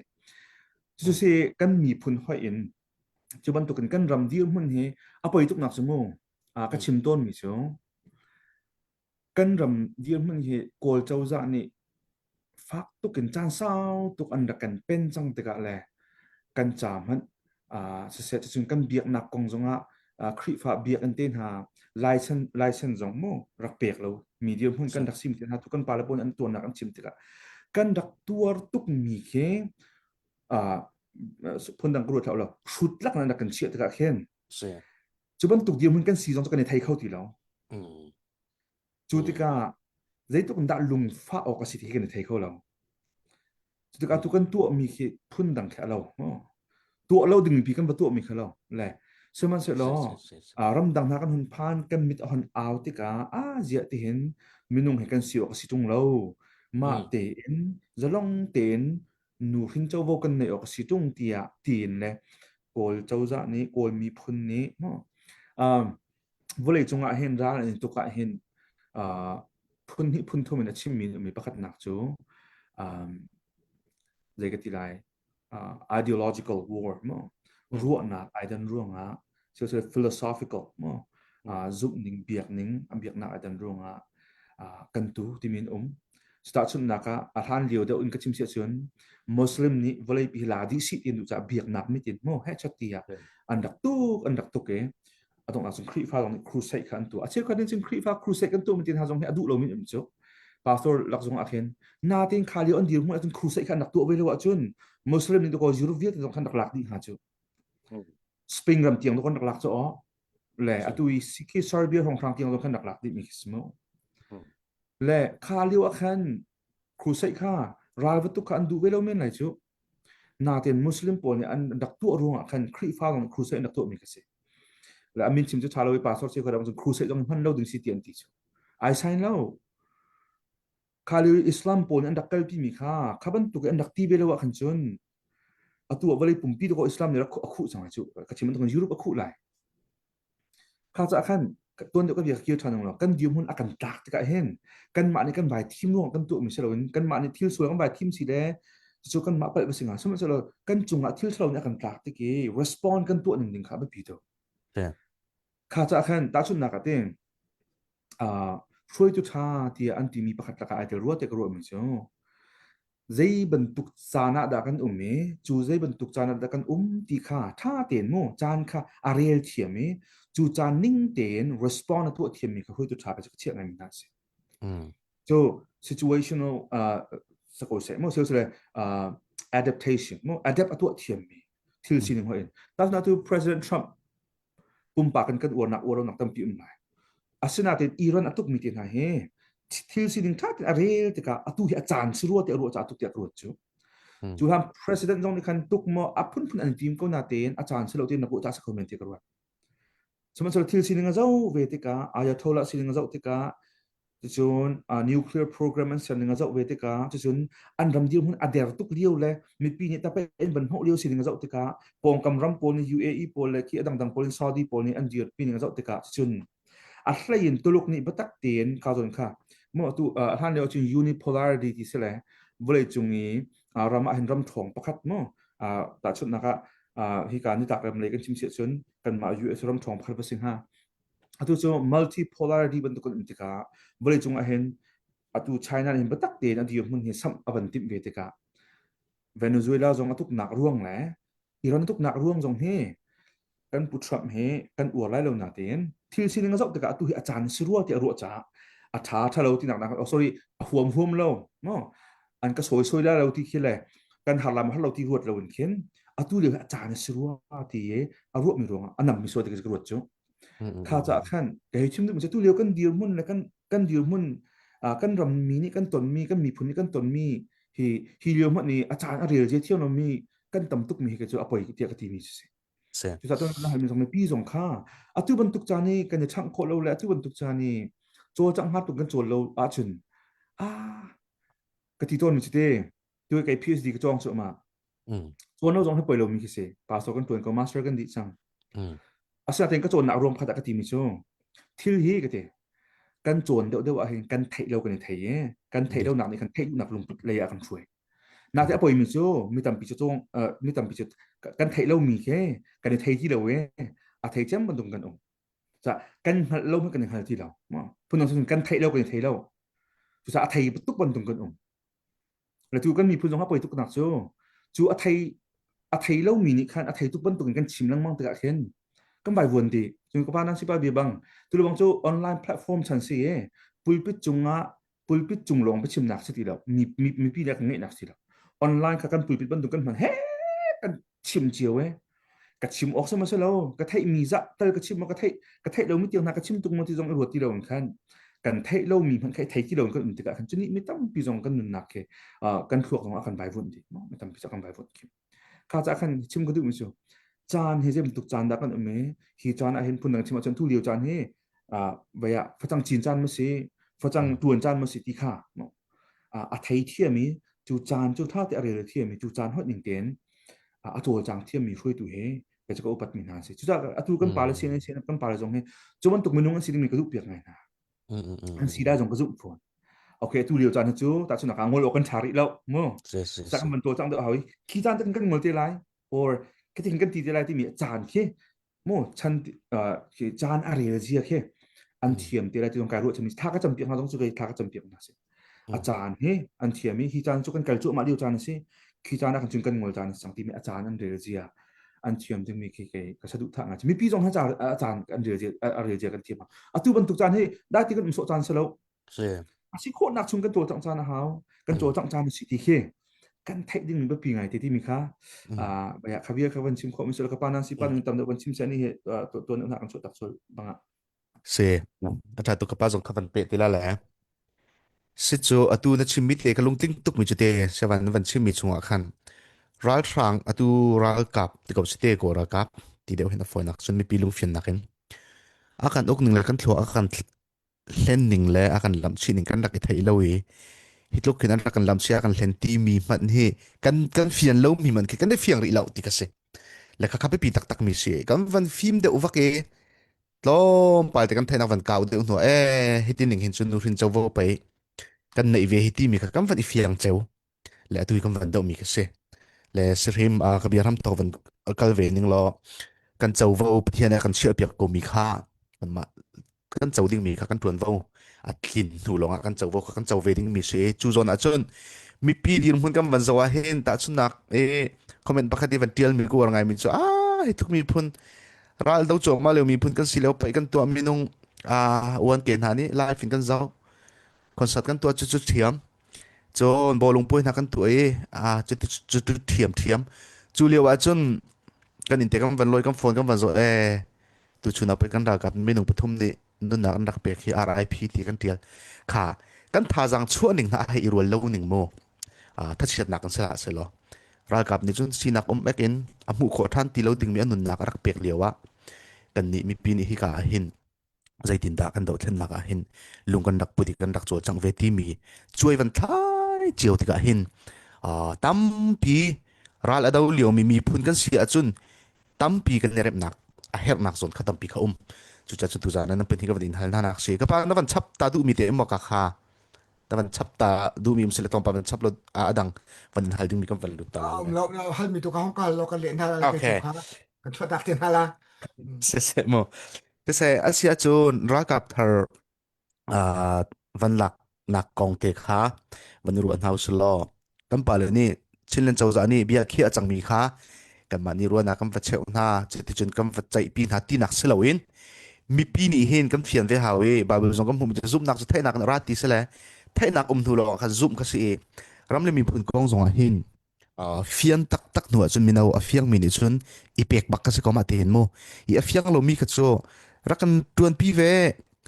Speaker 7: cucu si kan miphun hoih in cu bantukin kan ram dirhmun hi a poi tuk nak cu mu ka chim tawn mi cu Kan ram dirhmun hi Kawl cozah nih fak tuk in caan sau tuk an rak kan pen cang tikah le kan ca hmanh uh, siseh cun kan biaknak kong zongah uh, Khrihfa biakinn te hna license license zong mu rak pek lo mi dirhmun kan rak sim te hna tu kan pale pawl an tuarnak an chim tikah kan rak tuar tuk mi khi uh, phundang ka ruat hlah lo hrut lak na rak kan chiah tikah khin
Speaker 4: Si.
Speaker 7: cu bantuk dirhmun kan si zong cu kan i thei kho ti lo.
Speaker 4: Mm.
Speaker 7: Cu
Speaker 4: Mm.
Speaker 7: tikah zeitluk in dah lungfah awk a si ti khi kan i thei kho lo. Cu tikah tu kan tuahmi khi phundang khi a lo. Tuah lo dingmi pi kan va tuahmi kha lo. Le sihmanhsehlaw ramdang hna kan hun phan kan mit a hon au tikah a ziah tihin minung he kan si awk a si ṭung lo. Mah tein zalong tein nu hrin covo kan neih awk a si ṭung tiah tiin le Kawl cozah nih Kawl miphun nih vawlei cungah hin ral an i tuk ah hin phun hnih phun thum in a chimmi an um i pakhatnak cu um, zei ka ti lai uh, ideological war mo ruahnak ai dan ruangah so philosophical mo uh, zumhning biakning an biaknak ai dan ruangah uh, kan tu timi an um Tahchunhnak ah a hlan lio deuh in ka chim si ahcun Muslim nih vawlei pi la dih sih ti an duh caah biaknak mit in maw heh chat ti ah an rak tuk an rak tuk i a donghnak cun Khrihfa zong nih crusade kha an tuah. A cheukhat nih cun Khrihfa crusade kan tuah mi ti hna zong hi a duh lomi an um cu. Pastor lak zong ah khin natin kha lio an dir hmun ahcun crusade kha an rak tuah ve lo ahcun Muslim nih ko Europe vialte zong khan rak lak dih hnga cu. Spain ram tiang kan rak lak cu aw. Le atu i khi Serbia hrawnghrang tiang zong khan rak lak dih mi khi si mu. Le kha lio ah khan crusade kha ral va tuk kha an duh ve lo men lai cu. Natin Muslim pawl nih an rak tuah ruangah khan Khrihfa zong crusade an rak tuahmi kha si. Le a min chim cu ṭha lo i pastor si kha cun crusade zong hman lo ding si ti an ti cu. Ai sign lo. Kha lio Islam pawl nih an rak kalpi mi kha kha bantuk in an rak ti ve lo ah khan cun atu ah vawlei pumpi ko Islam nih rak a khuh cang lai cu. Ka chim bantuk Europe a khuh lai. Kha caah khan tuan deuh ka bia ka kir ṭhan lo. Kan dirhmun a kan tlak tikah hin kanmah nih kan vai thim ruangah kan tuahmi si loin kanmah nih thil sual kan vai thim si le cucu kanmah palh va si hnga. Sihmanhsehlaw kan cungah thil ṭhalo nih a kan tlak tik i respond kan tuah ning ding kha a biapi tuk. Kha caah khan tahchunhnak ah tin uh, hruaitu ṭha tiah an timi pakhat lakah ai tel rua tiah ka ruahmi cu zei bantuk caan ah dah kan um i cu zei bantuk caan ah dah kan um ti kha ṭha tein mu caan kha a rel thiam i cu caan ning tein respond a tuah thiammi kha hruaitu ṭha ka chiah ngaimi hna a si.
Speaker 4: Mm.
Speaker 7: So situational uh, sako seh mu so uh, adaptation mu adapt a tuah thiammi thil sining hoi in. Tasna tu President Trump pumpak in kan uarnak uarlonak tampi um lai. Asinain Iran a tukmi te hna hi thil sining ṭha tein a rel tikah atu hi a caan si rua ti a ruah caah tuk tiah ka ruat cu.
Speaker 4: Hmm.
Speaker 7: Cu hlan president zong nih khan tuk maw a phunphun an tim ko natein a caan si lo tein na ruah caah si kho men ti ka ruat. Sihmanhsehlaw thil sining a zoh ve tikah Ayatollah sining a zoh tikah Cucun uh, nuclear program an ser ning a zoh ve tikah cucun an ram dirhmun a der tuk lio le mipi nih tape in van hnawh lio sining a zoh tikah pawngkam ram pawl nih UAE pawl le khi a dangdang pawl in Saudi pawl nih an dirpi ning a zoh tikah cucun a hlei in Tuluk nih biatak tein ka zawn kha mo tu uh, hlan lio cun unipolarity ti si le vawlei cung i uh, ram ah hin ram ṭhawng pakhat mo uh, tahchunhnak ah uh, hika nitlak ram lei kan chim siah cun kanmah US ram ṭhawng pakhat va si hnga Atu cu multipolarity bantuk kan um tikah vawleicung ah hin atu China nih hin biatak tein a dirhmun hi samh a van timh ve tikah Venezuela zong a tuknak ruang le Iran a tuknak ruang zong hi kan pu Trump hi kan uar lai lo natein thil sining a zoh tikah atu hi a caan si rua ti a ruah caah a ṭha ṭha lo tinak nak oh sorry a huam huam lo no an ka sawi sawi la lo ti khi le kan har lam har lo ti ruat lo in khin atu lio hi a caan si rua ti i a ruah mi ruangah a nam mi sual ti ka ruat cu Kha caah khan ka hei chim duhmi cu tulio kan dirhmun le kan kan dirhmun kan rammi nih kan tonmi kan miphun nih kan tonmi hi hi lio hmanh nih a caan a rel zia thiam lomi kan tam tukmi hi cu a poi tiah ka timi cu si.
Speaker 4: Si.
Speaker 7: Cucaah cun na halmi zong mipi zong kha atu bantuk caan i kan i ṭhangh khawh lo le atu bantuk caan i cawlcangh hnga tuk kan cawl lo ahcun ah ka ti tawnmi cu te tu kei PhD ka cawng cuahmah.
Speaker 4: Mm.
Speaker 7: Cawn lo zong hi poi lomi khi si. Pastor kan tuan ko, master kan dih cang.
Speaker 4: Mm.
Speaker 7: Asinain ka cawnnak ruang pakhat ah ka timi cu thil hi ka ti kan cawn deuh deuh ah hin kan theih lo kan i thei i kan theih lonak nih kan theih duhnak lungput lei ah kan hruai. Nate a poimi cu mi tampi cu cawng mi tampi cu kan theih lomi khi kan i thei ti lo i a thei cem bantuk kan um. Ca kan hngalh lo kan i hngal ti lo. Phundang cun kan theih lo kan i thei lo. Cucaah a thei tuk bantuk kan um. Le tu kan miphun zong a poi tuk nak cu cu a thei a thei lomi nih khan a thei tuk bantuk in kan chim lengmang tikah khin kan vai vuan dih cun ka pa nan sipa bia bang tu bang cu online platform chan si e pulpit cungah pulpit cung lawng biachimnak si ti lo mi mipi le kan ngeihnak si lo online kha kan pulpit bantuk kan hman he kan chim cio e. Ka chim awk sama si lo ka theih mi zah tal ka chim ka theih ka theih lo mi tiang hna ka chim tung mo ti zong i ruat ti lo in khan kan theih lo mi hmanh kha thei ti lo in kan um tikah khan cu nih mi tampi zong kan nunnak khi kan thluak zong a kan vaivuanh dih mi tampi cu kan vaivuanh khi kha ca khan chim ka duh mi cu caan hi zei bantuk caan dah kan um i hi caan ah hin phundang chim ahcun tu lio caan hi vaya facang cin caan ma si facang tuan caan ma si ti kha a thei thiam i cu caan cu tha te a rel thiam i cu caan hot ning tein a cawlcang thiam mi hruaitu he ka ka upat mi hna si cucaah atu kan pale sian sian kan pale zong hi cu bantuk minung an si ding mi ka duh piak ngai hna an si da zong ka zumh fawn okay tu lio caan cu ta chun ka ngol kan tha rih lo mu sa kan ban to cang deuh hawi khi caan te kan ngol te lai or ka tin kan ti te lai timi caan khi mu chan khi caan a rel zia khi an thiam te lai ti zong kai ruah chami tha ka cam piak hna zong cu kai tha ka cam piak hna si a caan hi an thiam i hi caan cu kan kal cuahmah lio caan a si khi caan ah kan cun kan ngol caan a si cang timi a caan an rel zia an thiam dingmi khi kei ka saduh thah ngai mipi zong ha a caan an rel zia a rel zia kan thiam atu bantuk caan hi dai ti kan um sawh caan si lo a si khawhnak chung kan cawlcangh caan a hau kan cawlcangh caan a si ti khi kan theih ding biapi ngai te timi kha baya kha bia kha van chim khawh mi ka pa nan si pa nun tam deuh van chim se ni he tuan na kan chuah tak chul banga
Speaker 4: Si a tha tu ka pa zong kha van pe ti la le Si cu atu na chimmi te ka lungtling tukmi cu te sevan na van chimmi chungah khan ralhrang atu ralkap ti ko si te ko ralkap ti deuh hin a fawinak cun mipi lungfiannak in a kan uk ning le kan thlua a kan hlen ning le a kan lamhchih ning kan rak i theih lo i hi tluk hin an rak kan lamhchih a kan hlen ti mi hmanh hi kan kan fian lo mi hmanh khi kan i fiang rih lo ti ka si le kha kha biapi taktak mi si kan van fim deuh vak i tlawmpal te kan theihnak van kau deuh hnu eh hiti ning hin cun nuhrin covo pei kan neih ve hi timi kha kan van i fiang ceu le atu hi kan van doh mi kha si le sihrim a ka bia ram thok van kal ve ning law kan covo pathian a kan chiah piak ko mi kha kanmah kan co ding mi kha kan tuanvo a tlin hnu lawngah kan covo kha kan co ve ding mi si cu zawn ah cun mipi dirhmun kan van zo ah hin tahchunnak e comment pakhat i van tial mi ku war ngai mi cu a hi tluk miphun ral do cuahmah lio miphun kan si lio pei kan tuah minung a uan ke hna nih live in kan zoh concert kan tuah cu cu thiam cun bawlung puai hna kan tuah i a cu cu cu thiam thiam cu lio ah cun kan in te kan van lawi kan phone kan van zoh e tu chun ah pei kan ralkap minung pathum nih nunnak an rak pek hi RIP ti kan tial kha kan thazaang chuah ning hna a hei i rual lo ning mu thachiatnak kan si hlah selaw ralkap nih cun sinak um ek in a hmuh khawh ṭhan ti lo dingmi a nunnak a rak pek lio ah kannih mipi nih hika ah hin zeitindah kan dohthlennak ah hin lung kan rak put i kan rak cawlcangh ve timi cuai van thlai cio tikah hin tampi ral a do liomi miphun kan si ahcun tampi kan i remnak a herhnak zawn kha tampi kha um cucaah cu tuzaan nan pahnih ka van in hal hna nak si ka pa na van chap ta duhmi te maw ka kha ta van chap ta duhmi um sile tlawmpal van chap lo a dang van in hal dingmi kan van lut ta la
Speaker 6: Um lo lo hal mi tu ka hong kal lo kan leh hna la ke
Speaker 4: okay
Speaker 6: chu kha kan chuah tak te hna la
Speaker 4: se se mo se se asia cun ralkap thar van lak nak kong te kha van i ruah hna usih law kan pale nih Chinland cozah nih bia khiah cangmi kha kanmah nih ruahnak kan va cheuh hna cuticun kan va ceihpi hna tinak si loin mipi nih hin kan fian ve hau i Bible zong kan hmuhmi cu zumhnak cu theihnak in a ra ti si le theihnak um hnu lawngah khan zumh kha si i ram le miphun kong zongah hin fian taktak hnu ahcun mino a fiangmi nih cun i pek bak ka si ko mah tein mu i a fiang lomi kha cu rak kan ṭuanpi ve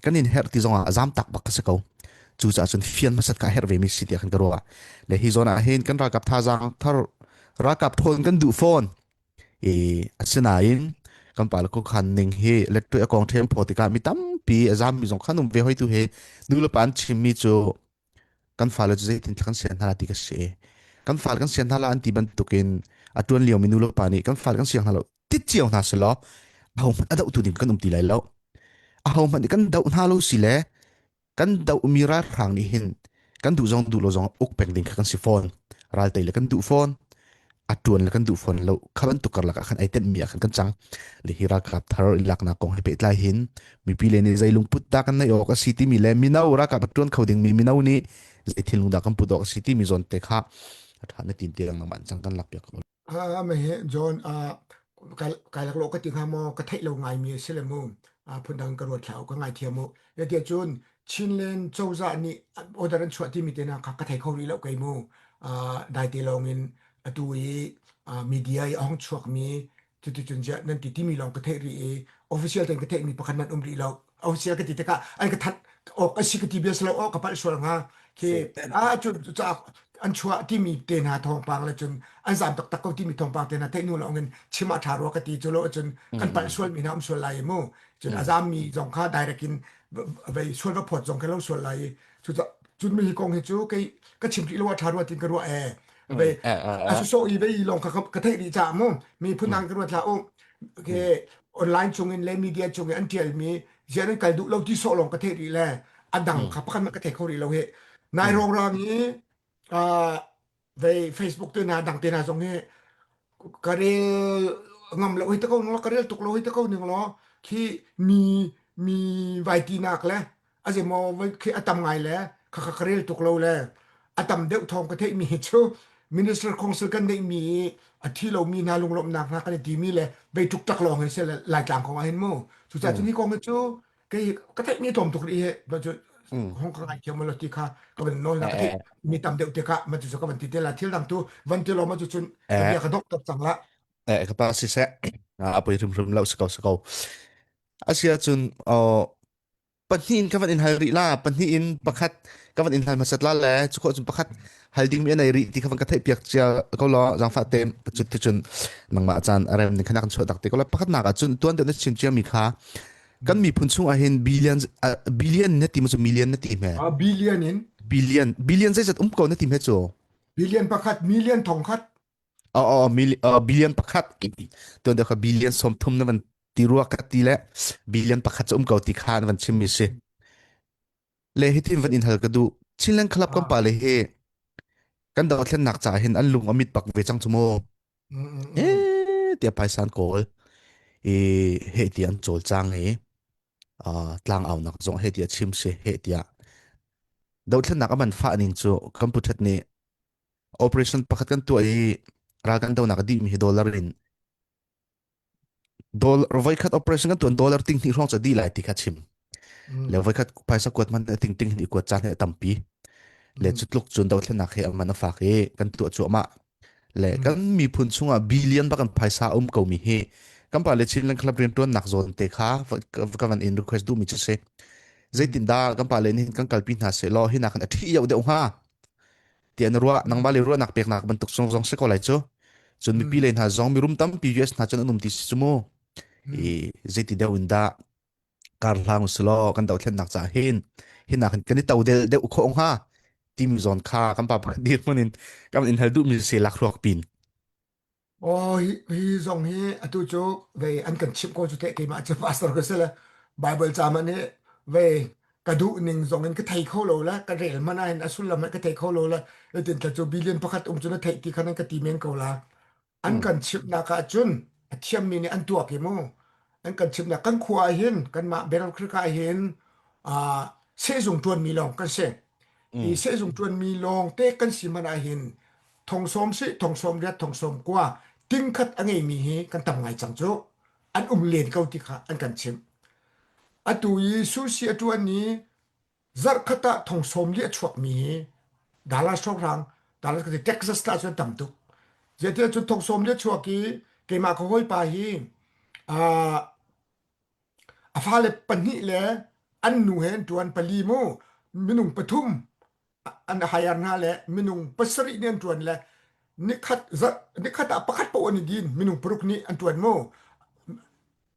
Speaker 4: kan in herh ti zongah a zam tak bak ka si ko cucaah cun fian hmasat kha a herh ve mi si tiah kan ka ruah le hi zawn ah hin kan ralkap thazaang thar ralkap thawn kan duh fawn i asinain kan pale khuakhan ning hi lettuai a kong ṭhem phaw tikah mi tampi a zammi zong khan um ve hoi tu he nu le pa an chimmi cu kan fale cu zeitin kan sian hna la ti ka si. Kan fale kan sian hna la an ti bantukin a tuan lio mi nu le pa nih kan fale kan siang hna lo tit cio hna selaw aho hmanh a doh tu ding kan um ti lai lo. Aho hmanh nih kan doh hna lo si le kan doh mi ralhrang nih hin kan duh zong duh lo zong uk peng ding kha kan si fawn. Ral tei le kan duh fawn. A tuan le kan duh fawn lo. Kha bantuk karlak ah khan ai tenh mi ah khan kan cang. Le hi ralkap thar i laknak kong he pehtlai hin mipi le nih zei lungput dah kan neih awk a si timi le mino ralkap a ṭuan kho dingmi mino nih zei thinlung dah kan put awk a si timi zawn te kha a ṭha na tin tiang nangmah cang kan lak piak ko.
Speaker 6: Ah me he John ah kai kai lak lo ka ti hnga maw ka theih lo ngai mi a si le mu ah phundang ka ruat thlau ka ngai thiam mu ya tiah cun Chinland cozah nih order an chuah timi te na kha ka thei kho rih lo kei mu ah dai te lawng in atu i media i a hong chuak mi. Cuticun ziah nan ti timi lawng ka theih rih i official ten ka theihmi pakhat nan um rih lo. Official ka ti tikah an ka thanh awk a si ka ti bia si lo aw ka palh sual hnga. Khi ah cu caah an chuah timi te hna thawngpang le cun an zam taktak ko timi thawngpang te hna theih hnu lawng in chim ah ṭha rua ka ti cu lo cun kan palh sual mi hna um sual lai mu. Cun a zam mi zong kha direct in vei sual va phawt zong kha lo sual lai i cucaah cun mi hi kong hi cu kei ka chim rih lo ah ṭha rua tin ka ruah ee. Ve a su so i vei lawng kha ka theih rih caah mu mi phun dang ka ruat hlah u ke online chung in le media chung in an tial mi zian an kal duh lo ti sawh lawng ka theih rih le a dang kha pakhat ka thei kho rih lo hi nai rong rang i vei Facebook te na dang te na zong hi ka rel ngam lo hi te ko ning lo ka rel tuk lo hi te ko ning lo khi mi mi vai ti nak le a zeimaw khi a tam ngai le khakha ka rel tuk lo le a tam deuh thawng ka theih mi cu minister council kan neih mi a thi lo mi hna lunglawmhnak hna kan i ti mi le bei tuk tak lawng hi se laitlang kong ah hin mu cucaah cun hi kong hi cu kei ka theih mi tlawm tuk rih hi cu hong ka ngai thiam lo ti kha ka van nawl na ka theih mi tam deuh te kha ma cu ka van ti te la thil dang tu van ti lo ma cu cun ka bia ka dok tok cang la
Speaker 4: eh ka pa si seh a poi hrim hrim lo si ko si ko asia cun pahnih in ka van in hal rih la pahnih in pakhat ka van in hal hmasat la le cu khawh cun pakhat hal ding mi anei rih ti kha van ka theih piak cia ko law zaangfah te cut ti cun nangmah caan a rem ning kha nak chuah tak te ko la pakhat nak ah cun tuan deuh na chim cia mi kha kan miphun chung ah hin billion billion na ti ma cu million na ti hme
Speaker 6: a billion in
Speaker 4: billion billion zeizat um ko na ti hme cu
Speaker 6: billion pakhat million thong khat
Speaker 4: Oh, oh, billion pakhat tuan deuh kha billion 30 na van ti rua ka ti le billion pakhat cu um ko ti kha na van chim mi si le hitin van in hal ka duh Chinland Club kan pa le hi kan dothlennak ca hin an lung amit bak ve cang chu mu eh tia paisan kawl i he ti an chawl chang i tlang au nak zong he tia chim si he tia dothlennak aman fa ning chu kan pu that ni operation pakhat kan tuah i ral kan donak a dihmi hi dollar in dollar voikhat operation kan tuan dollar ting hnih hrawng cu dih lai ti kha chim le voikhat phaisa kuat man ting ting hi kuat caan hi a tampi le cu tluk cun dothlennak hi aman a fak i kan tuah cuahmah le kan miphun chungah billion bak kan phaisa um ko mi hi kan pa le Chinland Club rian tuannak zawn te kha ka van in request duh mi cu si zeitin dah kan pa le nih kan kalpi hna seh law hi nak kan a thi deuh deuh hnga tiah na ruah nangmah le ruahnak peknak bantuk zong zong si ko lai cu cun mipi le hna zong mirum tampi US hna cun an um ti si cu mu i zeiti deuh in dah kar hlang usulaw kan dothlennak ca hin hinak hin kan i to del deuh khawh hnga timi zawn kha kan pa pakhat dir hmun in kan in hal duh mi se lak ruak pin
Speaker 6: Oh, hi, hi zong hi atu cu vei an kan chimh ko cu teh keimah cu pastor ka si le Bible ca man hi vei ka duh ning zong in ka thei kho lo le ka rel man ah hin a sullam ka thei kho lo le tin tla cu billion pakhat um cu na theih ti khan an ka ti men ko la an kan chimhnak ah cun a thiammi nih an tuak i mu an kan chimhnak kan khua ah hin kanmah Battle Creek ah hin ah sehzung ṭuanmi lawng kan si i sehzung ṭuanmi lawng te kan si man ah hin thong sawm si thong sawm riat thong sawm kua tingkhat a ngeimi hi kan tam ngai cang cu an um len ko ti kha an kan chimh atu i sushi a ṭuan i zarhkhat ah thong sawm li a chuakmi hi Dallas hrawnghrang Dallas ka ti Texas ta cun tam tuk zeitiah cun thong sawm li a chuak i keimah ka hawipa hi uh, A fale pahnih le an nu he an ṭuan pali mu minung pathum an hire hna le minung pasarih nih an ṭuan le nikhat nikhat ah pakhat paoh an i din minung paruk nih an ṭuan mu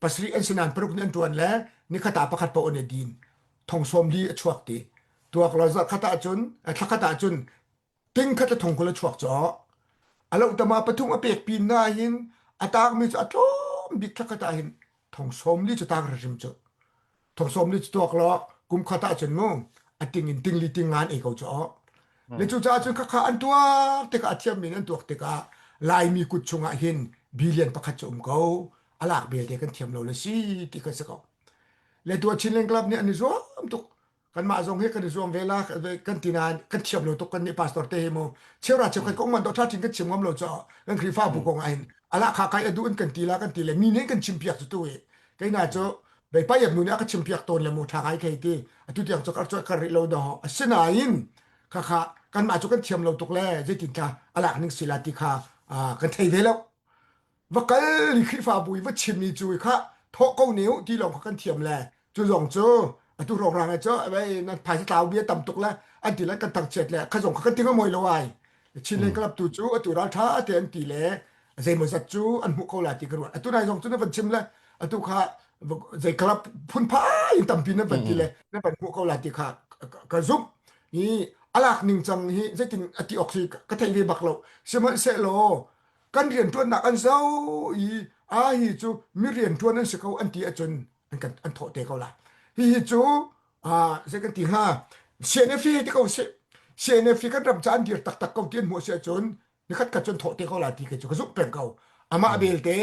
Speaker 6: pasarih an si nain paruk nih an ṭuan le nikhat ah pakhat paoh an i din thong sawm li a chuak ti tuak lo zarhkhat ah cun thlakhat ah cun ting khat le thong kul a chuak caw a lohtama pathum a pek pin na hin a tangmi cu a tlawm bik thlakhat ah hin thong sawm li cu tang hrim cu thong sawm li cu tuak law kum khat ah cun mu a ting in ting li ting ngan ei ko cu le cu caah cun khakha an tuak tikah a thiam min an tuak tikah laimi kut chungah hin billion pakhat cu um ko a lak belte kan thiam lo le si ti kan si ko le tua Chinland Club nih an i zuam tuk kanmah zong hi kan i zuam ve la kan ti nain kan thiam lo tuk kan nih pastor te hi mu cheura cheu kan kong man do tha tin kan chim ngam lo cho kan khrifa bu kong ahin ala kha kai adu in kan ti la kan ti le mi nih kan chim piak chu tu i keina chu bei pa yep nu nih a ka chim piak tawn le mu tha ngai khei ti atu tiang chu kar chu kar ri lo do asinain kha kha kanmah chu kan thiam lo tuk le zeitin tla alak ning sila ti kha kan thei ve lo. Va kal i Khrihfabu i va chim i cu kha thawh ko ne u ti lawng kha kan thiam le cu zong cu atu hrawnghrang he cu nan phaisa tlau bia tam tuk le an ti le kan thangchiat le kha zong kha kan ti ngam hoi lo ai. Chinland Club tu cu atu ral tha te an ti le zeimawzat cu an hmuh ko lai ti ka ruat. Atu nai zong cu na van chim le atu kha zei club phunphai in tampi nan van ti le nan van hmuh ko lai ti kha ka zumh. I alak ning cang hi zeitin a ti awk si ka thei ve bak lo. Sihmanhsehlaw kan rianṭuannak an zoh i a hi cu mi rianṭuan an si ko an ti ahcun an kan an thawh te ko lai. Hihi cu zei kan ti hnga CNF hi ti ko sih CNF hi kan ram ca an dir taktak ko ti an hmuh si ahcun nikhat khat cun thawh te ko lai ti kei cu ka zumh peng ko. Amah belte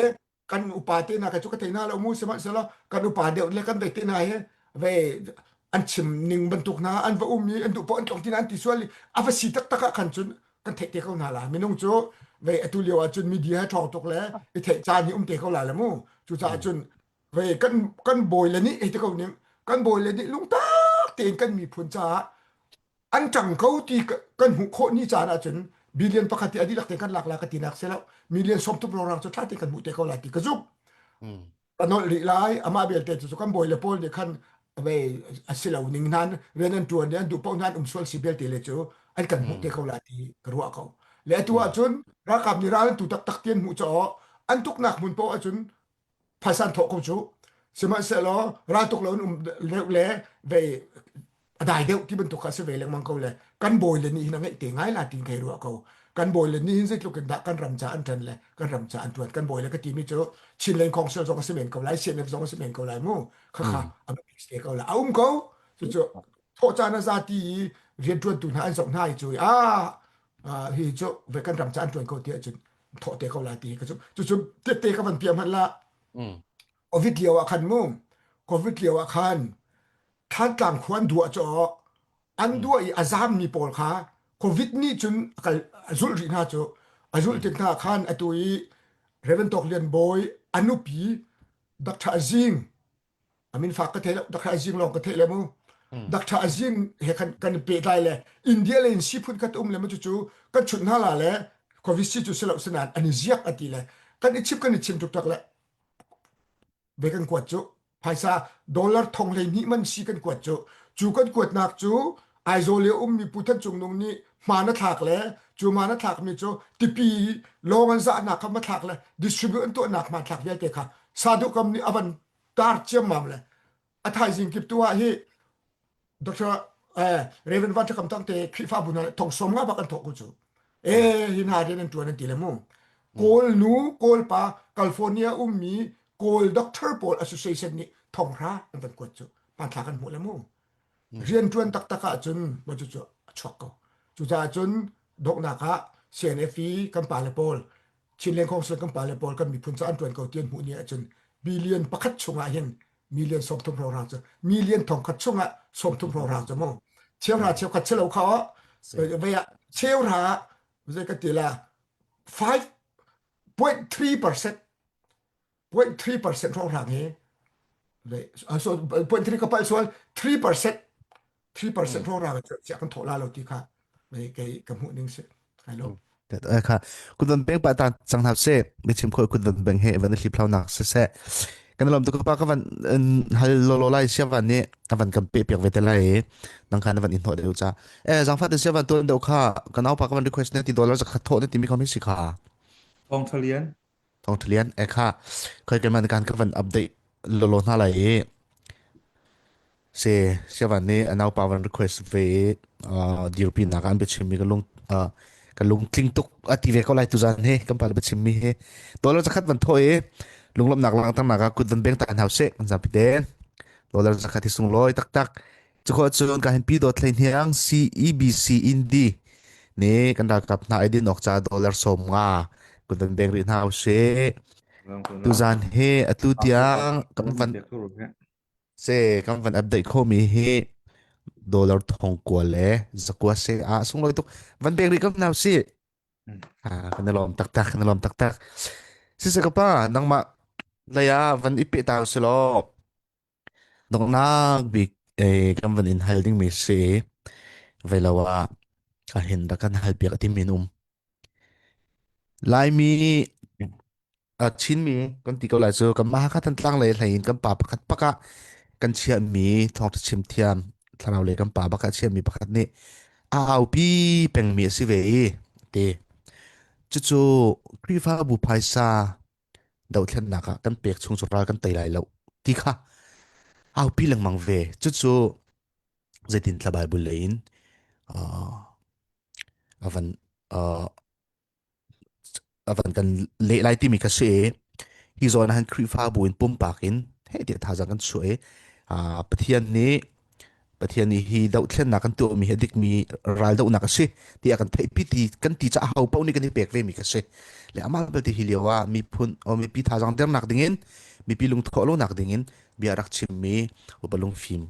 Speaker 6: kan upa te hna cu ka thei hna lo mu sihmanhsehlaw kan upa deuh le kan vei te hna hi ve an chim ning bantuk hna an va um i an duh poh an tlong ti an ti sual i a va si taktak ah khan cun kan theih te ko hna la minung cu ve atu lio ah cun media he ṭhawng tuk le i theih caan hi um te ko la le mu cucaah cun ve kan kan bawi le nih hei ti ko ning kan bawi le nih lungtak tein kan miphun caah an ṭang ko ti kan hmuh khawh ni caan ahcun billion pakhat i a dihlak te kan lak la ka tinak si lo million 30 rorang cu ṭha te kan hmuh te ko lai ti ka zumh ka nolh rih lai amah belte cu kan bawi le pawl nih khan ve a si lo ning nan rian an ṭuan i an duh paoh nan um sual si belte le cu an kan hmuh te ko lai ti ka ruah ko le atu ahcun ralkap nih ral an tu taktak ti an hmuh caah an tuknak hmun paoh ahcun phaisa an thawh ko cu sihmanhsehlaw raltuk lo in um deuh le vei a dai deuh ti bantuk kha a si ve lengmang ko le kan bawi le nih hin a ngeih te ngai la tin kai ruah ko kan bawi le nih hin zeitluk in dah kan ram ca an ṭan le kan ram ca an ṭuan kan bawi le ka timi cu Chinland Council zong a si men ko lai CNF zong a si men ko lai mu khakha a biapi te ko la a um ko cucu thawh caan a za ti i rianṭuantu hna an zoh hna i cu a hi cu ve kan ram ca an ṭuan ko ti ahcun thawh te ko lai ti ka cu cucu tette ka van piah hmanh la covid lio ah khan mu covid lio ah khan Thantlang khua an duah cu an duah i a zammi pawl kha covid nih cun a kal a zulh rih hna cu a zulh tik hna khan atu i Reverend Tawk Lian Bawi a nupi Dr. Azing a min fak ka thei lo Dr. Azing lawng ka theih le mu Dr. Azing he khan kan i pehtlai le India le in siphun khat um le mu cucu kan chut hna la le covid si cu si lo sinan an i ziak a ti le kan i chip kan i chim tuk tak le ve kan kuat cu phaisa dollar thong hlei hnih man si kan kuat cu cu kan kuatnak cu Aizawl i a ummi Pu Than Cung Nung nih hmaan a thlak le cu hmaan a thlakmi cu tipi lawng an zahnak kha thlak le distribute an tuahnak hmanthlak vialte kha Saduhkam nih a van tar ciammam le a thaizing kip tu ah hi Dr. Eh, Reverend Van Thakam Tang te Khrihfabu hna thong som nga bak an thawk ko cu. Eh, hi hna rian an tuan an ti le mu. Kawl nu, Kawl pa, California ummi Kawl Doctor pawl Association nih thonghra an van kuat cu. Hmanthlak an hmuh le mu. Rian tuan taktak ahcun ma cu cu a chuak ko. Cucaah cun donghnak ah CNF i kan pale pawl Chinland Council kan pale pawl kan miphun ca an tuan ko ti an hmuh ni ahcun billion pakhat chungah hin million 30 hrawng cu million thongkhat chungah 30 hrawng cu mu cheuhra cheukhat chelo kha vei ah cheuhra zei ka ti la 5.3 percent 0.3 percent hrawng hi so 0.3 ka palh sual 3 percent 3 percent hrawng cu kan thawh la lo ti kha kei ka hmuh ning si kai lo
Speaker 4: kha kutvan peng pa ta chang hna se mi chim khoi kutvan beng he van hlip hlau nak se se kan lom tu ka pa ka van hal lo lo lai sia van ni avan kan pe piak ve te lai nang khan van in ho deu cha e zang fa te sia van tuan deu kha kan au pa ka van request ne ti dollar zakhat tho ne ti mi khom hi si kha
Speaker 7: Thong Thalian
Speaker 4: Thong Thalian e kha khoi ke man kan ka van update lo lo hna lai i Se Siavan nih a naupa van request ve i uh, dirpinak an biachimmi ka lung uh, ka lungtling tuk a ti ve ko lai tuzan he kan pa biachimmi he dollar zakhat van thaw i lunglawmhnak langhternak ah kut van beng ta hna usih kan zapi te dollar zakhat hi sunglawi taktak cukho cun ka hin pi dawt hlei hniang CEBC Indi ne kan ralkap hna ai din awk ca dollar 50 kut van beng rih hna usih tuzan he atu tiang kan van Se kan van update khomi hi dollar thong kua le zakua se ah sunglawi tuk van pek rih ko hna usih. Ah, kan i lawm taktak kan i lawm taktak. Siseh ka pa nangmah lei ah van i peh ta usih law donghnak bik eh, kan van in hal dingmi si vei lo ah ka hin rak kan hal piak a timi an um. Laimi Chinmi kan ti ko lai cu kan mah Hakha Thantlang lei hlei in kan pa pakhat pakah kan chiahmi thawngṭha chim thiam thlarau lei kan pa bak ah chiahmi pakhat nih a aupi pengmi a si ve i ti cucu Khrihfabu phaisa dohthlennak ah kan pek chung cu ral kan tei lai lo ti kha aupi lengmang ve cucu zeitin thla Bible lei in uh, a van uh, a van kan leh lai timi kha si i hi zawn ah hin Khrihfabu in pumpak in heh tiah thazaang kan chuah i uh, Pathian nih Pathian nih hi dohthlennak kan tuahmi hi a dikmi ral dohnak a si tiah kan theihpi ti kan ti caah ho paoh nih kan i pek vemi kha si le amah belte hi lio ah miphun o mipi thazaang dernak dingin mipi lungthawh lonak dingin bia rak chimmi upa lungfim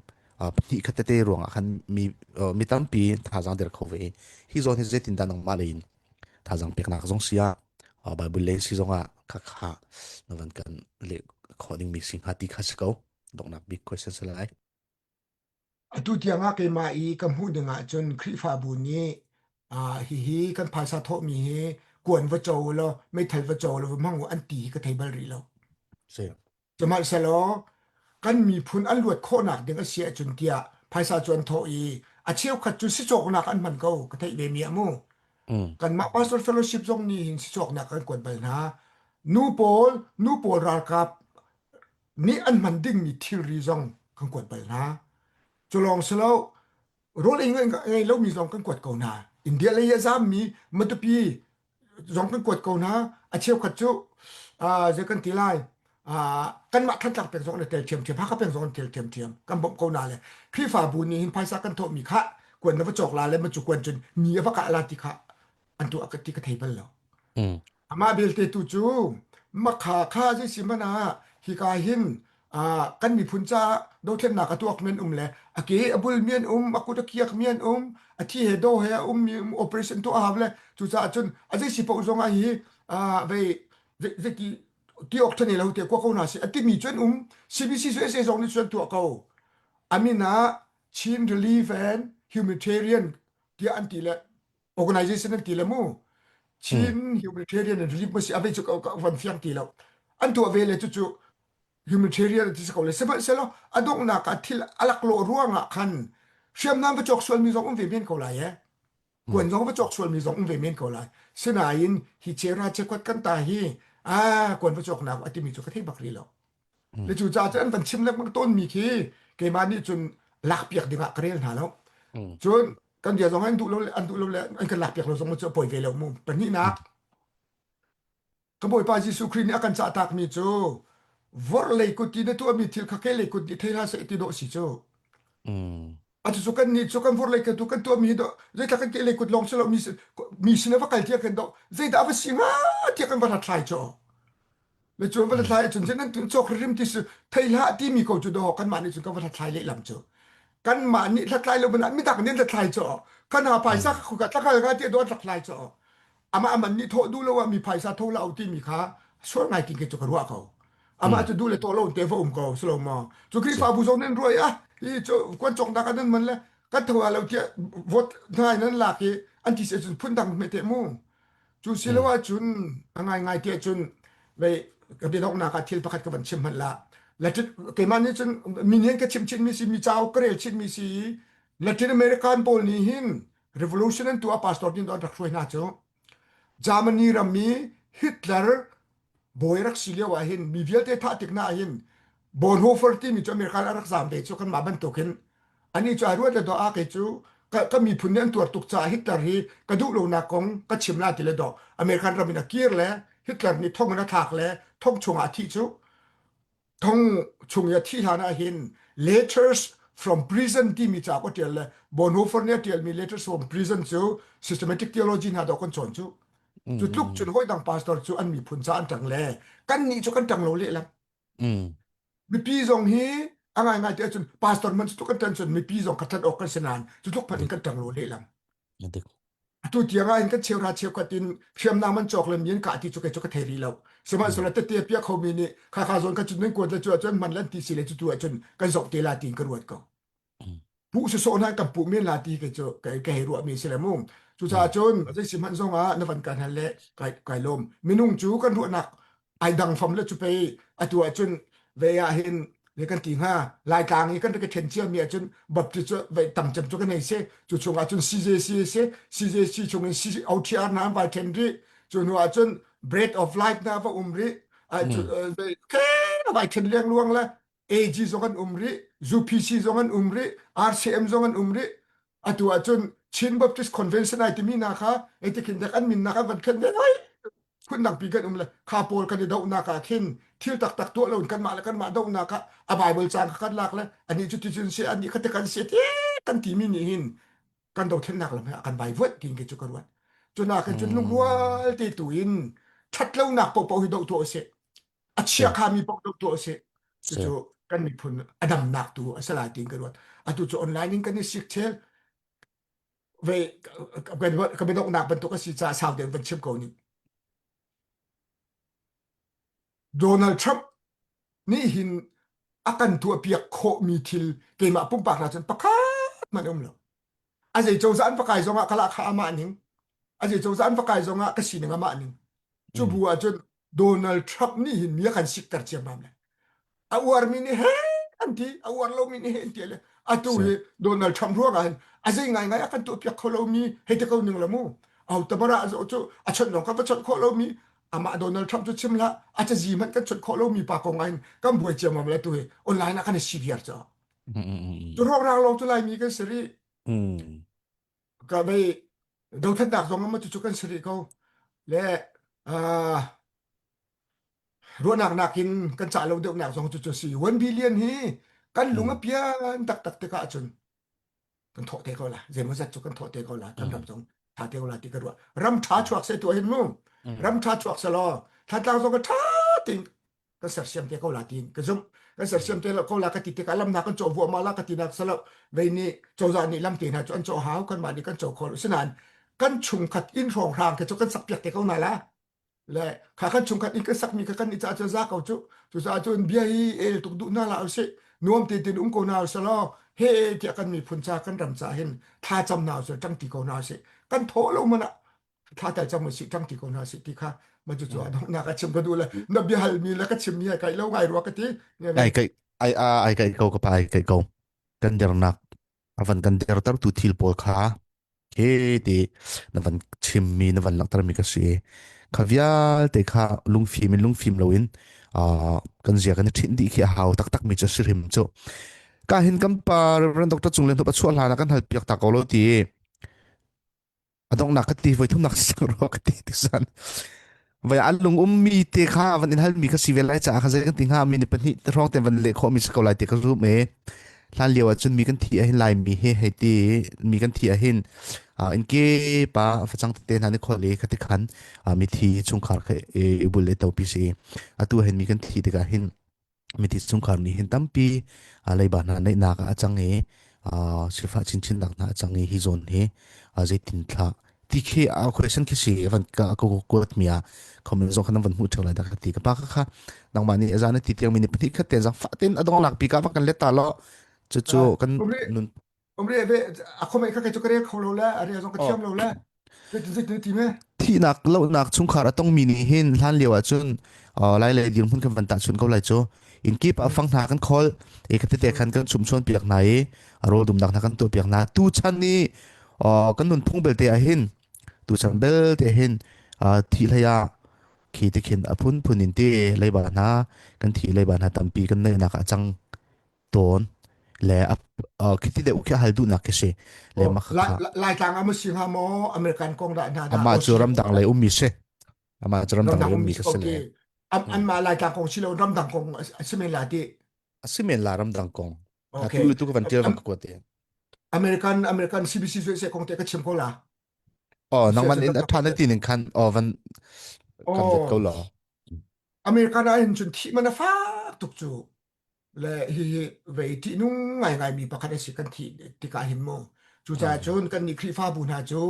Speaker 4: pahnih khat tete ruangah khan mi mi tampi thazaang der kho ve hi zawn hi zeitin dah nangmah lei in thazaang peknak zong si ah Bible lei si zongah kha kha na van kan leh khawh dingmi si hnga ti kha si ko donghnak bik question si lai.
Speaker 6: Atu tiang ah keimah i ka hmuh ding ahcun Khrihfabu nih uh, hihi kan phaisa thawhmi hi kuan va co law meithal va co law va hmang u an ti hi ka thei bal rih lo.
Speaker 4: Si.
Speaker 6: Sihmanhsehlaw kan miphun an luat khawhnak ding a si ahcun tiah phaisa cu an thawh i a cheukhat cu sicawknak an hman ko ka theih ve mi ah mu.
Speaker 4: Mm.
Speaker 6: Kanmah pastor fellowship zong nih hin sicawknak kan kuat bal hna. Nu pawl nu pawl ralkap nih an hman dingmi thilri zong kan kuat bal hna. Cu lawng si lo, rawl ei ngei lomi zong kan kuat ko hna. India lei a zammi Matupi zong kan kuat ko hna. A cheukhat cu zei kan ti lai, kanmah Thantlang peng zong an i tel ṭhiamṭhiam, Hakha peng zong an tel ṭhiamṭhiam. Kan bawmh ko hna le Khrihfabu nih hin phaisa kan thawhmi kha kuan na va cawk la le ma cu kuan cun mi a va kah la ti kha an tuah ka ti ka thei bal lo.
Speaker 4: Mm.
Speaker 6: Amah belte tu cu makha kha zei si hmanh ah hika hin ah kan miphun caah dothlennak a tuak mi an um le a ke a bul mi an um a kut a kiak mi an um a thi he do he a um mi um operation tuah a hau le cucaah cun a zei si paoh zong ah hi ah vei zeiti ti awk ṭha nei lo te kua ko hna si a timi cu an um CBC cu SA zong nih cun tuah ko amin ah Chin Relief and Humanitarian tiah an ti le organization an ti le mu Chin humanitarian and relief ma si avei cu ka van fiang ti lo an tuah ve le cucu humanitarian ti si ko le sihmanhsehlaw a donghnak ah thil a laklawh ruangah khan hriamnam va cawk sualmi zong um ve men ko lai e kuan zong va cawk sualmi zong um ve men ko lai sinain hi chera chekwat kan ta hi a kuan va cawk nak a timi cu ka thei bak rih lo Le cu caah cun an van chim lengmang tawnmi khi keimah nih cun lakpiak dingah ka rel hna lo. Cun kan bia zong an duh lo le an duh lo le an kan lakpiak lo zong cu a poi ve lo mu. Pahnihnak, ka Bawipa Jesuh Khrih nih a kan cahtakmi cu vorlei kut i na tuahmi thil kha kehlei kut nih thei hlah seh ti dawh si cu. Atu cu kan nih cu kan vorlei kan tu kan tuahmi hi dawh zeitlak kan kehlei kut lawng si lo mi mi sin a va kal tiah kan dawh zeidah a va si hnga tiah kan va hlathlai cu. Le cu va hlathlai ahcun nan tun cawk rim ti su thei hlah timi ko cu dawh kanmah nih cun kan va hlathlai lehlam cu kanmah nih hlathlai lo banah midang nih hlathlai cu kan ha phaisa khuka tlakal nga ti dawt hlathlai cu amah aman nih thawh duh lo ah mi phaisa tho la timi kha sual ngai tin ke cu ka ruah ko amah cu duh le to lo te va um ko silo ma cu Khrihfabu zong nan ruai ah hi cu kuan cawk nak nan man le kan tho lo tiah vote hna nan lak i an ti se cun phun dang me te mu Cu si lo ahcun a ngaingai ti ahcun vei ka biadonghnak ah thil pakhat ka van chim hmanh la. Latin keimah nih cun mi nih an ka chimh chinmi si mi cauk ka rel chinmi si i Latin American pawl nih hin revolution an tuah pastor nih an rak hruai hna cu Germany ram i Hitler bawi rak si lio ah hin mi vialte thah tik na ah hin Bonhoeffer timi cu America ah rak zaam ve cu kanmah bantukin ani cu ai ruat le do a kei cu ka, ka miphun nih an tuar tuk caah Hitler hi ka duh lonak kong ka chim la ti le do American ram in a kir le Hitler nih thong in a thlak le thong chungah a thih cu thong chung i a thih hlan ah hin letters from prison timi ca ko tial le Bonhoeffer nih a tialmi letters from prison cu systematic theology hna do kan cawn cu cu tluk cun hawi dang pastor cu an miphun ca an ṭang le kan nih cu kan ṭang lo lehlam mipi zong hi a ngaingai ti ahcun pastor man cu tluk kan ṭan cun mipi zong kha ṭan awk kan si nain cu tluk phanh in kan ṭang lo lehlam atu tiang ah hin kan cheuhra cheukhat in hriamnam an cawk le mi an kah ti cu kei cu ka thei rih lo sihmanhsehlaw tete piah khomi nih kha kha zawn kha cun nan kuat le cu ahcun man lan ti si le cu tu ahcun kan zoh te la tiin ka ruat ko puh sawsawh hna kan puh men la ti kei cu ka ka hei ruahmi si le mu cucaah cun zei si hmanh zong ah na van kan hal le kai kai lawm minung cu kan ruahnak Ai dang fam le cu pei atu ahcun ve ah hin le kan ti hnga Laitlang i kan rak i ṭhen ciami ahcun Baptist cu vei tam cem cu kan hei si. Cu chung ahcun CJC si CJC chung in OTR hna an vai ṭhen rih. Cu hnu ahcun Bread of Life hna va um rih. Ke vai ṭhen lengluang le AG zong an um rih, UPC zong an um rih, RCM zong an um rih. Atu ahcun Chin Baptist Convention ai timi hna kha etikhin dek an min nak an van khen ve lai. Phundang pi kan um le kha pawl kan i dohnak ah khin thil taktak tuah lo in kanmah le kanmah dohnak ah a Bible cang kha kan lak le anih cu ticun si anih kha te kan si te kan timi nih hin kan dothlennak lam he a kan vaivuanh tiin kei cu ka ruat. Cuna kan cun lungrual te tu in ṭhatlonak paohpaoh hi doh tuah usih. A chia khami paoh doh tuah usih. Cucu kan miphun a damnak tu a si lai tiin ka ruat. Atu cu online in kan i sik chel ve ka biadonghnak bantuk a si caah sau deuh van chim ko ning. Donald Trump nih hin a kan tuahpiak khawhmi thil keimah pumpak la cun pakhat hmanh um lo. A zei cozah an va kai zongah ka lahkhah amah ning. A zei cozah an va kai zongah ka sining amah ning. Cu bu ahcun Donald Trump nih hin mi a kan sikter ciammam le. A uarmi nih he an ti, a uar lomi nih he an ti le. Atu hi Donald Trump ruangah hin a zei ngaingai a kan tuahpiak kho lomi hei ti ko ning la mu. Au tabara cu a chawnh lawng kan va chawnh khawh lomi amah Donald Trump cu chim hlah a cazi hmanh kan chawnh khawh lomi pa kong ah hin kan buai ciammam le tu hi online ah kan i si viar cu. Cu ruangrang lawng cu Laimi kan si rih. Ka bei dothlatnak zong ama cucu kan si rih ko. Le uh, ruahnak nakin kan cah lo deuhnak zong cucu si. 1 billion hi kan lung a pian taktak tikah ahcun kan thawh te ko la. Zeimaw zat cu kan thawh te ko la. Kan ram zong tha te ko la ti ka ruah. Ram tha chuak se tu hin mu. Ram tha chuak se law Thantlang zong ka tha ting kan sersiam te ko la tiin ka zumh kan sersiam te ko la ka ti tikah lam hna kan cawh vuahmah la ka ti nak salo vei nih cozah nih lam te hna cu an cawh hau kanmah nih kan cawh kho lo sinain kan chungkhat inn hrawnghrang ke cu kan sak piak te ko na la le kha kan chungkhat inn kan sakmi kha kan i ca cu za ko cu cucaah cun bia hi el tuk duh na la usih nuam te tin um ko na usih he tiah kan miphun ca kan ram ca hin thla cam na usih ṭang ti ko na usih kan thaw lo mana thla tal cam usih ṭang ti ko hna sih ti kha ma cu cu a donghnak a chim ka duh le na bia halmi le ka chimmi ai kai lo ngai rua ka ti
Speaker 4: ai kai ai ai kai ko ka pa ai kai ko kan dernak avan kan derter tu thil pawl kha he ti na van chimmi na van langhter mi ka si kha vialte kha lungfim in lungfim loin kan zia kan i ṭhinh dih khi a hau taktak mi cu si hrim cu ka hin kan pa Reverend Dr. Cung Lian Thup a chuah hlan ah kan hal piak ta ko lo ti a donghnak ka ti voi thumnak si cang rua ka ti ti san vai an lung um mi te kha van in hal mi kha si ve lai caah kha zei kan ti hnga mi ni pahnih te hrawng te van leh khawh mi si ko lai ti ka zum e hlan lio ah cun mi kan thi ah hin lai mi he hei ti mi kan thi ah hin in ke pa facang tete hna ni khol i khati khan mi thi chungkhar kha i bul le to pi si atu hin mi kan thi tikah hin mithi chungkhar nih hin tampi leiba hna neihnak ah a cang i sifah chinchin nak hna a cang i hi zawn hi zeitin thla ti khi a question khi si van ka ka kuat mi ah comment zong khan van hmuh theu lai dak ti ka pa kha kha nangmah nih azan ti tiang mi ni pahnih khat te zang fa tin adong lak pi ka va kan let ta lo chu chu kan nun
Speaker 6: Umri ve a khomei kha kei cu ka rel kho lo le a rel zong ka thiam lo le zeitin zeitin ti me
Speaker 4: thihnak lohnak chungkhar a tongmi nih hin hlan lio ahcun lai lei dirhmun kan van tahchun ko lai cu inn kip ah fang hna kan khawl i ka tete khan kan chumchuan piak hna i a rawl dumnak hna kan tuah piak hna tu chan ni kan nunphung belte ah hin tu chan belte hin thih hlei ah khi te khin a phunphun in te leiba hna kan thi leiba hna tampi kan neihnak ah cang tawn le a khiti deuh khi hal duhnak khi si le mah kha
Speaker 6: Laitlang ah si hnga maw American kong dah hna dah
Speaker 4: amah cu ramdang lei ummi si amah cu ramdang lei ummi ka si le
Speaker 6: anmah Laitlang kong si lo ramdang kong a si men la ti
Speaker 4: a si men la ramdang kong tu tu ka van tial van ka kuat te
Speaker 6: American American CBC cu se kong te ka chim ko la
Speaker 4: oh nangman in a tha na ti ning khan oh van kan vet ko lo
Speaker 6: American ah hin cun thih man a fak tuk cu Le hihi vei ṭihnung ngaingaimi pakhat a si kan thih tikah hin mu. Cucaah cun kannih Khrihfabu hna cu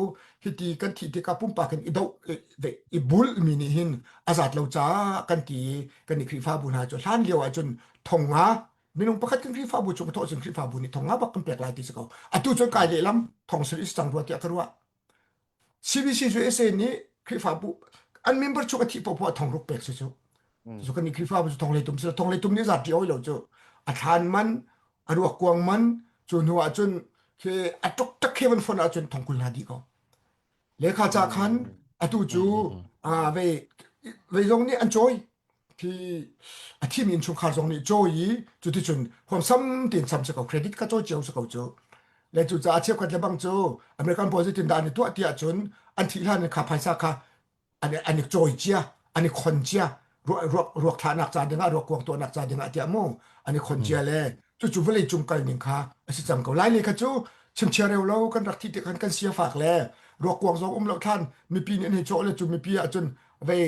Speaker 6: hiti kan thih tikah pumpak in i doh i bulmi nih hin a zat lo caah kan ti i kannih Khrihfabu hna cu hlan lio ahcun thong nga minung pakhat kan Khrihfabu chung a thawh cun Khrihfabu nih thong nga bak kan pek lai ti si ko. Atu cun kai lehlam thong sarih si cang rua tiah ka ruah. CBC cu SA nih Khrihfabu an member chung a thih paohpaoh ah thong ruk pek si cu. Cu kan i Khrihfabu cu thong lei tum si thong lei tum nih zat ṭi oi lo cu a thlan man a ruak kuang man cu hnu ah cun khi a tuk tak khi van fon ahcun thong 20 hna dih ko. Lekha ca khan atu cu vei vei zong nih an cawi khi a thimi innchungkhar zong nih cawi i cuticun huamsam tein sam si ko credit kha cawi cio si ko cu le cu caah cheukhat le bang cu American pawl zeitin dah an i tuah ti ahcun an thih hlan in kha phaisa kha an an i cawi cia an i khon cia ruak ruak thlahnak ca dingah ruak kuang tuahnak ca dingah tiah mu an i khon cia le cucu vawlei cung kal ning kha a si cang ko lai le kha cu chimchia reu lo kan rak thi te khan kan sia fak le ruak kuang zong um lo than mipi nih an hei cawh le cu mipi ah cun vei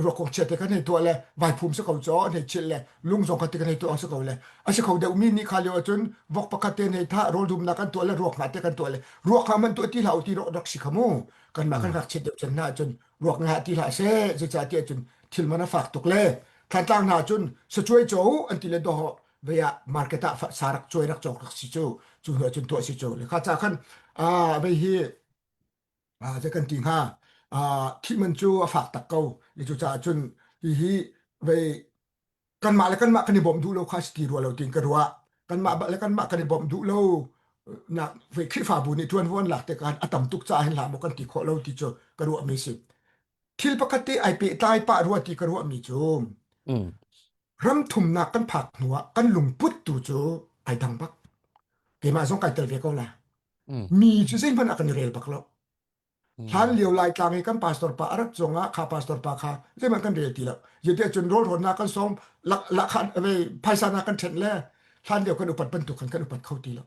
Speaker 6: ruak kuang chia te kan hei tuah le vai phum si ko cho an hei chilh le lung zong kha te kan hei tuah si ko le a si kho deuh mi nih kha lio ahcun vok pakhat te hei tha rawl dumnak kan tuah le ruak hna te kan tuah le ruak kha man tuah ti hlah u ti rak si kha mu kanmah kan ngakchiat deuh chan hna ahcun ruak ngah ti hlah seh zeicah tiah cun thil man a fak tuk le Thantlang hna cun sacuai caw an ti le doh vei ah market ah sa rak cuai rak cawk rak si cu cu hnu ahcun tuah si cu le kha ca khan vei hi zei kan ti hnga thih man cu a fak tak ko le cu caah cun hihi vei kanmah le kanmah kan i bawmh duh lo kha si ti rua lo tiin ka ruah kanmah le kanmah kan i bawmh duh lo nak vei Khrihfabu nih ṭuanvo an lak tikah a tam tuk caah hin hlah maw kan ti khawh lo ti cu ka ruahmi si thil pakhat te ai pehtlai pah rua ti ka ruahmi cu ram thumnak kan phak hnuah kan lungput tu cu ai dang bak keimah zong kai tel ve ko la mi cu zeihmanh ah kan i rel bak lo Hlan lio Laitlang i kan pastor pa a rat zongah kha pastor pa kha zeihmanh kan rel ti lo. Zeitiah cun rawl rawnnak kan sawm, lakhan phaisa na kan ṭhenh le hlan lio kan upat bantuk khan kan upat kho ti lo.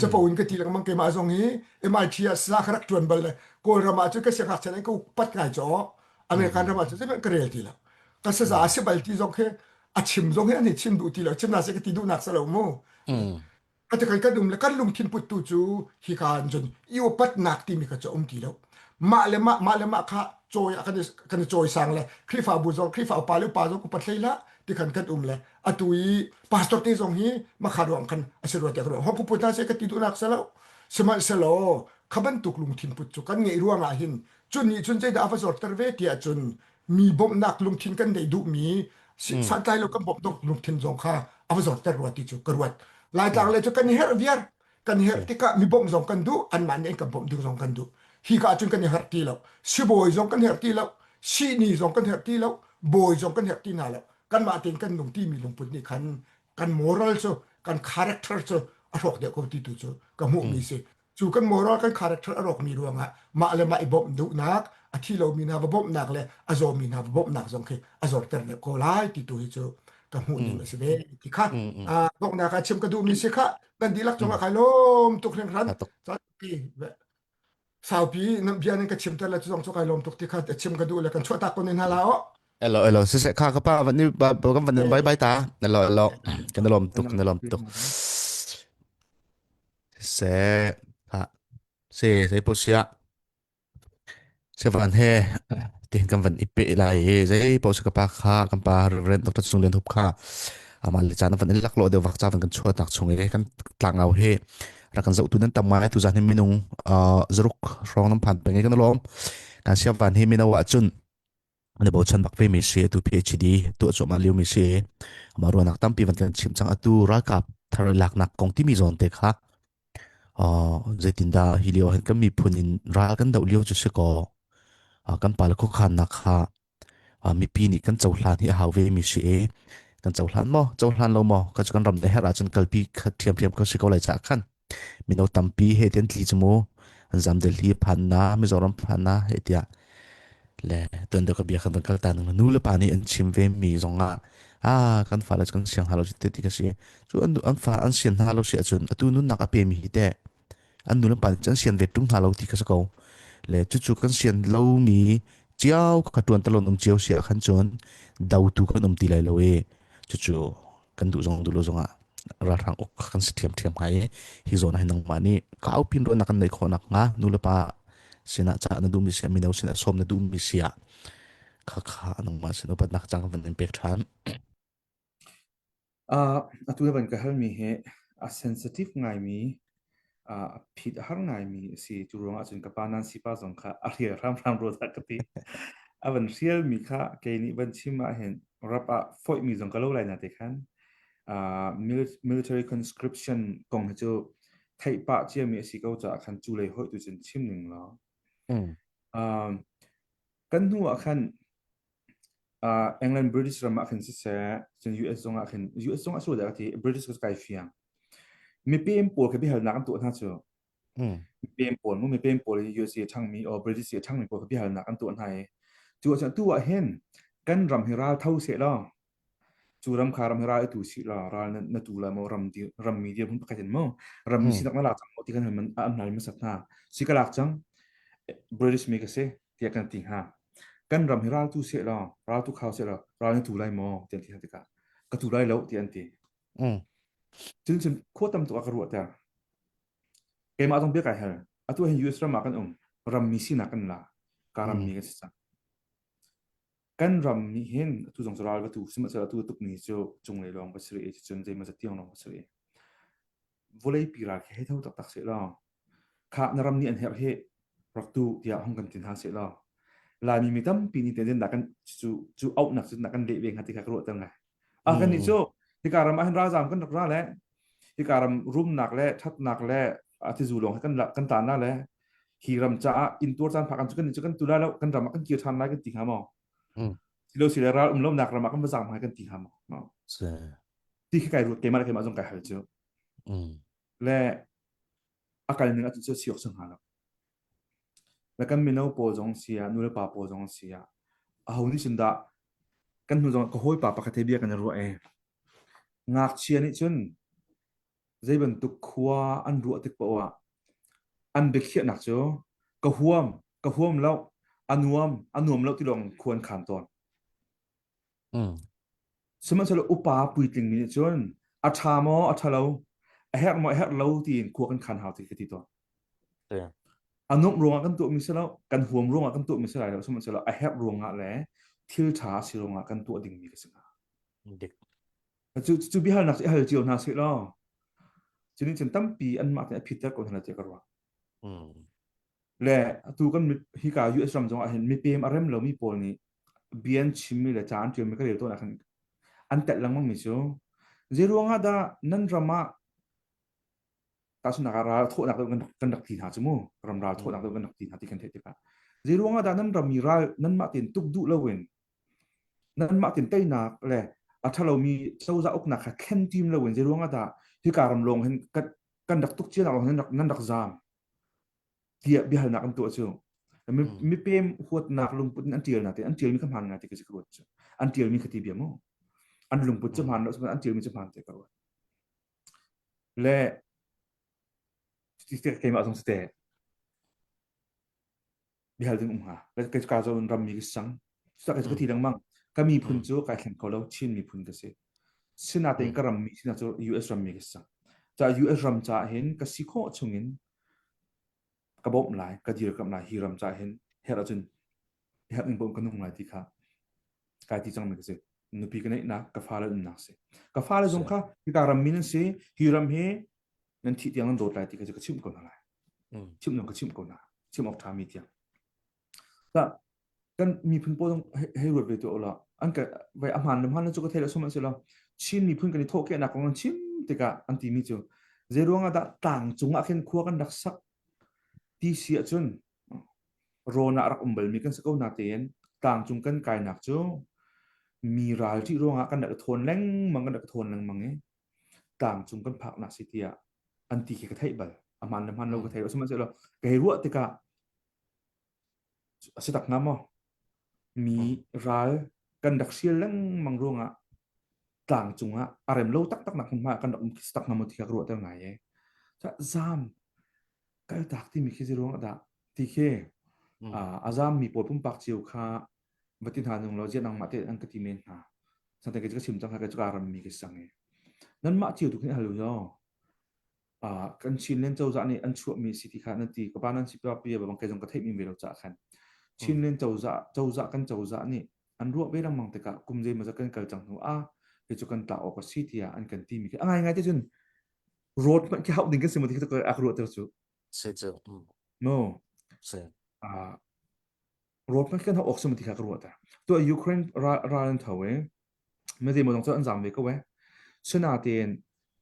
Speaker 6: Capo in ka ti lengmang keimah zong hi MIT ah sala ka rak ṭuan bal le Kawlram ah cun ka siangngakchia in ka upat ngai caw American ram ah cun zeihmanh ka rel ti lo. Ka saza a si bal ti zong khi a chim zong hi an i chim duh ti lo. Chim na se ka ti duhnak sa lo mu. Ati kan kan um le kan lungthin put tu cu hika an cun i upatnak timi kha cu um ti lo. Mah le mah mah le mah kha cawi ah kan i kan i cawisang le Khrihfabu zong Khrihfa upa le upa zong upat hlei hlah ti khan kan um le atu i pastor te zong hi makha ruang khan a si rua tiah ka ruah. Hong put hna seh ka ti duhnak si lo. Sihmanhsehlaw kha bantuk lungthin put cu kan ngeih ruangah hin cun nih cun zeidah a va zorter ve tiah cun mi bawmhnak lungthin kan neih duhmi santlai lo kan bawmh lungthin zong kha a va zorter rua ti cu ka ruat laitlang le cu kan i herh viar kan i herh tikah mi bawmh zong kan duh anmah nih an kan bawmh ding zong kan duh hi ka ahcun kan i herh ti lo sibawi zong kan herh ti lo sihni zong kan herh ti lo bawi zong kan herh ti hna lo kanmah tein kan nung timi lungput nih khan kan moral cu kan character cu a hrawk deuh ko ti tu cu ka hmuhmi si Cu kan moral kan character a rawkmi ruangah mah le mah i bawmh duhnak, a thi lomi hna va bawmhnak le a zawmi hna va bawmhnak zong khi a zorter deuh ko lai ti tu hi cu ka hmuh ning a si ve ti kha bawmhnak ah chim ka duhmi si kha nan dihlak cungah kai lawm tuk hringhran saupi nan bia nan ka chimter le cu zong cu kai lawm tuk ti kha chim ka duh le kan chuahtak ko ne hna la o
Speaker 4: Elo elo siseh kha ka pa van ni ba kan van bye bye ta elo elo kan lawm tuk kan lawm tuk Siseh, ha, se zei paoh siah sevan he tihin kan van i peh lai i zei paoh si ka pa kha kan pa Reverend Dr. Cung Lian Hup kha amah le caan van i laklawh deuh vak ca van kan chuahnak chung i kan tlangau hi rak kan zohtu nan tam ngai tuzan hi minung uh, zaruk hrawng nan phan peng i kan lawm kan siam van hi mino ah cun na bochan bak ve mi si atu PhD tuah cuahmah lio mi si amah ruahnak tampi van kan chim cang atu ralkap thar laknak kong timi zawn te kha uh, zeitindah hi lio hin kan miphun in ral kan doh lio cu si kaw uh, kan pale khuakhannak kha uh, mipi nih kan cohlan hi a hau ve mi si i kan cohlan maw cohlan lo maw ka cu kan ram le herh ahcun kalpi kha ṭhiamṭhiam ka si ko lai caah khan mino tampi he tian tli cu mu an zam Delhi phan na Mizoram phan na he tiah le tuan deuh ka bia kan van kal ta nu le pa nih an chim ve mi zong ah ah kan fale cu kan siang hna lo ti ti ka si cu an an fa an sian hna lo si ahcun atu nunnak a pe mi hi te an nu le pa nih an sian ve ṭung hna lo ti kha si ko le cucu kan sian lo mi ciao kha ṭuan talon um cio si ah khan cun dotu kan um ti lai lo i cucu kan duh zong duh lo zong ah ralhrang uk kan si ṭhiamṭhiam hnga i hi zawn ah hin nangmah nih kau pin ruahnak kan neih khawh nakhnga nu le pa sinah cah na duhmi si mino sinah sawm na duhmi si ah kha kha nangmah sin upatnak cang van in pek ṭhan.
Speaker 7: Uh, atu na van ka halmi hi a sensitive ngaimi uh, a phit a har ngaimi a si. Cu ruangah cun ka pa Nancy pa zong kha a hrial hramhram rua dah ka ti. A van hrialmi kha kei nih van chim ahhin. rap ah foihmi zong ka lo lai na te khan uh, military conscription kong hi cu theih pah ciami a si ko caah khan cu lei hoih tu cun chim ning law
Speaker 4: Mm.
Speaker 7: um, kan hnu ah khan uh, England British ram ah khan siseh cun US zong ah khan US zong ah su dah ti British ka kai fiang mipem pawl kha biahalnak an tuah hna cu
Speaker 4: Mm.
Speaker 7: mipem pawl mu mipem pawl hi USA ṭhangmi or British a ṭhangmi pawl kha biahalnak an tuah hna i cu ahcun tu ah hin kan ram hi ral tho seh law cu ram kha ram hi ral i tu sih law ral na, na tu la maw ram di, rammi dirhmun pakhat in maw rammi
Speaker 4: Mm.
Speaker 7: sinak na lak cang maw ti kan hal an hal hmasat hna si ka lak cang British mi ka si tiah kan ti hnga kan ram hi ral tu seh law ral tu khau seh law ral na tu lai maw ti an ti hna tikah ka tu lai lo ti an ti
Speaker 4: Mm.
Speaker 7: cun cun khua tam tuk a ka ruah ter Keimah zong bia kai hal. Atu hin US ram ah kan um. Rammi sinak kan la. Ka rammi kan si cang. Kan ram nih hin atu zong cu ral va tu sihmanhsehlaw atu tukmi cu cunglei lawng va si rih i cun zeimaw zat tiang lawng va si rih. Vawleipi ral khi hei tho taktak seh law khah na ram nih an herh hi rak tu tiah hong kan ti hna seh law Laimi mi tampi nih ten dah kan cu cu auhnak cu kan leh ve hnga ti kha ka ruahter ngai. Ah kan nih cu hika ram ah hin ralzaam kan rak ra le hika ram rumnak le ṭhatnak le a tizu lawng hi kan kan tan na le hi ram caah intuar caan phak an cu kan nih cu kan tu lai lo kan ram ah kan kir ṭhan lai kan ti hnga maw? Silo sile ral um lonak ram ah kan va zaam hnga kan ti hnga maw? Ti khi kai ruat keimah le keimah zong kai hal cu. Le a kal ning ahcun cu si awk si hnga lo. Le kan mino pawl zong si ah, nulepa pawl zong si ah, aho nih cun dah kan hnu zong ka hawipa pakhat he bia kan i ruah i ngakchia nih cun zei bantuk khua an ruah tik paoh ah an biakhiahnak cu ka huam, ka huam lo, a nuam, a nuam lo ti lawng khua an khan tawn.
Speaker 4: Mm.
Speaker 7: Sihmanhsehlaw upa puitling mi nih cun a ṭha maw a ṭha lo, a herh maw a herh lo tiin khua kan khan hau ti ka ti tawn.
Speaker 4: Yeah.
Speaker 7: A nuamh ruangah kan tuahmi si lo, kan huam ruangah kan tuahmi si lai lo, sihmanhsehlaw a herh ruangah le thil ṭha a si ruangah kan tuah dingmi ka si hnga.
Speaker 4: Dik.
Speaker 7: Cu cu biahalnak cu i hal cio hna sih law, cu nih cun tampi anmah tein a phitter ko hna lai tiah ka ruah.
Speaker 4: Mm.
Speaker 7: Le atu kan hika US ram zongah hin mipem a rem lomi pawl nih bia an chimmi le ca an ṭialmi ka rel tawn ah khan an telh lengmangmi cu zeiruang ah dah nan ram ah tahchunhnak ah ral thawhnak deuh kan rak ti hna cu mu ram ral thawhnak deuh kan rak ti hna ti kan theih tikah zeiruang ah dah nan ram mi ral nanmah tein tuk duh loin nanmah tein teinak le a ṭhalomi cozah uknak kha thlen tim loin zeiruang ah dah hika ram lawng hin kan rak tuk cia nak lawng hin nan rak zaam tiah biahalnak an tuah cu mipem huatnak lungput in an tial na te an tialmi kha hmaan ngai ti ka ruat cu an tialmi kha ti bia mu an lungput cu hmaan lo an tialmi cu hmaan te ka ruat le keimah zong te bihal ding um hnga le ka ka zo rammi ka sang sa ka thi lengmang ka miphun cu kai thleng kho lo Chin miphun ka si sinatein ka rammi sina cu US rammi ka sang ca US ram ca hin ka si khawh chungin ka bawmh lai ka dirkamh lai hi ram ca hin herh ahcun herh ning bawmh ka nung lai ti kha kai ti cangmi ka si nupi ka neihnak ka fale umnak si ka fale zong kha hika rammi nan si hi ram hi nan thih tiang nan dawt lai ti kha ka chimh ko hna lai chimh ka chimh ko hna chimh awk ṭhami tiang Ta kan miphun pawl zong hei ruat ve tuah ulaw an ka vai a hmaan le hmaan lo cu ka thei lo sihmanhsehlaw Chin miphun kan i thawhkehnak kong an chim tikah an timi cu zei ruangah dah tlang cungah khin khua kan rak sak ti si ahcun rawn ah rak um balmi kan si ko natein tlangcung kan kainak cu mi ral ṭih ruangah kan rak i thawn lengmang kan rak i thawn lengmang i tlangcung kan phaknak si tiah an ti khi ka theih bal a hmaan le hmaan lo ka thei lo sihmanhsehlaw ka hei ruah tikah A si tak hnga maw? Mi ral kan rak hrial lengmang ruangah tlang cungah a rem lo taktak nak hmunhma ah kan rak um khi si tak hnga maw ti kha ka ruahter ngai ee. Zaam kaltak timi khi zei ruangah dah ti khi a zaammi pawl pumpak cio kha va ti hna nung law ziah nangmah te an ka ti men hna. Sante ka chim cang kha ka ka rammi ka sang e. Nanmah cio tu khi hal u uh, kan Chinland cozah nih an chuahmi si ti kha nan ti ka pa nan si pa pi bang kei zong ka theih mi ve lo ca khan Chinland cozah cozah kan cozah nih an ruah ve lengmang tikah kum zeimaw kan kal cang hnu ah hi cu kan tla awk a si tiah an kan ti mi khi a ngai ngai te cun road hmanh khi hauh ding kan si mo ti khi a ka ruah ter cu
Speaker 4: si cu
Speaker 7: no
Speaker 4: si
Speaker 7: uh, road hmanh kan hauh awk si mo ti kha ka ruah ter to Ukraine ral an tho e. Mi zeimaw zong cu an zaam ve ko eh. Sinain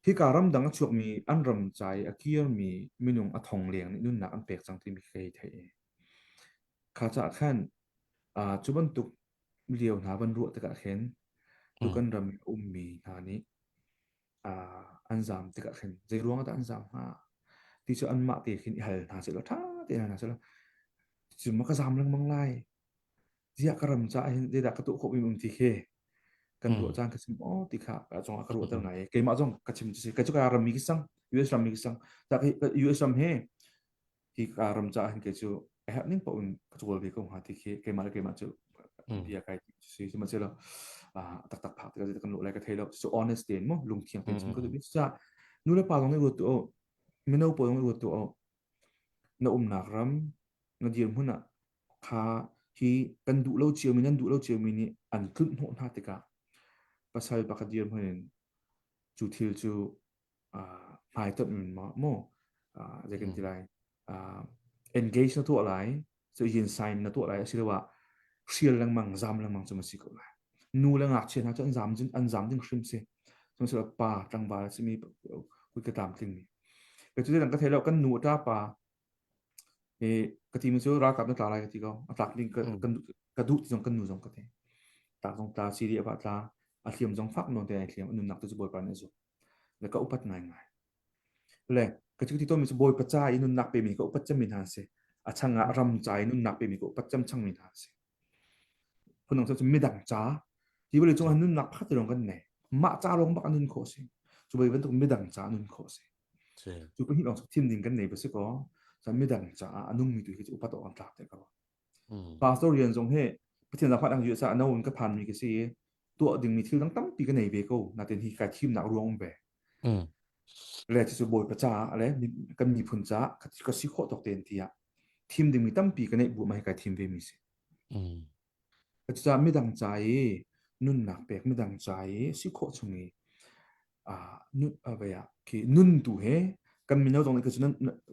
Speaker 7: hika ramdang a chuakmi an ram ca i a kirmi minung a thong leng nih nunnak an pek cang timi khi ka hei theih. Kha caah khan uh, cu bantuk lio hna van ruah tikah khin tu kan ram i a ummi hna nih uh, an zaam tikah khin zei ruang dah an zaam hnga ti cu anmah te khin i hal hna seh law ṭha tein hal hna seh law cu ma ka zaam lengmang lai ziah ka ram caah hin zeidah ka tuah khawhmi um ti khi kan ruah caan ka chim aw ti kha ka zong ah ka ruahter ngai keimah zong ka chim cu si ka cu ka rammi ki sang US rammi ki sang ta US ram he hi ka ram caah hin kei cu a herh ning paoh in ka cawl ve ko hnga ti khi keimah le keimah cu bia kai ti si sihmanhsehlaw taktak phak tikah kan lawh lai ka thei lo cu honest tein mu lungthiang tein chim ka duh mi cu nu le pa zong nih ruat tu o mino pawl zong nih ruat tu o na umnak ram na dirhmun ah kha hi kan duh lo ciomi nan duh lo ciomi nih an tlunh hnawh hna tikah pasal pakhat dirhmun in cu thil cu hmaitonh in maw maw zei kan ti lai engage na tuah lai so yin sign na tuah lai asiloah hrial lengmang zam lengmang cu ma si ko lai nu le ngakchia hna cu an zam an zam ding hrim si sihmanhsehlaw pa tlangval a simi kut ka tlamtling mi ka cu dang ka thei lo kan nu ta pa e ka ti mi cu ralkap na tla lai ka ti ko a tlak ding ka kan ka duh ti zong kan nu zong ka ti tlak zong tla CD a tla a hliam zong fak nawn te ai hliam nunnak te cu bawipa nih a zuk le ka upat ngaingai le ka cu ti to mi cu bawipa ca i nunnak pe mi ka upat cem mi hna si a chang ah ram ca i nunnak pe mi ka upat cem chang mi hna si phundang cu midang ca ti vawlei cung ah nunnak pakhat lawng kan nei mah ca lawng bak a nun khawh si cu bai bantuk midang ca nun khawh si cu pahnih lawng thim ding kan nei ba si ko cun midang caah a nungmi tu hi cu upat awk an tlak te ko pastor rian zong hi Pathian zaangfah dang USA no in ka phan mi ka si i tuah dingmi thil dang tampi ka nei ve ko natin hi kai thimnak ruang um ve le cu bawipa caah le kan miphun caah ka si khawh tawk tein tiah thim dingmi tampi ka neih bu ma hi kai thim ve mi si. Cucaah midang ca i nunnak pek midang ca i si khawh chung i nun vei ah khi nun tu he kan mino zong nih cu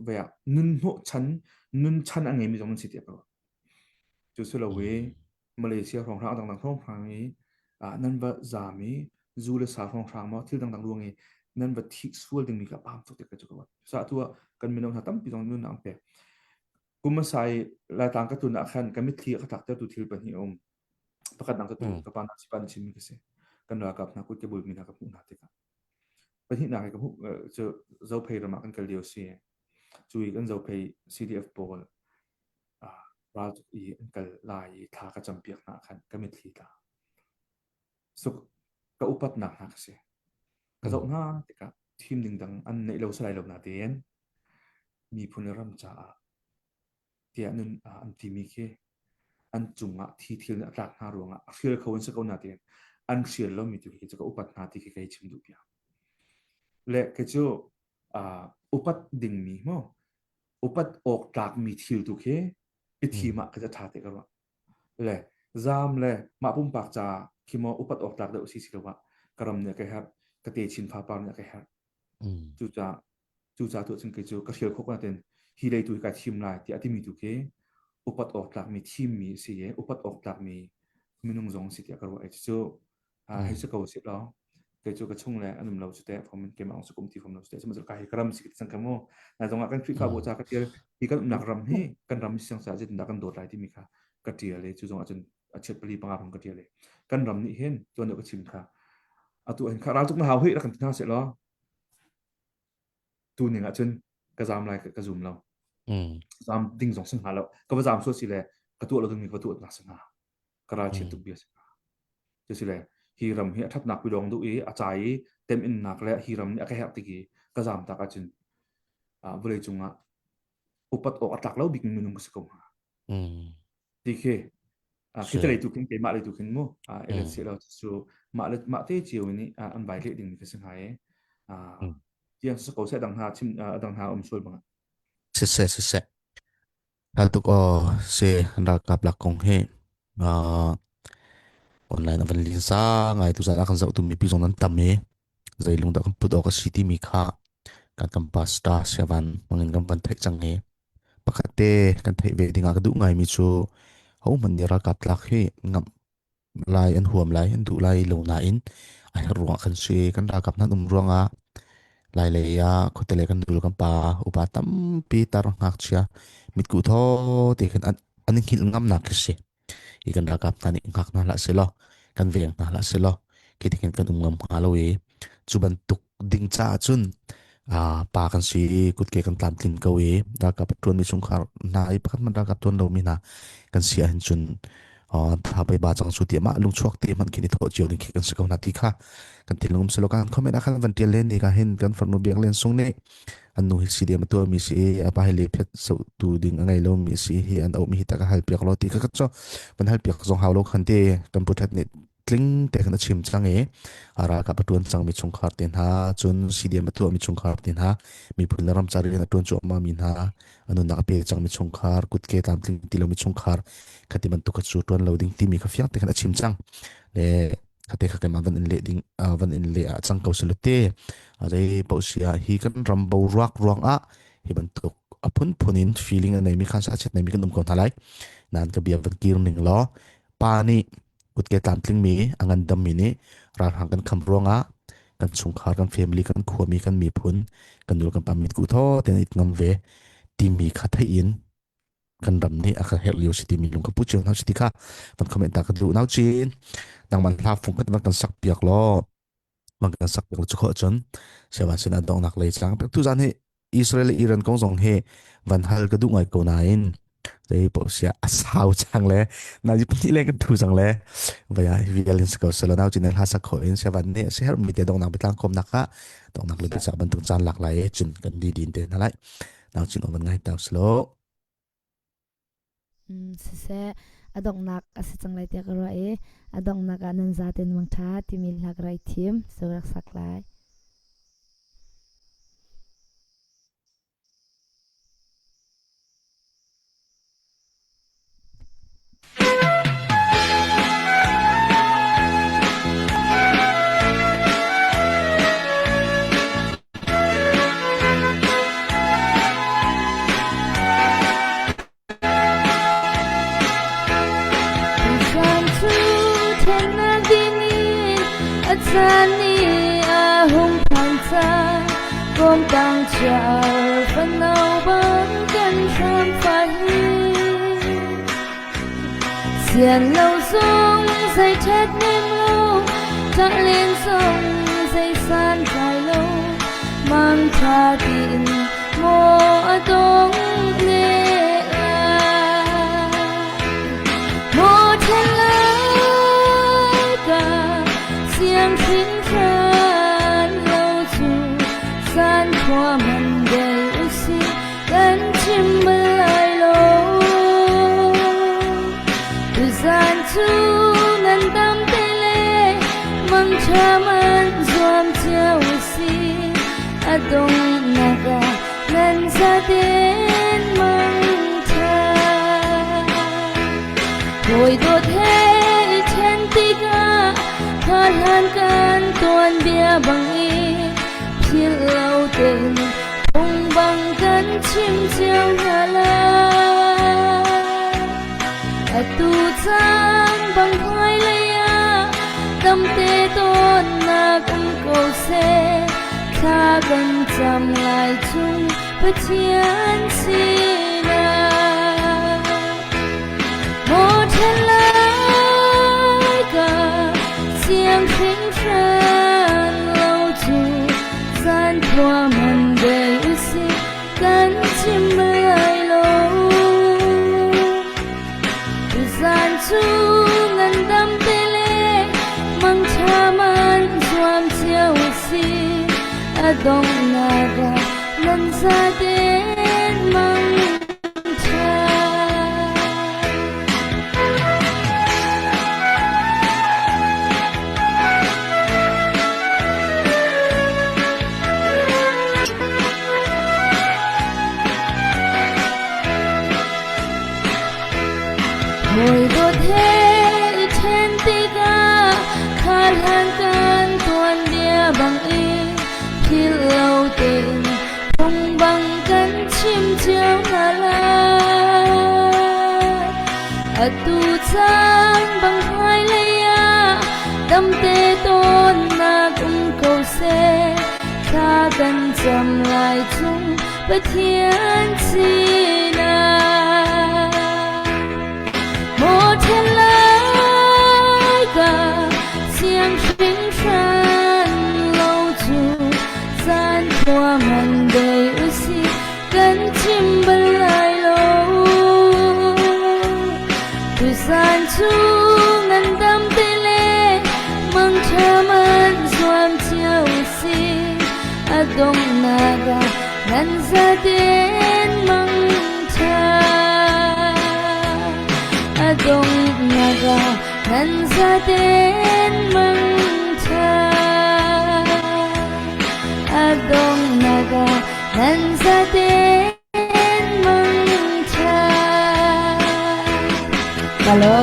Speaker 7: vei ah nun hnawh chan nun chan a ngeimi zong nan si tiah ka ruah. Cu si lo i Malaysia hrawnghrang a dangdang hrawnghrang i nan va zaam i zu le sa hrawnghrang maw thil dangdang ruang i nan va thih sual dingmi kha a pam tuk tiah ka cu ka ruat. Cucaah atu ah kan mino hna tampi zong nunnak an pek. Kum hmasa i Laitlang ka tlun ah khan ka mitthli a ka tlaktertu thil pahnih a um. Pakhat dang ka tu ka pa na sipa na chimmi ka si. Kan ralkap hna kut ke bulmi hna ka hmuh hna tikah. Pahnihnak i ka hmuh cu Zophei ram ah kan kal lio si. Cu i kan Zophei CDF pawl ral i an kal lai i thla ka campiak hna khan ka mitthli tla. Suk ka upatnak hna ka si. Ka zoh hna tikah thim ding dang an neih lo salai lo na tein miphun le ram caah tiah nun an timi khi an cungah thi thil nih a tlak hna ruangah a hrial kho an si ko na tein an hrial lomi tu khi cu ka upat hna ti khi kai chim duh piak. Le kei cu uh, upat dingmi mu upat awk tlakmi thil tu khi i thim ah ka ṭha te ka ruah. Le zaam le mah pumpak ca khi maw upat awk tlak deuh si si lo ah ka ram nih a ka herh ka te chin fapar nih a ka herh. Cucaah cucaah tuah cun kei cu ka hrial khawh ko nain hi lei tu hi kai thim lai tiah a timi tu khi upat awk tlakmi thimmi a si i upat awk tlakmi minung zong si tiah ka ruah i cucu hei si ko sih law kei cu ka chung le an um lo cu teh fom keimah ong kum ti fom lo cu teh sihmanhsehlaw ka hi ka ram si ka cang ka mu na zong ah kan Khrihfabu ca ka tial hi kan umnak ram hi kan ram siang sa zeitindah kan dawt lai timi kha ka tial i cu zong ah cun a chiat pali panga hong ka tial i kan ram nih hin tuan deuh ka chim kha atu hin kha ral tuk na hau hi rak kan ti hna seh law tu ning ah cun ka zam lai ka zum lo zam ding zong si hnga lo ka va zam sual si le ka tuah lo dingmi ka va tuah nak si hnga ka ral chiat tuk bia si hnga cu si le hi ram hi a thatnak pi lawng duh i a ca i teminnak le hi ram nih a ka herh tik i ka zam tak ahcun vawlei cungah upat awk a tlak lo bik minung ka si ko hnga ti khi khi te lei tu khin keimah lei tu khin mu elen se lo cu mah le mah te cio nih an vai leh ding mi ka si hnga i tiang si ko se dang hna chim dang hna um sual bang
Speaker 4: siseh siseh Tha tuk aw si ralkap lak kong hi online a van lin sa ngai tu zan a kan zoh tu mipi zong nan tam i zei lung dah kan put awk a si timi kha kan kan pastor siavan mangin kan van theih cang hi pakhat te kan theih ve ding ah ka duh ngai mi cu hohmanh nih ralkap tlak hi ngamh. Lai an huam lai, an duh lai lo nain a herh ruangah kan si. Kan ralkap hna an um ruangah Lai lei ah khuate le kan nu le kan pa upa tampi tar ngakchia mitkuh thaw te khan an i hngilh ngamnak khi si. Hi kan ralkap hna nih hngak hna hlah selaw, kan veng hna hlah selaw, khi ti khin kan um ngam hnga lo i cu bantuk ding caah cun pa kan si i kutke kan tlamtlin ko i ralkap a ṭuanmi chungkhar hna i pakhat hmanh ralkap ṭuan lomi hna kan si ahhin cun tha pei ba cang su ti mah lungchuak te hmanh khin i thawh cio ding khi kan si ko hna ti kha kan thinlung um selaw kan comment ah khan van ṭial len ni ka hin kan farnu biak len sung nih an nu hi CDM a tuahmi si i a pa hi le phet tu ding a ngei lomi si hi an auhmi hi tak a hal piak lo ti kha ka cho van hal piak zong hau lo khan te kan pu that nih tling te khan a chim cang i a ralkap a tuan cangmi chungkhar te hna cun CDM a tuahmi chungkhar te hna miphun le ram ca rian a tuan cuahmah mi hna a nunnak a pe cangmi chungkhar kutke tlamtling ti lomi chungkhar khati bantuk kha cu tuan lo ding timi kha fiang te khan a chim cang le khate kha keimah van in leh ding van in leh ah cang ko selo te zei paoh si ah hi kan ram boruak ruang ah hi bantuk a phunphun in feeling a neimi khan sa chet neimi kan um ko hna lai nan ka bia van kir ning law pa nih kutke tlamtling mi a ngandam mi nih ralhrang kan kham ruangah kan chungkhar kan family kan khuami kan miphun kan nul kan pa mit ku tho ten it ngam ve timi kha thei in kan ram nih a kan herh lio si timi lung ka pu cio hna si ti kha van comment ta ka duh nau chin nangman hla fung khat van kan sak piak law van kan sak piak chu kho cun sewan sin an dongnak lei chang tu zan hi Israel le Iran kong zong hi van hal ka duh ngai ko nain zei po sia a sau chang le na ji pahnih le kan thu chang le vaya vial in ko selo nau chin hla sak kho in sewan nih se her mi te dongnak bitlang kom nak ka dongnak le bicha bantuk chan lak lai cun kan di din te na lai nau chin on ngai taw slo
Speaker 8: Siseh, a donghnak a si cang lai tiah ka ruah i a donghnak ah nan zaten mangṭha timi hla ka rak i thim. So rak sak lai. Sian lo zong zei ṭhat nem lo, ṭah len zong zei san tlai lo, mangṭha tiin maw a dong ne lai. Maw ṭhen lai ka siang hringhran lo cu san khua man dei usih kan chim bal lai lo. Tuzan cu nan dam te le mangṭha man zuam cio si a donghnak ah nan zaten mangṭha. Hawi dawt he i ṭhen tikah kha hlan kan tuanbia bang i philh lo tein phung bang kan chim cio hna lai. Atu caan bang hmailei ah tamte tawnnak um ko seh. Thla kan cam lai chung Pathian sinah. Maw ṭhen lai ka siang hringhran lo cu zan khua man dei usih kan chim lai lo. Tuzan cu ngandam te le mangṭha man zuam cio si a donghnak ah nan zaten mangṭha. Hawi dawt he i ṭhen tikah kha hlan kan tuanbia bang i philh lo tein phung bang kan chim cio hna lai. Atu caan bang hmailei ah.
Speaker 3: Damte tawnnak um ko seh, thla kan cam lai chung Pathian sinah. Maw then lai ka siang hringhran lo cu zan khua man dei usih kan chim bal lai lo. Tuzan cu ngandam te le mangṭha man zuam cio usih a donghnak ah nan zaten mangṭha. A donghnak ah nan zaten mangṭha. A donghnak ah nan zaten mangṭha. Hello.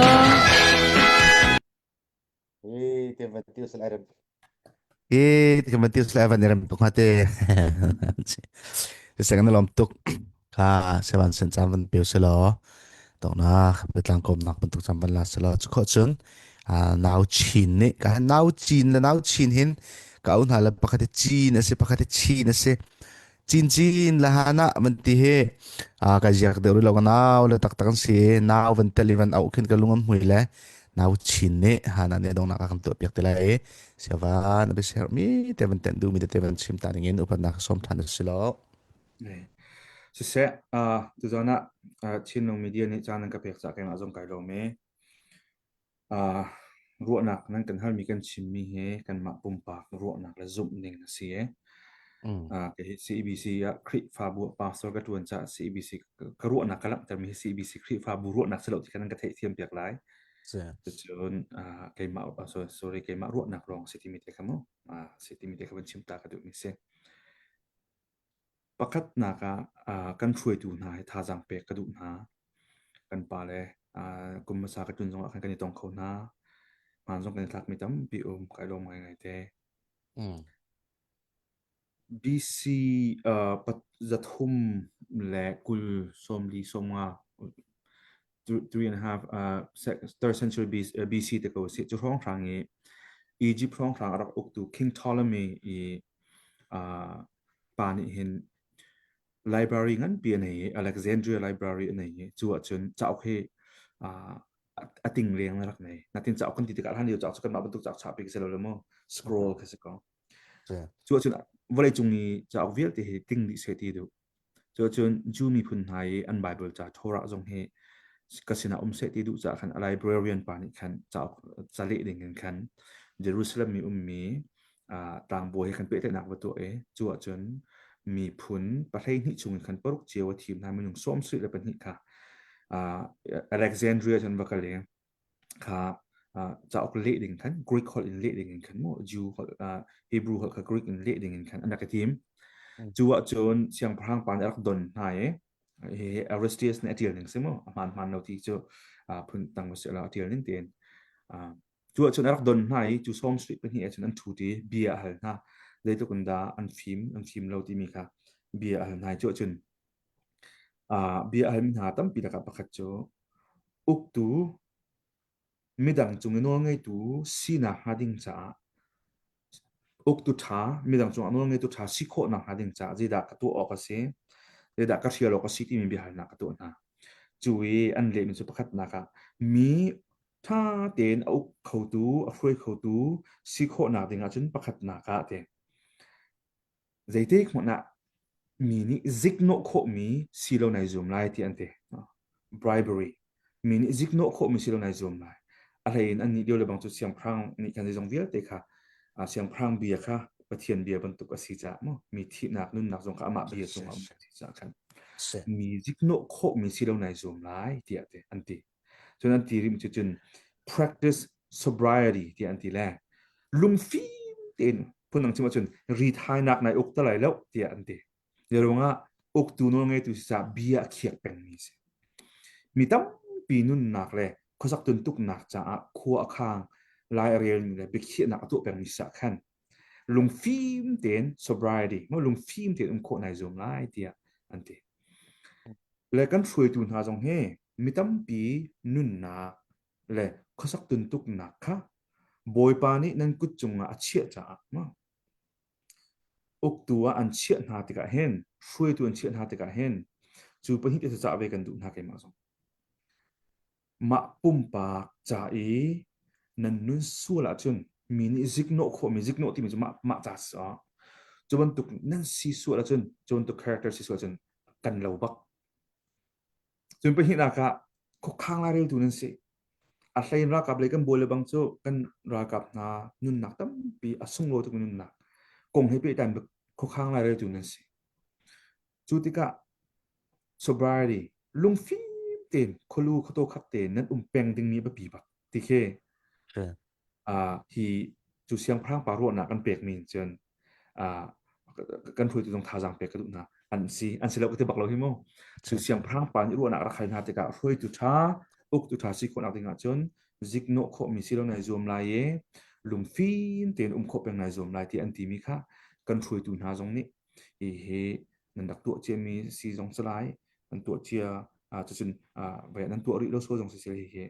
Speaker 4: Hey, te van tiu salai rem. Hey, te van tiu salai van rem tuk ha te. Se kan lom tuk. Kha sevan sen cham van peu selo. Tok na betlang kom nak bantuk cham van la selo. Chu kho chun nau chin ni ka nau chin le nau chin hin ka un hala pakhat chin ase pakhat chin ase Cincin le hana van ti hi ka ziak deuh rih lo ka nau le taktak an si i nau van tel i van auh khin ka lung an hmui le nau chin nih hana nih dongnak a kan tuah piak te lai i siavan a biaser mi te van tenh duhmi tete van chim ta ding in upatnak sawm than a si lo.
Speaker 7: Siseh, tuzan ah Chinlung Media nih caan an ka pek caah keimah zong kai lawm i Ruahnak nan kan halmi kan chimmi hi kanmah pumpak ruahnak le zumhning a si i kei hi CEBC ah Khrihfabu ah pastor ka ṭuan caah CEBC ka ruahnak ka langhtermi hi CEBC Khrihfabu ruahnak si lo ti kha nan ka theihthiam piak lai. Cucun keimah sorry keimah ruahnak lawng si timi te kha mu si timi te kha van chim ta ka duhmi si. Pakhatnak ah kan hruaitu hna hi thazaang pek ka duh hna. Kan pale kum hmasa ka tlun zongah khan kan i tong kho hna. Hmaan zong kan i thlakmi tampi um. Kai lawm ngaingai te. BC 320 40 50 three and a half third century BC te ko si. Cu hrawnghrang i Egypt hrawnghrang a rak uktu King Ptolemy i pa nih hin library nganpi a nei i Alexandria Library a nei i cu ahcun cauk hi a ting leng a rak nei. Natin cauk kan ti tikah hlan lio cauk cu kanmah bantuk cauk chahpi khi si lo le mu scroll khi si ko. Cu ahcun vawleicung i cauk vialte hi ting dih seh ti duh. Cucun Jew miphun hna i an Baibal ca Torah zong hi ka sinah um seh ti duh caah khan a librarian pa nih khan cauk caleh ding in khan Jerusalem i ummi tlangbawi he khan pehtlaihnak va tuah i cu ahcun miphun 12 chung in khan paruk cio a thim hna minung 72 kha Alexandria cun va kal i kha cauk leh ding khan Greek holh in leh ding in khan mu Jew holh Hebrew holh kha Greek in leh ding in khan an rak i tim. Cu ahcun siangpahrang pa nih a rak don hna i hi Aristius nih a ṭial ning si mu a hmaan hmaan lo ti cu phun dang va si lo a ṭial ning tein cu ahcun a rak don hna i cu 72 ahcun an ṭhu ti bia a hal hna zeitluk in dah an fim an fim lo timi kha bia a hal hna i cu ahcun bia a halmi hna tampi lakah pakhat cu Uktu, midang cung i nawlngeitu sinak hnga ding caah uktu ṭha, midang cungah nawlngeitu ṭha si khawhnak hnga ding caah zeidah ka tuah awk a si, zeidah ka hrial awk a si timi biahalnak ka tuah hna. Cu i an lehmi cu pakhatnak ah mi ṭha tein a uk khotu, a hruai khotu si khawhnak ding ahcun pakhatnak ah te Zeitik hmanh ah mi nih ziknawh khawhmi si lo nai zuam lai ti an ti. Bribery. Mi nih ziknawh khawhmi si lo nai zuam lai. A hlei in annih lio le bang cu siangpahrang nih khan zeizong vialte kha siangpahrang bia kha Pathian bia bantuk a si caah maw mi thihnak nunnak zong kha amah bia cungah um a si caah khan mi ziknawh khawhmi si lo nai zuam lai tiah ti an ti. Cun an ti rih cu cun practice sobriety tiah an ti le lungfim tein phundang chim ahcun rithainak nai uk te lai lo tiah an ti. Hi ruangah uktu nawlngeitu si caah bia a khiak pengmi a si. Mi tampi nunnak le khuasak tuntuknak caah khua a khang lai a relmi le biakhiahnak a tuah pengmi si caah khan lungfim tein sobriety lungfim tein um khawh nai zuam lai tiah an ti. Le kan hruaitu hna zong hi mi tampi nunnak le khuasak tuntuknak kha. Bawipa nih nan kut cungah a chiah caah ma uktu ah an chiah hna tikah hin hruaitu an chiah hna tikah hin cu pahnih te cah ve kan duh hna keimah zong. Mah pumpak ca i nan nun sual ahcun mi nih ziknawh khawhmi ziknawh timi cu mah mah ca si ah cu bantuk nan si sual ahcun cu bantuk character si sual ahcun kan lo bak. Cun pahnihnak ah khuakhang laireltu nan si. A hlei in ralkap lei kan bawi le bang cu kan ralkap hna nunnak tampi a sunglawi tukmi nunnak kong he pehtlai in khuakhang laireltu nan si. Cu tikah sobriety lungfim tein khualu khuataw khat tein nan um peng dingmi a biapi bak ti khi uh, hi cu siangpahrang pa ruahnak kan pekmi in cun uh, kan hruaitu zong thazaang pek ka duh hna an si an si lo ka ti bak lo hi mu cu siangpahrang pa nih ruahnak rak hal hna tikah hruaitu ṭha uktu ṭha si khawhnak ding ahcun ziknawh khawhmi si lo nai zuam lai i lungfim tein um khawh peng nai zuam lai ti an timi kha kan hruaitu hna zong nih hi hi nan rak tuah ciami si zong si lai nan tuah cia cucun vai nan tuah rih lo so zong si hi hi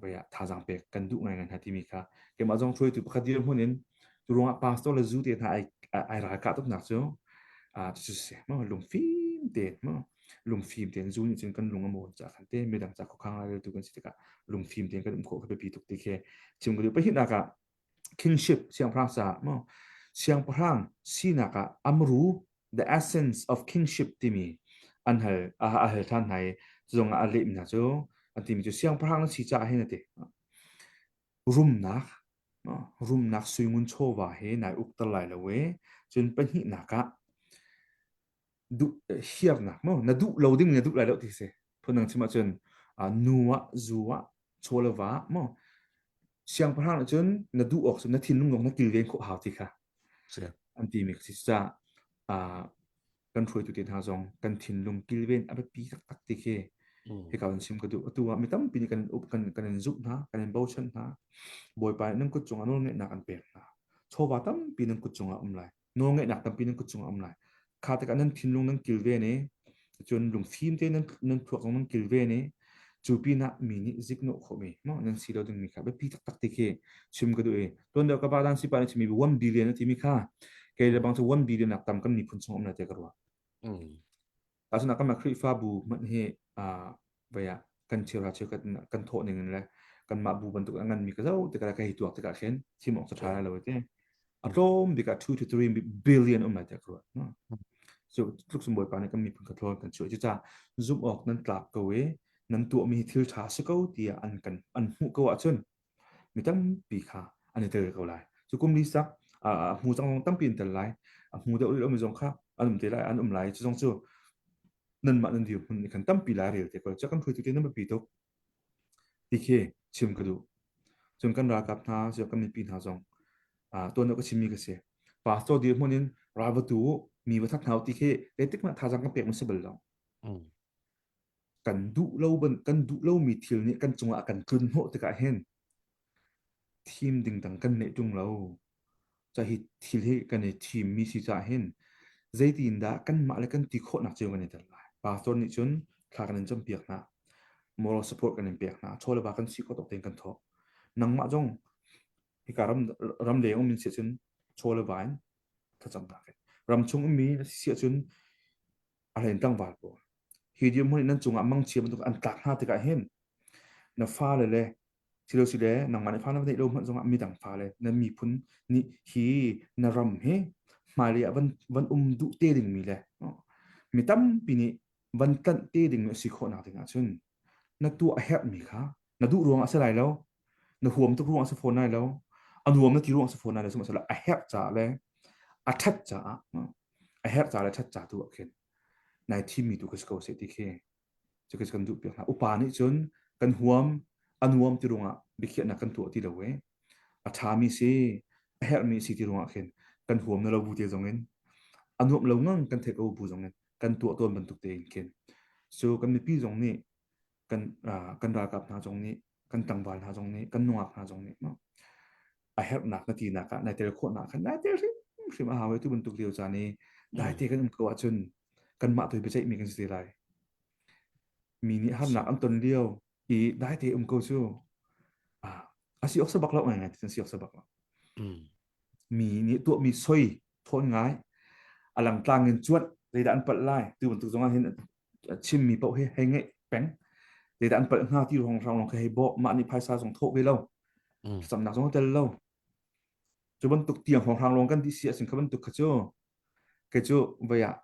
Speaker 7: vai thazaang pek kan duh ngai ngai hna timi kha keimah zong hruaitu pakhat dirhmun in cu ruangah pastor le zu te hna ai ai ralkah tuknak cu cucu si mo lungfim tein mo lungfim tein zu nih cun kan lung a mawn ca khan te midang ca khuakhang lai tu kan si tikah lungfim tein kan um khawh kha biapi tuk ti khi chim ka duh pahnihnak ah kingship siangpahrang caah maw siangpahrang sinak ah amru the essence of kingship timi an hal a hal than hna i zong ah a lehmi hna cu an timi cu siangpahrang na si caah hin a ti rumnak rumnak suingun chawva he nai ukter lai lo e cun pahnihnak ah duh hiarnak maw na duh lo ding na duh lai lo ti si phundang chim ahcun nu ah zu ah chaw le va maw siangpahrang nih cun na duh awk cu na thinlung zong na kilven khawh hau ti kha an ti mi si caah kan hruaitu te hna zong kan thinlung kilven a biapi taktak ti khi hika in chim ka duh atu ah mi tampi nih kan up kan kan in zumh hna kan in bochan hna bawipa nih nan kut cungah nawlngeihnak an pek hna chawva tampi nan kut cungah um lai nawlngeihnak tampi nan kut cungah um lai kha tikah nan thinlung nan kilven i cun lungfim te nan nan thluak zong nan kilven i cu pinah mi nih ziknawh khawhmi no nan si lo dingmi kha biapi taktak ti khi chim ka duh i tuan deuh ka pa dan sipa nih chimmi 1 billion a timi kha kei le bang cu 1 billion nak tam kan miphun chung um na te ka ruah Tahchunhnak kanmah Khrihfabu hmanh hi uh, vei ah kan cheuhra cheukhat kan thawh ning in le kanmah bu bantuk a nganmi ka zoh tikah ka hei tuak tikah khin thim awk cu ṭha lai lo te. A tlawm bik ah 2 to 3 billion um lai tiah ka ruah. So tluk sum bawipa nih kan miphun kha thlawn kan chuah. Cucaah zumh awk nan tlak ko i nan tuahmi hi thil ṭha a si ko tiah an kan an hmuh ko ahcun mi tampi kha an i tel ko lai. Cu kum li sak a hmu cang zong tampi an tel lai. A hmu deuh rih lomi zong kha an um te lai, an um lai. Cu zong cu nanmah nan dirhmun nih khan tampi lai rel te ko. Cu kan hruaitu te nan biapi tuk ti khi chim ka duh. Cun kan ralkap hna, cu kan mipi hna zong tuan deuh ka chimmi ka si. Pastor dirhmun in ral va tu mi va that hna ti khi zeitik hmanh thazaang kan pek mu si bal lo. Kan duh lo ban kan duh lomi thil nih kan cungah a kan tlun hnawh tikah hin thim ding dang kan neih ṭung lo. Ca hi thil hi kan i thimmi si caah hin zeitin dah kanmah le kan ti khawhnak cio kan i tel lai. Pastor nih cun thla kan in campiak hna. Moral support kan in pek hna. Chaw le va kan si khawh tawk tein kan thawh. Nangmah zong hika ram ram leng um in si cun chaw le va in thlacamnak in ram chung ummi na si ahcun a hlein tlangval pawl hi dirhmun in nan cungah mangchia bantuk an tlak hna tikah hin na fale le silosile nangmah nih fa na neih lo hmanh zongah midang fale na miphun nih hi na ram hi hmailei ah van van um duh te dingmi le mi tampi nih van tlanh te dingmi a si khawhnak ding ahcun na tuah a herhmi kha na duh ruangah a si lai lo na huam tuk ruangah a si fawn lai lo a nuam na ti ruangah a si fawn lai lo sihmanhsehlaw a herh caah le a ṭhat caah a herh caah le ṭhat ca tu ah khin nai thimmi tu ka si ko seh ti khi cu kan duh piak hna upa nih cun kan huam a nuam ti ruangah biakhiahnak kan tuah ti lo e a ṭhami si a herhmi si ti ruangah khin kan huam na lo bu te zong in a nuam lo ngang kan theih ko bu zong in kan tuah tawn bantuk tein khin so kan mipi zong nih kan kan ralkap hna zong nih kan tlangval hna zong nih kan nungak hna zong nih a herhnak na tinak ah nai tel khawhnak khan nai tel hrimhrim a hau tu bantuk lio caan i dai te kan um ko ahcun kanmah tu biaceih mi kan si te lai mi nih harnak an ton lio i dai te um ko cu. A si awk sa bak lo ngai ngai ti si awk sa bak lo. Mi nih tuahmi soi thawn ngai a langtlang in cuanh zeidah an palh lai tu bantuk zong ah hin chimmi paoh hi hei ngeih peng zeidah an palh hnga ti rong rong lawng khi hei bawh mah nih phaisa zong thawh ve lo thlacamnak zong tel lo cu bantuk tiang hrawnghrang lawng kan dih si ahcun kha bantuk kha cu kei cu voi ah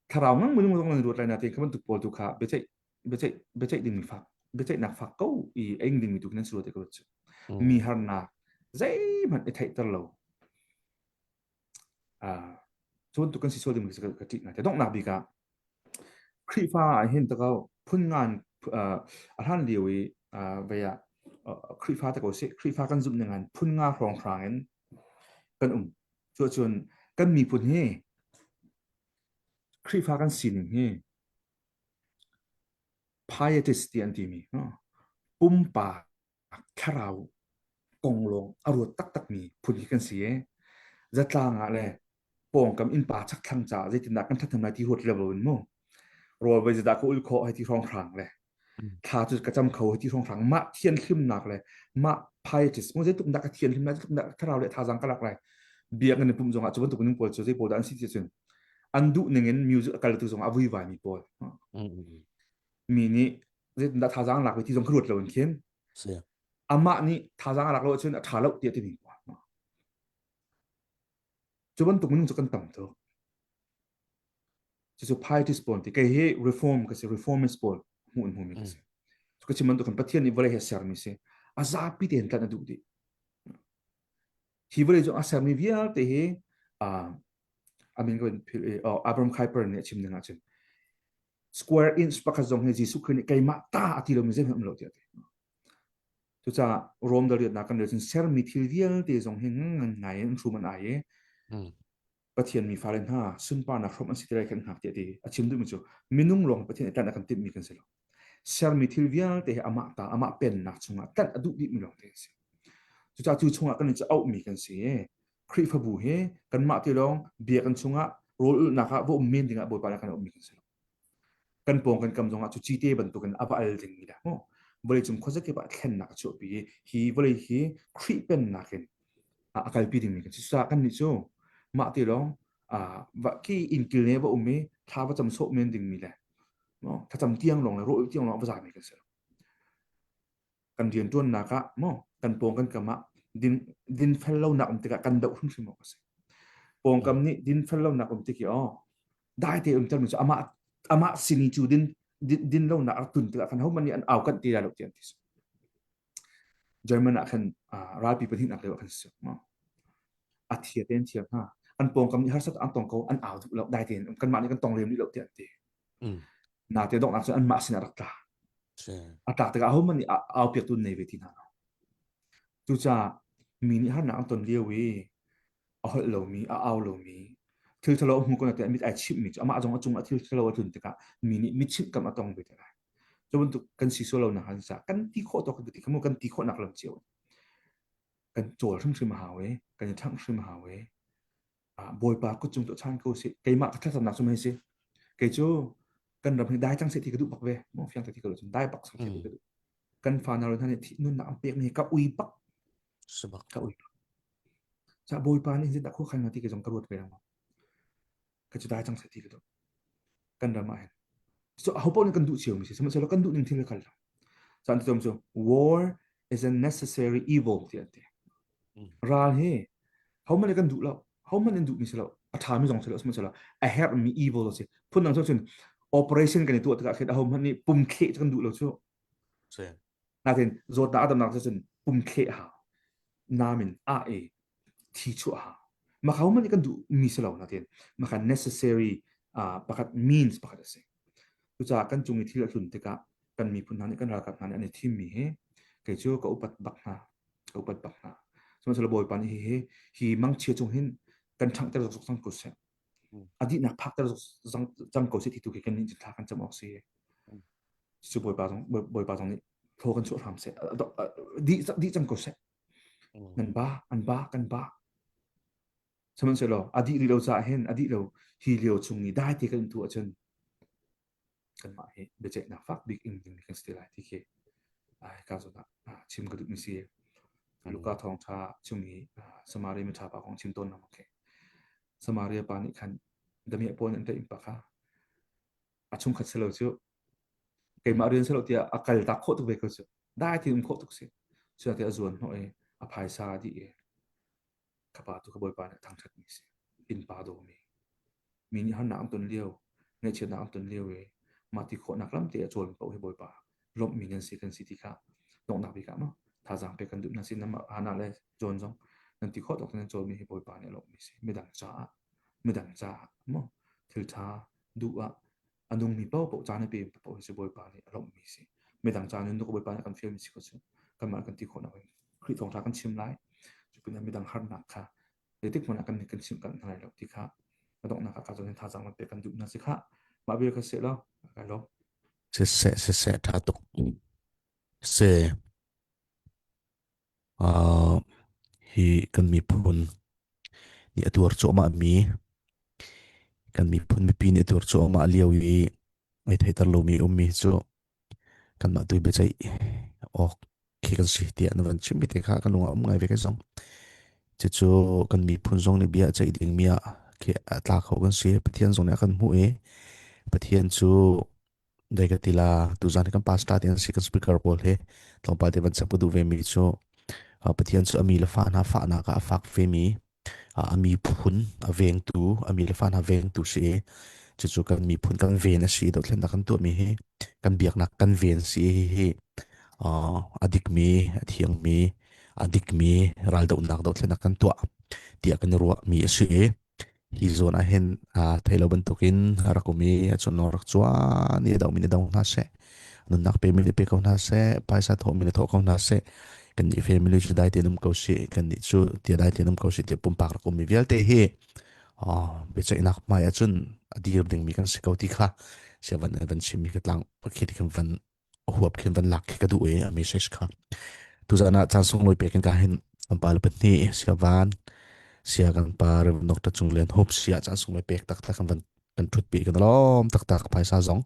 Speaker 7: thlarau ngang minung zong nan ruat lai na te kha bantuk pawl tu kha biaceih biaceih biaceih dingmi fak biaceihnak fak ko i a ing dingmi tu nan si te ka ruat cu mi harnak zeihmanh i theihter lo cu bantuk kan si sual ding ka ṭih ngai. Donghnak bik ah Khrihfa ah hin ta ko phun ngan a hlan lio i vei ah Khrihfa te ko sih Khrihfa kan zumh ning an phun nga hrawnghrang in kan um. Cuahcun kan miphun hi Khrihfa kan sining hi pietist ti an timi pumpak thlarau kong lawng a ruat taktakmi phun hi kan si i zatlang ah le pawngkam innpa chakthlang caah zeitindah kan ṭhathnem lai ti ruat lo in mu rawl voi zeidah ka ul khawh hei ti hrawnghrang le thla cu ka cam kho hei ti hrawnghrang mah thianhlimnak le mah pieties mu zeitluk dah ka thianhlim lai zeitluk dah thlarau le thazaang ka lak lai biakinn i pumh zongah cu bantuk minung pawl cu zei pawl dah an si ti cun an duh ning in music a kaltu zongah a vuivai mi pawl mi nih zeitindah thazaang lak ve ti zong ka ruat lo in khin amah nih thazaang a lak lo ahcun a ṭha lo tiah timi cu bantuk minung cu kan tam tuk cucu pietist pawl ti kei hi reform ka si reformist pawl hmuh in hmumi ka si ka chim bantuk kan Pathian nih vawlei he sermi si a zapi tein tlanh a duh dih hi vawlei cu a sermi vialte hi amin ka Abraham Kuyper nih a chim ning ahcun square inch pakhat zong hi Jesuh Khrih nih keimah ta a ti lomi zeihmanh um lo tiah a ti. Cucaah Rom dal riatnak kan rel cun sermi thil vialte zong hi ngan ngai in hrum an ai i Pathian mi fale hna sunparnak hrawmh an si ti lai kan hngak tiah ti a chim duhmi cu minung lawng Pathian i tlanh a kan timhmi kan si lo. Sermi thil vialte hi amah ta amah pennak chungah tlanh a duh dihmi lawng te an si. Cucaah cu chungah kan i auhmi kan si i Khrihfabu hi kanmah te lawng biakinn chungah rawl ulhnak ah va um men dingah Bawipa nih kan auhmi kan si lo. Kan pawng kan kam zongah cu cite bantukin a va al dingmi dah mu. Vawleicung khuazakip ah thlennak a chuahpi i hi vawlei hi Khrih pennak in a kalpi dingmi kan si. Cucaah kannih cu mah te lawng va ki inn kilne va um i thla va cam sawh men dingmi le thlacam tiang lawng le rawl tiang lawng va zami kan si lo. Kan rianṭuannak ah maw kan pawng kan kam ah din dinfel lonak um tikah kan doh hrimhrim awk a si. Pawngkam nih dinfel lonak um tik i aw dai te um termi cu amah amah sini cu din din, din lonak a tun tikah khan hohmanh nih an au kanh ti lai lo ti an ti. German ah khan ralpi pahnihnak lio ah khan si a thia te an thiam hna an pawngkam nih harsat an tong ko an au duh lo dai tein kanmah nih kan tong lem rih lo tiah an ti. Na te donghnak cun anmah sinah rak tla. A tlak tikah ahohmanh nih au piaktu nei ve ti hna lo. Cucaah mi nih harnak an ton lio i a holh lomi, a au lomi, thil ṭhalo a hmu ko na tiah mit ai chimhmi cu amah zong a cungah thil ṭhalo a tlun tikah mi nih mitchimh kam a tong ve te lai. Cu bantuk kan si sual lonak han sa kan ti khawh tawk kan ti khamu kan ti khawhnak lam cio kan cawl hrimhrim a hau i kan i ṭhangh hrim a hau i Bawipa kut cung tuah chan ko sih keimah ka thlacamnak cu mei si kei cu kan ram hi dai cang seh ti ka duh bak ve mo fiang te ti ka duh cun dai bak sang ti ka duh kan fa na hna nih nunnak an pek mi ka ui bak
Speaker 4: Sabak.
Speaker 7: ka ui bak sa Bawipa nih zeidah khua khan ti ka zong ka ruat ve lengmang ka cu dai cang seh ti ka duh kan ram ah hin so aho paoh nih kan duh cio mi si sihmanhsehlaw kan duh ning thil kal lo caan ti cu war is a necessary evil ti an ti ral hi hohmanh nih kan duh lo hohmanh in duh mi si lo a ṭha mi zong si lo sihmanhsehlaw a herh mi evil a si phundang cun operation kan i tuah tikah khin ahohmanh nih pum thleh cu kan duh lo cu natin zawtnak a damnak cu cun pum thleh hau namin a e thi chuah hau maka hohmanh nih kan duh mi si lo natin maka necessary uh, pakhat means pakhat a si cucaah kan cung i thil a tlun tikah kan miphun hna nih kan ralkap hna nih an i thim mi hi kei cu ka upat bak hna ka upat bak hna sihmanhsehlaw Bawipa nih hihi hi mangchia cung hin kan ṭhanghter zokzok cang ko seh a dihnak phakter cang ko seh ti tu khi kan nih thla kan cam awk si cu Bawipa zong Bawipa zong nih thaw kan chuah hram seh dih dih cang ko seh nan ba an ba kan ba sihmanhsehlaw a dih rih lo caah hin a dih lo hi lio chung i dai te kan tu ahcun kanmah hi biaceihnak fak bik in ding kan si te lai ti khi. Hika zawn ah chim ka duhmi si. Luka thawngṭha chung i Samaria miṭha pa kong chim tawn lengmang khi. Samaria pa nih khan damiah pawl nih an tlaih pa kha a chungkhat si lo cu keimah rian si lo tiah a kal tak khawh tuk ve ko cu. Dai tein um khawh tuk si. Cuati a zuan hnawh i a phaisa a dih i ka pa tu ka bawipa nih a thangṭhatmi si. Innpa dawmi. Mi nih harnak an ton lio, ngaihchiatnak an ton lio i mah ti khawhnak lam te a cawlmi paoh hi bawipa lawmhmi nan si kan si ti kha donghnak bik ah maw thazaang pek kan duh hna si nan Hannah le John zong nan ti khawh tawk nan cawlmi hi bawipa nih a lawmhmi si. Midang caah midang caah maw thil ṭha duh ah a nungmi paohpaoh caan a pemi paoh hi cu Bawipa nih a lawmhmi si. Midang ca nun Bawipa nih a kan fialmi si ko cu kanmah kan ti khawhnak in Khrih thawngṭha kan chim lai. Cu pinah midang harnak kha zeitik hmanh ah kan kan chimh kan hna lai lo ti kha a donghnak ah ka zawn in thazaang van pek kan duh hna si khah. Mah bia kha seh law kai lawm.
Speaker 4: Siseh siseh ṭha tuk. Se uh, hi kan miphun nih a tuar cuahmah mi kan miphun mipi nih a tuar cuahmah lio i ai theiter lomi ummi cu kanmah tu biaceih awk khi kan si tiah na van chimmi te kha kan lung ah um ngai ve kai zong cucu kan miphun zong nih bia ceih dingmi ah khi a tla kho kan si Pathian zong nih a kan hmuh i Pathian cu dai ka tila tuzan kan pastor te an si kan speaker pawl he tlawmpal te van chap ka duh ve mi cu Pathian cu a mi le fa hna fahnak ah a fak ve mi a miphun a vengtu a mi le fa hna vengtu si i cucu kan miphun kan ven a si dothlennak kan tuahmi hi kan biaknak kan ven si hi hi a dikmi a thiangmi a dikmi raldohnak dothlennak kan tuah tiah kan i ruahmi a si i hi zawn ah hin aa thei lo bantukin a rak um i a cun rak cuan i a domi nih do hna seh nunnak pemi nih pe ko hna seh phaisa thawhmi nih thawh ko hna seh kannih family cu dai tein um ko sih kannih cu tia dai tein um ko sih tiah pumpak rak ummi vialte hi biaceihnak hmai ahcun a dir dingmi kan si ko ti kha sia van van chimmi ka tlang khi ti kan van huap khin van lak khi ka duh i a message kha tuzan ah caan sunglawi pek in ka hin kan pa le pahnih sia van sia kan pa Rev Dr. Cung Lian Hup sia caan sunglawi pek taktak kan van kan thut pi kan lawm taktak phaisa zong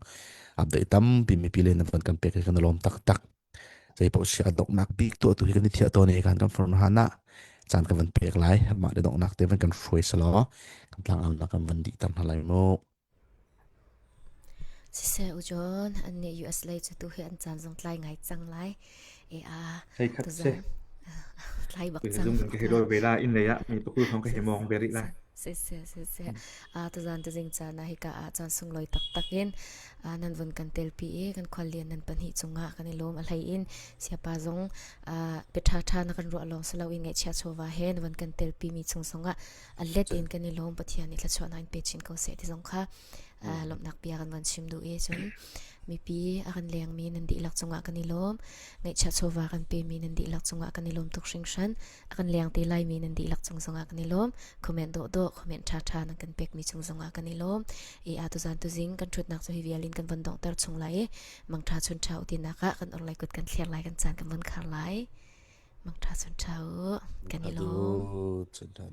Speaker 4: update tampi mipi le na van kan pek kan lawm taktak zei paoh sia donghnak bik tu tu hi kan i thiah tawn i kan kan form han ah caan kan van pek lai mah le donghnak te van kan hruai selaw kan tlang al nak kan van dih tam hna lai mu
Speaker 5: Siseh u John, annih US lei cu tu hi an caan zong tlai ngai cang lai. E a
Speaker 7: Hei khat
Speaker 5: tuzan
Speaker 7: se.
Speaker 5: tlai bak
Speaker 7: Tui
Speaker 5: cang.
Speaker 7: zum in ka hei dor ve la inn lei ah mi pakul thong ka hei mong ve rih lai.
Speaker 5: Siseh siseh. A tuzan tuzing caan ah hika ah caan sunglawi taktak in nan vun kan telpi i kan khuallian nan pahnih cungah kan i lawm a hlei in siapa zong pe ṭha ṭha na kan ruah lawng si loin ngaihchia chawva he na van kan telpi mi chung zongah a let in kan i lawm Pathian nih thluachuahnak in pe chin ko seh ti zong kha lawmhnak bia kan van chim duh i cun mipi a kan lengmi nan dihlak cungah kan i lawm ngaihchiah chawva kan pemi nan dihlak cungah kan i lawm tuk hringhran a kan leng te laimi nan dihlak cung zongah kan i lawm comment dawh dawh comment ṭha ṭha nan kan pekmi cung zongah kan i lawm i a tuzan tuzing kan ṭhutnak cu hi vial in kan von donghter chung lai i mangṭha chun ṭha utinak ah kan orlai kut kan thler lai kan caan kan von khar lai mangṭha chun ṭha u kan i lawm
Speaker 4: Chun ṭha.